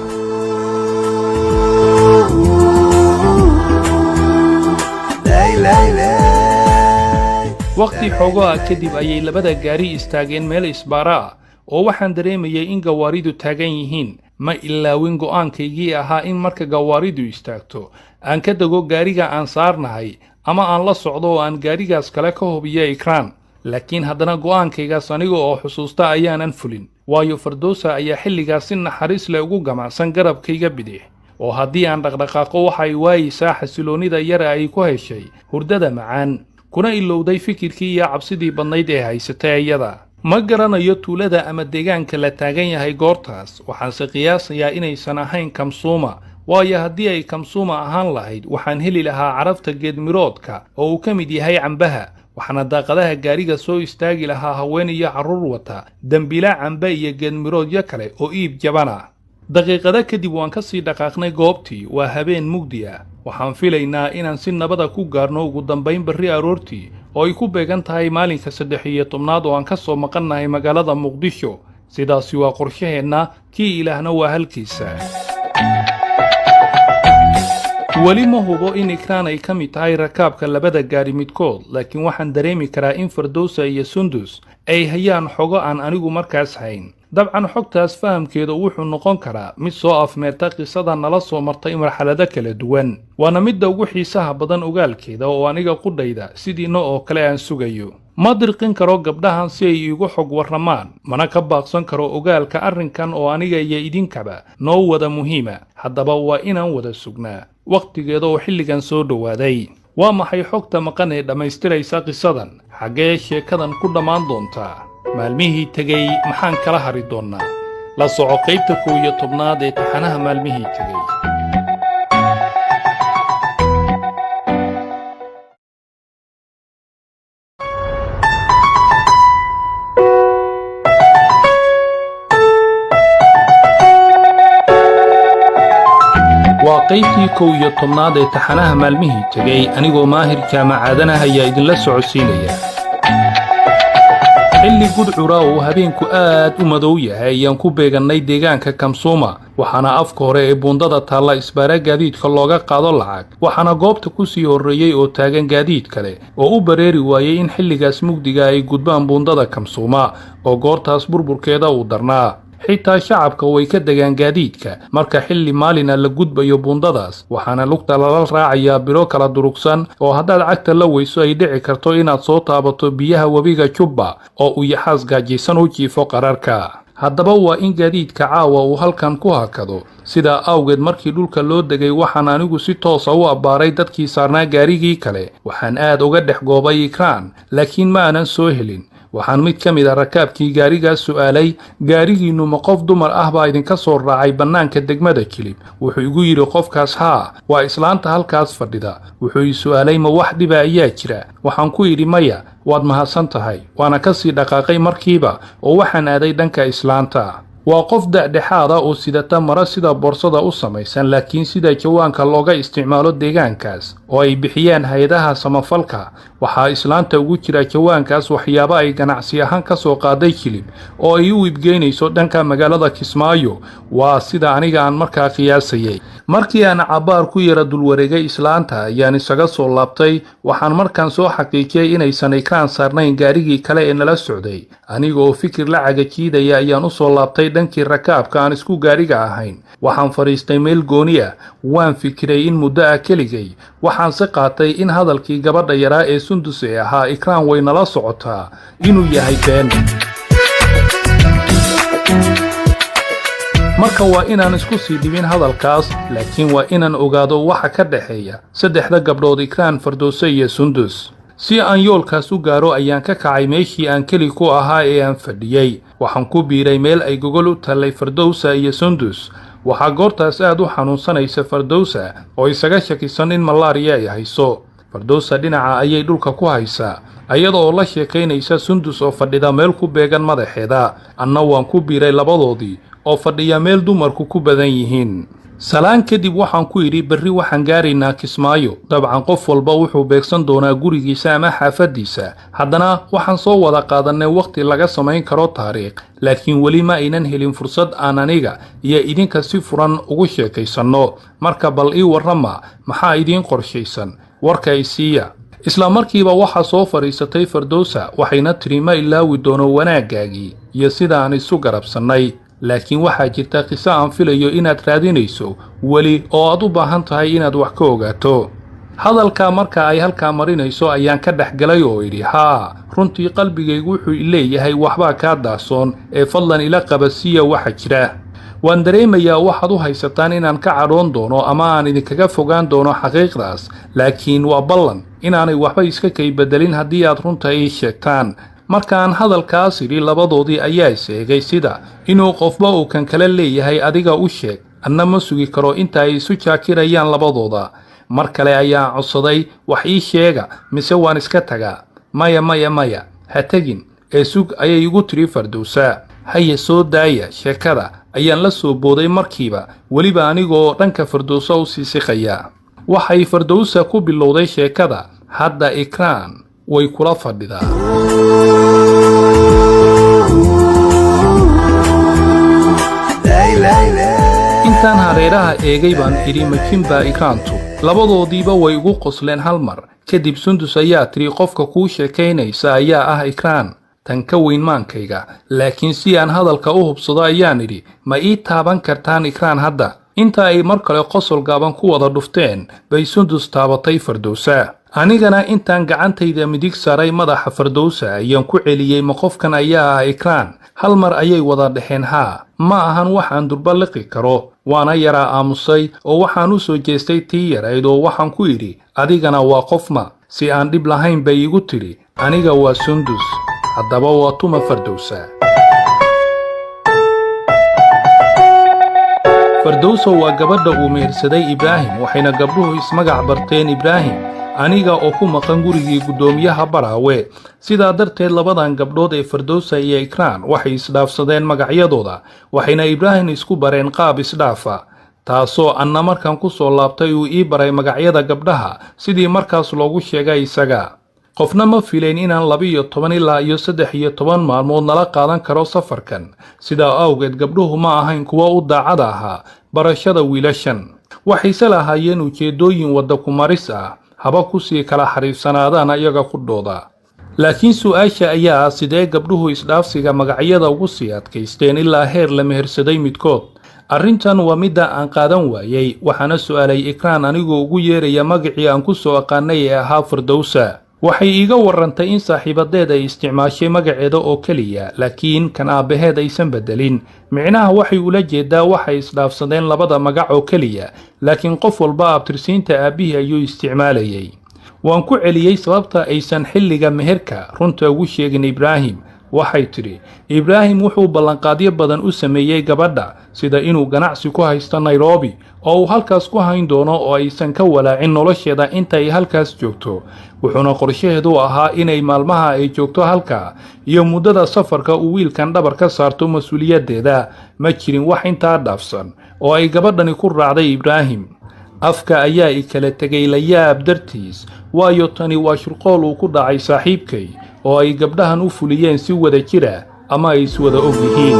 Waqti xoogo ah kadib ayay labada gaari istaageen meel isbaara ah, oo waxaan dareemayay in gawaaridu taagan yihiin. Ma ilaawin go'aankaygii ahaa in marka gawaaridu istaagto aan ka dego gaariga aan saarnahay ama aan la socdo oo aan gaarigaas kale ka hubiyo Ikraan. Laakiin haddana go'aankaygaas aniga oo xusuusta ayaanan fulin, waayo Fardoosa ayaa xilligaas si naxariis leh ugu gamacsan garabkayga bidix, oo haddii aan dhaqdhaqaaqo waxay waayeysaa xasiloonnida yara ay ku heshay hurdada macaan, kuna ilowday fikirkii iyo cabsidii badnayd ee haysatay iyada. Ma garanayo tuulada ama deegaanka la taagan yahay goortaas, waxaanse qiyaasayaa inaysan ahayn Kamsuuma, waayo haddii ay Kamsuuma ahaan lahayd waxaan heli lahaa carafta geedmiroodka oo uu ka mid yahay cambaha, waxaana daaqadaha gaariga soo istaagi lahaa haween iyo carruur wata dembiila cambe iyo geedmiroodyo kale oo iib jabana. Daqiiqado kadib waan ka sii dhaqaaqnay goobtii. Waa habeen mugdi ah. Waxaan filaynaa inaan si nabada ku gaarno ugu dambayn berri aroortii, oo ay ku beegan tahay maalinka 13aad oo aan ka soo maqannahay magaalada Muqdisho. Sidaasi waa qorshaheenna, kii Ilaahna waa halkiisa. Weli ma hubo in Ikraan ay ka mid tahay rakaabka labada gaari midkood, laakiin waxaan dareemi karaa in Fardowsa iyo Sundus ay hayaan xogo aan anigu markaas hayn. Dabcan xogtaas fahamkeedu wuxuu noqon karaa mid soo afmeerta qisada nala soo martay marxalado kala duwan, waana midda ugu xiisaha badan ogaalkeeda oo aniga qudhayda sidiina oo kale aan sugayo. Ma dirqin karo gabdhahan si ay iigu xog warramaan, mana ka baaqsan karo ogaalka arrinkan oo aniga iyo idinkaba noo wada muhiima. Haddaba waa inaan wada sugnaa wakhtigeeda oo xilligan soo dhowaaday. Waa maxay xogta maqan ee dhammaystiraysa qisadan? Xaggee sheekadan ku dhammaan doontaa? Maalmihii tegey maxaan kala hari doonnaa? La soco qaybta 11aad ee taxanaha Maalmihii Tegey. Waa qaybtii 11aad ee taxanaha Maalmihii Tegey. Anigoo Maahir Jaamacaadanah ayaa idinla socodsiinaya. Xilli gudcura uu habeenku aad u madow yahay ayaan ku beegannay deegaanka Kamsuuma, waxaana afka hore ee buundada taalla isbaara gaadiidka looga qaado lacag. Waxaana goobta ku sii horreeyey oo taagan gaadiid kale oo u bareeri waayey in xilligaas mugdiga ay gudbaan buundada Kamsuuma oo goortaas burburkeeda uu darnaa. Xitaa shacabka way ka degaan gaadiidka marka xilli maalina la gudbayo buundadaas, waxaana lugta lala raacayaa biro kala durugsan oo haddaad cagta la weyso ay dhici karto inaad soo taabato biyaha webiga Jubba oo uu yaxaas gaajaysan u jiifo qararka. Haddaba waa in gaadiidka caawa uu halkan ku hakado. Sidaa awgeed markii dhulka loo degay waxaan anigu si toosa u abbaaray dadkii saarnaa gaarigii kale. Waxaan aad uga dhex goobay Ikraan, laakiin ma aanan soo helin. Waxaan mid ka mid ah rakaabkii gaarigaas su'aalay: "Gaarigiinnu ma qof dumar ah baa idinka soo raacay bannaanka degmada Jilib?" Wuxuu igu yidhi qofkaas: "Haa, waa islaanta halkaas fadhida." Wuxuu i su'aalay: "Ma wax dhiba ayaa jira?" Waxaan ku idhi: "Maya, waad mahadsan tahay." Waana ka sii dhaqaaqay markiiba oo waxaan aaday dhanka islaanta. Waa qof da'dhexaada oo sidata maro sida boorsada u samaysan, laakiin sida jawaanka looga isticmaalo deegaankaas oo ay bixiyaan hay-adaha samafalka. Waxaa islaanta ugu jira jawaankaas waxyaabo ay ganacsi ahaan ka soo qaaday Jilib oo ay u iibgeynayso dhanka magaalada Kismaayo, waa sida aniga aan markaa qiyaasayay. Markii aan cabbaar ku yara dulwareegay islaanta ayaan isaga soo laabtay. Waxaan markaan soo xaqiijiyey inaysan Ikraan saarnayn gaarigii kale ee nala socday. Aniga oo fikir la cagajiidaya ayaan u soo laabtay dhankii rakaabka aan isku gaariga ahayn. Waxaan fadhiistay meel gooni ah. Waan fikiray in muddo ah keligay. Waxaanse qaatay in hadalkii gabadha yaraa ee Sundus ee ahaa "Ikraan way nala socotaa" inuu yahay been. Marka waa inaan isku sii dhibin hadalkaas, laakiin waa inaan ogaado waxa ka dhexeeya saddexda gabdhood, Ikraan, Fardowse iyo Sundus. Si aan yoolkaas u gaaro ayaan ka kacay meeshii aan keli ku ahaa ee aan fadhiyey. Waxaan ku biiray meel ay gogol u tallay Fardowsa iyo Sundus. Waxaa goortaas aad u xanuunsanaysa Fardowsa oo isaga shakisan in malaariya ay hayso. Fardowsa dhinaca ayay dhulka ku haysaa, ayada oo la sheekaynaysa Sundus oo fadhida meel ku beegan madaxeeda. Anna waan ku biiray labadoodii oo fadhiya meel dumarku ku badan yihiin. Salaan kadib waxaan ku idhi, berri waxaan gaaraynaa Kismaayo. Dabcan qof walba wuxuu beegsan doonaa gurigiisa ama xaafaddiisa. Haddana waxaan soo wada qaadannay wakhti laga samayn karo taariikh, laakiin weli ma aynan helin fursad aan aniga iyo idinka si furan ugu sheekaysanno. Marka bal ii warrama, maxaa idiin qorshaysan? Warka isiiya. Isla markiiba waxaa soo fadhiisatay Fardowsa, waxayna tidhi, ma ilaawi doono wanaaggaagii iyo sida aan isu garabsannay, laakiin waxaa jirta qiso aan filayo inaad raadinayso weli oo aad u baahan tahay inaad wax ka ogaato. Hadalkaa marka ay halkaa marinayso ayaan ka dhex galay oo idhi, haa, runtii qalbigaygu wuxuu leeyahay waxbaa kaa daahsoon, ee fadlan ila qabasiiya waxa jira. Waan dareemayaa waxaad u haysataan inaan ka cadhoon doono ama aan idinkaga fogaan doono xaqiiqdaas, laakiin waa ballan inaanay waxba iska kay bedelin haddii aad runta ii sheegtaan. Markaan hadalkaas idhi, labadoodii ayaa is eegay, sida inuu qofba uu kan kale leeyahay adiga u sheeg, anna ma sugi karo inta ay isu jaakirayaan labadooda. Mar kale ayaan codsaday, wax ii sheega mise waan iska tagaa? Maya, maya, maya, ha tegin ee sug, ayay igu tiri Fardowsa. Haye, soo daaya sheekada, ayaan la soo booday markiiba, weliba anigoo dhanka Fardowsa u sii siqaya. Waxay Fardowsa ku bilowday sheekada, hadda Ikraan way kula fadhidaa. Intaan hareeraha eegay baan idhi, majin baa Ikraantu? Labadoodiiba way igu qosleen hal mar. Kadib Sundus ayaa tidhi, qofka kuu sheekaynaysa ayaa ah Ikraan tan ka weyn maankayga. Laakiin si aan hadalka u hubsado ayaan idhi, ma ii taaban kartaan Ikraan hadda? Inta ay mar kale qosol gaaban ku wada dhufteen bay Sundus taabatay Fardowsa. Anigana intaan gacantayda midig saaray madaxa Fardowsa ayaan ku celiyey, ma qofkan ayaa ah Ikraan? Hal mar ayay wada dhexeen haa. Ma ahan waxaan durba liqi karo, waana yaraa aamusay oo waxaan u soo jeestay tii yarayd oo waxaan ku idhi, adigana waa qofma? Si aan dhib lahayn bay igu tidhi, aniga waa Sundus. Haddaba waa tuma Fardowsa? Fardowsa waa gabadha uu mehersaday Ibraahim, waxayna gabdhuhu ismagac barteen Ibraahim aniga oo ku maqan gurigii guddoomiyaha Baraawe. Sidaa darteed labadan gabdhood ee Fardowsa iyo Ikraan waxay isdhaafsadeen magacyadooda, waxayna Ibraahim isku bareen qaab isdhaafa, taasoo anna markaan ku soo laabtay uu ii baray magacyada gabdhaha sidii markaas loogu sheegay isaga. Qofna ma filayn inaan 12 ilaa iyo 13 maalmood nala qaadan karo safarkan. Sidaa awgeed gabdhuhu ma ahayn kuwo u daacad ahaa barashada wiilashan, waxayse lahaayeen ujeeddooyin wadda kumaris ah, haba kusii kala xariifsanaadaan ayaga qudhooda. Laakiin su-aasha ayaa ah, sidee gabdhuhu isdhaafsiga magacyada ugu sii adkaysteen ilaa heer la mehersaday midkood? Arrintan waa midda aan qaadan waayey, waxaana su'aalay Ikraan anigoo ugu yeeraya magacii aan ku soo aqaanay ee ahaa Fardowsa. Waxay iiga warrantay in saaxiibadeed ay isticmaashay magaceeda oo keliya, laakiin kan aabbaheed aysan beddelin. Micnaha waxay ula jeedaa waxay isdhaafsadeen labada magac oo keliya, laakiin qof walba abtirsiinta aabbihii ayuu isticmaalayay. Waan ku celiyey sababta aysan xilliga meherka runta ugu sheegin Ibraahim. Waxay tidhi, Ibraahim wuxuu ballanqaadyo badan u sameeyey gabadha, sida inuu ganacsi ku haysto Nairobi oo uu halkaas ku hayn doono oo aysan ka walaacin nolosheeda inta ay halkaas joogto. Wuxuuna qorshaheedu ahaa inay maalmaha ay joogto halkaa iyo muddada safarka uu wiilkan dhabar ka saarto mas-uuliyaddeeda. Ma jirin wax intaa dhaafsan oo ay gabadhani ku raacday Ibraahim. Afka ayaa i kala tegay la yaab dartiis, waayo tani waa shirqool uu ku dhacay saaxiibkay oo ay gabdhahan u fuliyeen si wada jira ama ay iswada og yihiin.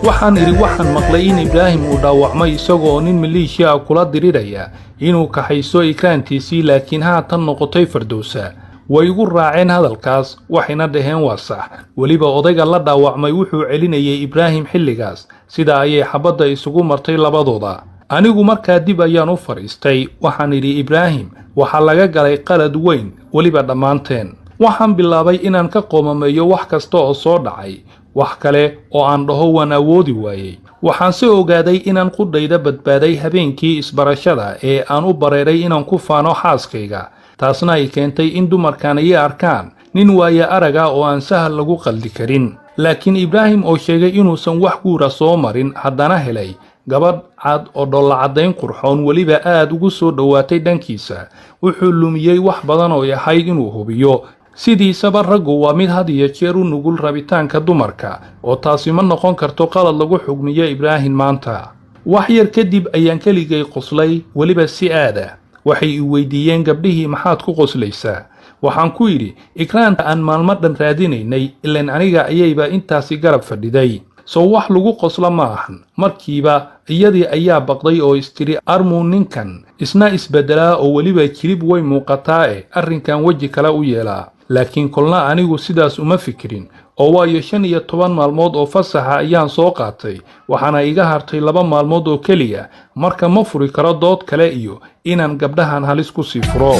Waxaan idhi, waxaan maqlay in Ibraahim uu dhaawacmay isagoo nin maleeshiya ah kula diriraya inuu kaxayso Ikraantiisii, laakiin haatan noqotay Fardowsa. Way igu raaceen hadalkaas, waxayna dhaheen waa sax. Weliba odayga la dhaawacmay wuxuu celinayay Ibraahim xilligaas, sidaa ayay xabadda isugu martay labadooda. Anigu markaa dib ayaan u fadhiistay. Waxaan idhi, Ibraahim waxaa laga galay qalad weyn, weliba dhammaanteen. Waxaan bilaabay inaan ka qoomameeyo wax kasta oo soo dhacay. Wax kale oo aan dhaho waan awoodi waayey. Waxaan se ogaaday inaan qudhayda badbaaday habeenkii isbarashada ee aan u bareeray inaan ku faano xaaskayga, taasna ay keentay in dumarkan ii arkaan nin waaya araga oo aan sahal lagu qaldi karin. Laakiin Ibraahim oo sheegay inuusan wax guura soo marin, haddana helay gabadh cad oo dhollacaddayn qurxoon, weliba aad ugu soo dhowaatay dhankiisa, wuxuu lumiyey wax badan oo ahayd inuu hubiyo. Sidiisaba raggu waa mid had iyo jeer u nugul rabitaanka dumarka, oo taasi ma noqon karto qalad lagu xugmiyo Ibraahim maanta. Wax yar kadib ayaan keligay qoslay, weliba si aada. Waxay i weydiiyeen gabdhihii, "Maxaad ku qoslaysaa?" Waxaan ku idhi, "Ikraanta aan maalmo dhan raadinaynay ilaan aniga ayayba intaasi garab fadhiday. Soo wax lagu qoslo ma ahan?" Markiiba iyadii ayaa baqday oo istiri, "Armuu ninkan isna isbeddelaa oo weliba jirib way muuqataa e arrinkan weji kale u yeelaa?" Laakiin kolna anigu sidaas uma fikirin, oo waayo 15 maalmood oo fasaxa ayaan soo qaatay, waxaana iga hartay 2 maalmood oo keliya. Marka ma furi karo dood kale iyo inaan gabdhahan halis ku sii furo.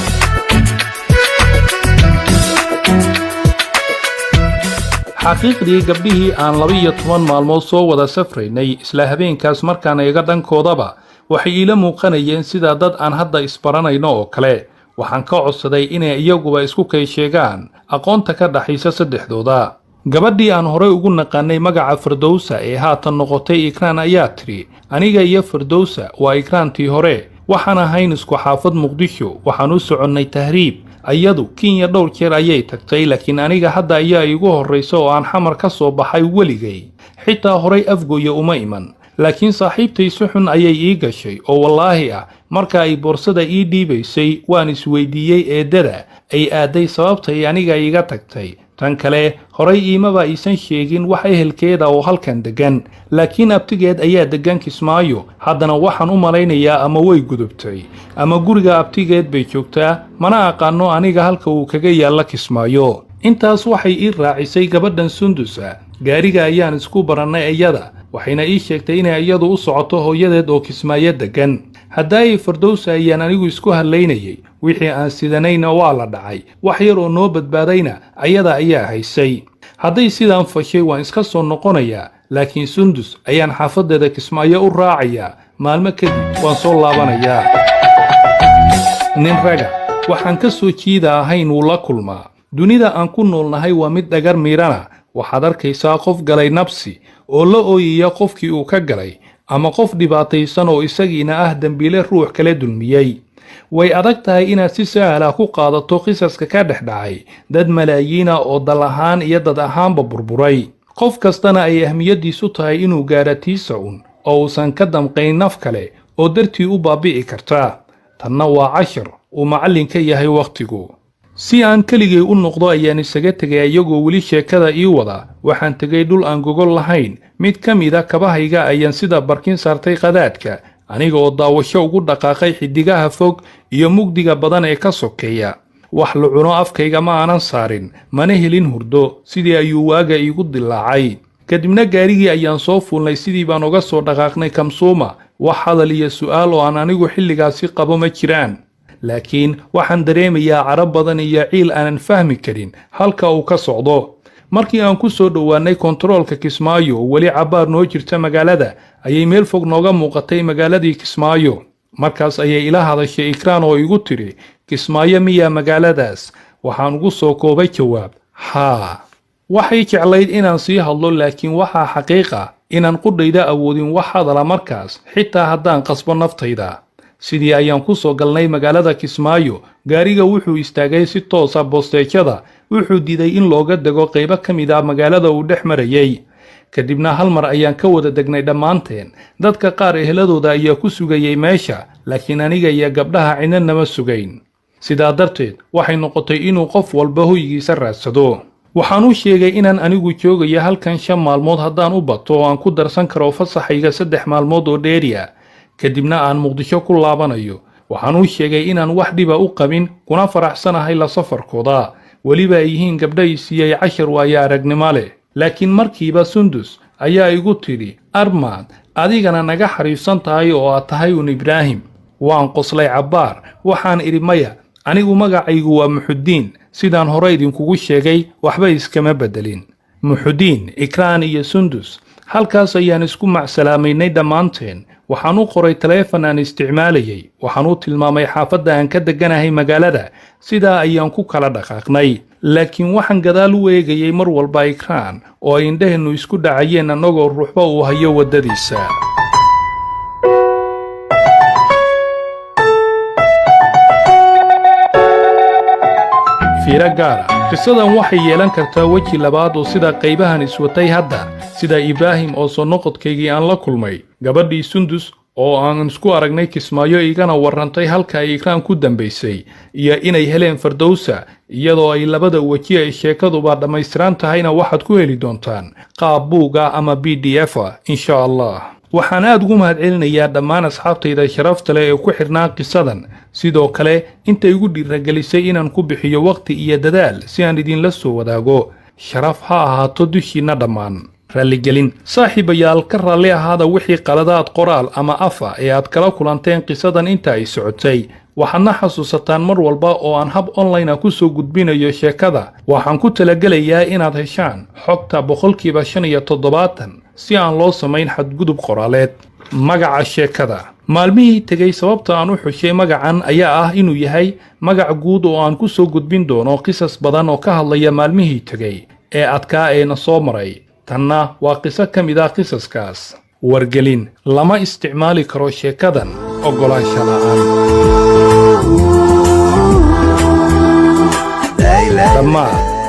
Xaqiiqdii, gabdhihii aan 12 maalmood soo wada safraynay, isla habeenkaas markaan iga dhankoodaba waxay iila muuqanayeen sida dad aan hadda isbaranayno oo kale. Waxaan ka codsaday inay iyaguba isku kay sheegaan aqoonta ka dhaxaysa saddexdooda. Gabadhii aan horey ugu naqaanay magaca Fardowsa ee haatan noqotay Ikraan ayaa tidhi, "Aniga iyo Fardowsa waa Ikraantii hore. Waxaan ahayn isku xaafad Muqdisho. Waxaan u soconnay tahriib. Iyadu Kenya dhowr jeer ayay tagtay, laakiin aniga hadda ayaa iigu horraysa oo aan Xamar ka soo baxay weligay. Xitaa horay Afgooya uma iman. Laakiin saaxiibtay si xun ayay ii gashay oo wallaahi ah, marka ay boorsada ii dhiibaysay waan isweydiiyey eeddada ay aadday sababtay aniga iiga tagtay. Tan kale, horay iimaba aysan sheegin wax ehelkeeda oo halkan deggan, laakiin abtigeed ayaa deggan Kismaayo. Haddana waxaan u malaynayaa ama way gudubtay ama guriga abtigeed bay joogtaa. Mana aqaano aniga halka uu kaga yaalla Kismaayo." Intaas waxay ii raacisay gabadhan Sundusa, gaariga ayaan isku barannay iyada, waxayna ii sheegtay inay iyadu u socoto hooyadeed oo Kismaayo deggan. Haddaayay Fardowsa ayaan anigu isku hadlaynayay, wixii aan sidanayna waa la dhacay, wax yar oo noo badbaadayna ayada ayaa haysay. Hadday sidaan fashay waan iska soo noqonayaa, laakiin Sundus ayaan xaafaddeeda Kismaayo u raacayaa. Maalmo kadib waan soo laabanayaa." Nin raga waxaan ka soo jiida ahayn wuu la kulmaa. Dunida aan ku noolnahay waa mid dhagar miirana. Waxaad arkaysaa qof galay nabsi oo la ooyaya qofkii uu ka galay, ama qof dhibaataysan oo isagiina ah dembiile ruux kala dulmiyey. Way adag tahay inaad si sahla ku qaadato qisaska ka dhex dhacay dad malaayiina oo dal ahaan iyo dad ahaanba burburay, qof kastana ay ahmiyaddiisu tahay inuu gaadha tiisa un oo uusan ka damqayn naf kale oo dartii u baabi'i karta. Tanna waa cashar uu macallin ka yahay wakhtigu. Si aan keligay u noqdo ayaan isaga tegay iyagoo weli sheekada ii wada. Waxaan tegay dhul aan gogol lahayn. Mid ka mida kabahayga ayaan sida barkin saartay qadaadka, aniga oo daawasho ugu dhaqaaqay xiddigaha fog iyo mugdiga badan ee ka sokeeya. Wax la cuno afkayga ma aanan saarin, mana helin hurdo. Sidii ayuu waaga iigu dilaacay. Kadibna gaarigii ayaan soo fuulnay. Sidii baan uga soo dhaqaaqnay Kamsuuma. Wax hadal iyo su'aal oo aan anigu xilligaasi qabo ma jiraan, laakiin waxaan dareemayaa caro badan iyo ciil aanan fahmi karin halka uu ka socdo. Markii aan ku soo dhowaannay kontaroolka Kismaayo oo weli cabbaar noo jirta magaalada, ayay meel fog nooga muuqatay magaaladii Kismaayo. Markaas ayay ila hadashay Ikraan oo igu tidhi, "Kismaayo miyaa magaaladaas?" Waxaan ugu soo koobay jawaab, "Haa." Waxay jeclayd inaan sii hadlo, laakiin waxaa xaqiiqa inaan qudhayda awoodin wax hadala markaas, xitaa haddaan qasbo naftayda. Sidii ayaan ku soo galnay magaalada Kismaayo. Gaariga wuxuu istaagay si toosa boosteejada. Wuxuu diiday in looga dego qaybo ka mid ah magaalada uu dhex marayay. Kadibna hal mar ayaan ka wada degnay dhammaanteen. Dadka qaar eheladooda ayaa ku sugayay meesha, laakiin aniga iyo gabdhaha cidna nama sugayn. Sidaa darteed waxay noqotay inuu qof walba hoygiisa raadsado. Waxaan u sheegay inaan anigu joogayo halkan 5 maalmood haddaan u bato, oo aan ku darsan karo fasaxayga 3 maalmood oo dheeri ah, kadibna aan Muqdisho ku laabanayo. Waxaan u sheegay inaan wax dhiba u qabin, kuna faraxsanahay la safarkooda, weliba ay yihiin gabdha i siiyey cashar waayo aragnimo leh. Laakiin markiiba Sundus ayaa igu tidhi, "Armaad adigana naga xariifsan tahay oo aad tahay un Ibraahim?" Waan qoslay cabbaar. Waxaan idhi, "Maya, anigu magacaygu waa Muxudiin. Sidaan hore idinkugu sheegay, waxba iskama beddelin." Muxudiin, Ikraan iyo Sundus halkaas ayaan isku macsalaamaynay dhammaanteen. Waxaan u qoray taleefon aan isticmaalayay. Waxaan u tilmaamay xaafadda aan ka degganahay magaalada. Sidaa ayaan ku kala dhaqaaqnay. Laakiin waxaan gadaal u eegayay mar walba Ikraan oo ay indhaheennu isku dhacayeen, annagoo ruuxba uu hayo waddadiisa. Fiiro gaara: qisadan waxay yeelan kartaa weji labaad oo sida qaybahan iswatay hadda, sida Ibraahim oo soo noqodkaygii aan la kulmay, gabadhii Sundus oo aan isku aragnay Kismaayo igana warrantay halka ay Ikraan ku dambaysay iyo inay heleen Fardowsa, iyadoo ay labada weji ay sheekaduba dhammaystiran tahayna waxaad ku heli doontaan qaab buuga ama PDF a, insha Allah. Waxaan aad ugu mahadcelinayaa dhammaan asxaabtayda sharafta leh ee ku xidhnaa qisadan, sidoo kale inta igu dhiiragelisay inaan ku bixiyo waqti iyo dadaal si aan idinla soo wadaago. Sharaf ha ahaato dushiinna dhammaan. Raalligelin: saaxiibayaal, ka raalli ahaada wixii qaladaad qoraal ama afa ee aad kala kulanteen qisadan inta ay socotay. Waxaadna xasuusataan, mar walba oo aan hab online ah ku soo gudbinayo sheekada, waxaan ku talagelayaa inaad heshaan xogta 75% si aan loo samayn xadgudub qoraaleed. Magaca sheekada "Maalmihii Tegay", sababta aan u xushay magacan ayaa ah inuu yahay magac guud oo aan ku soo gudbin doono qisas badan oo ka hadlaya maalmihii tegay ee adkaa ee na soo maray. Tanna waa qiso ka mid ah qisaskaas. Wargelin: lama isticmaali karo sheekadan oggolaansha la'aan. Dhammaad.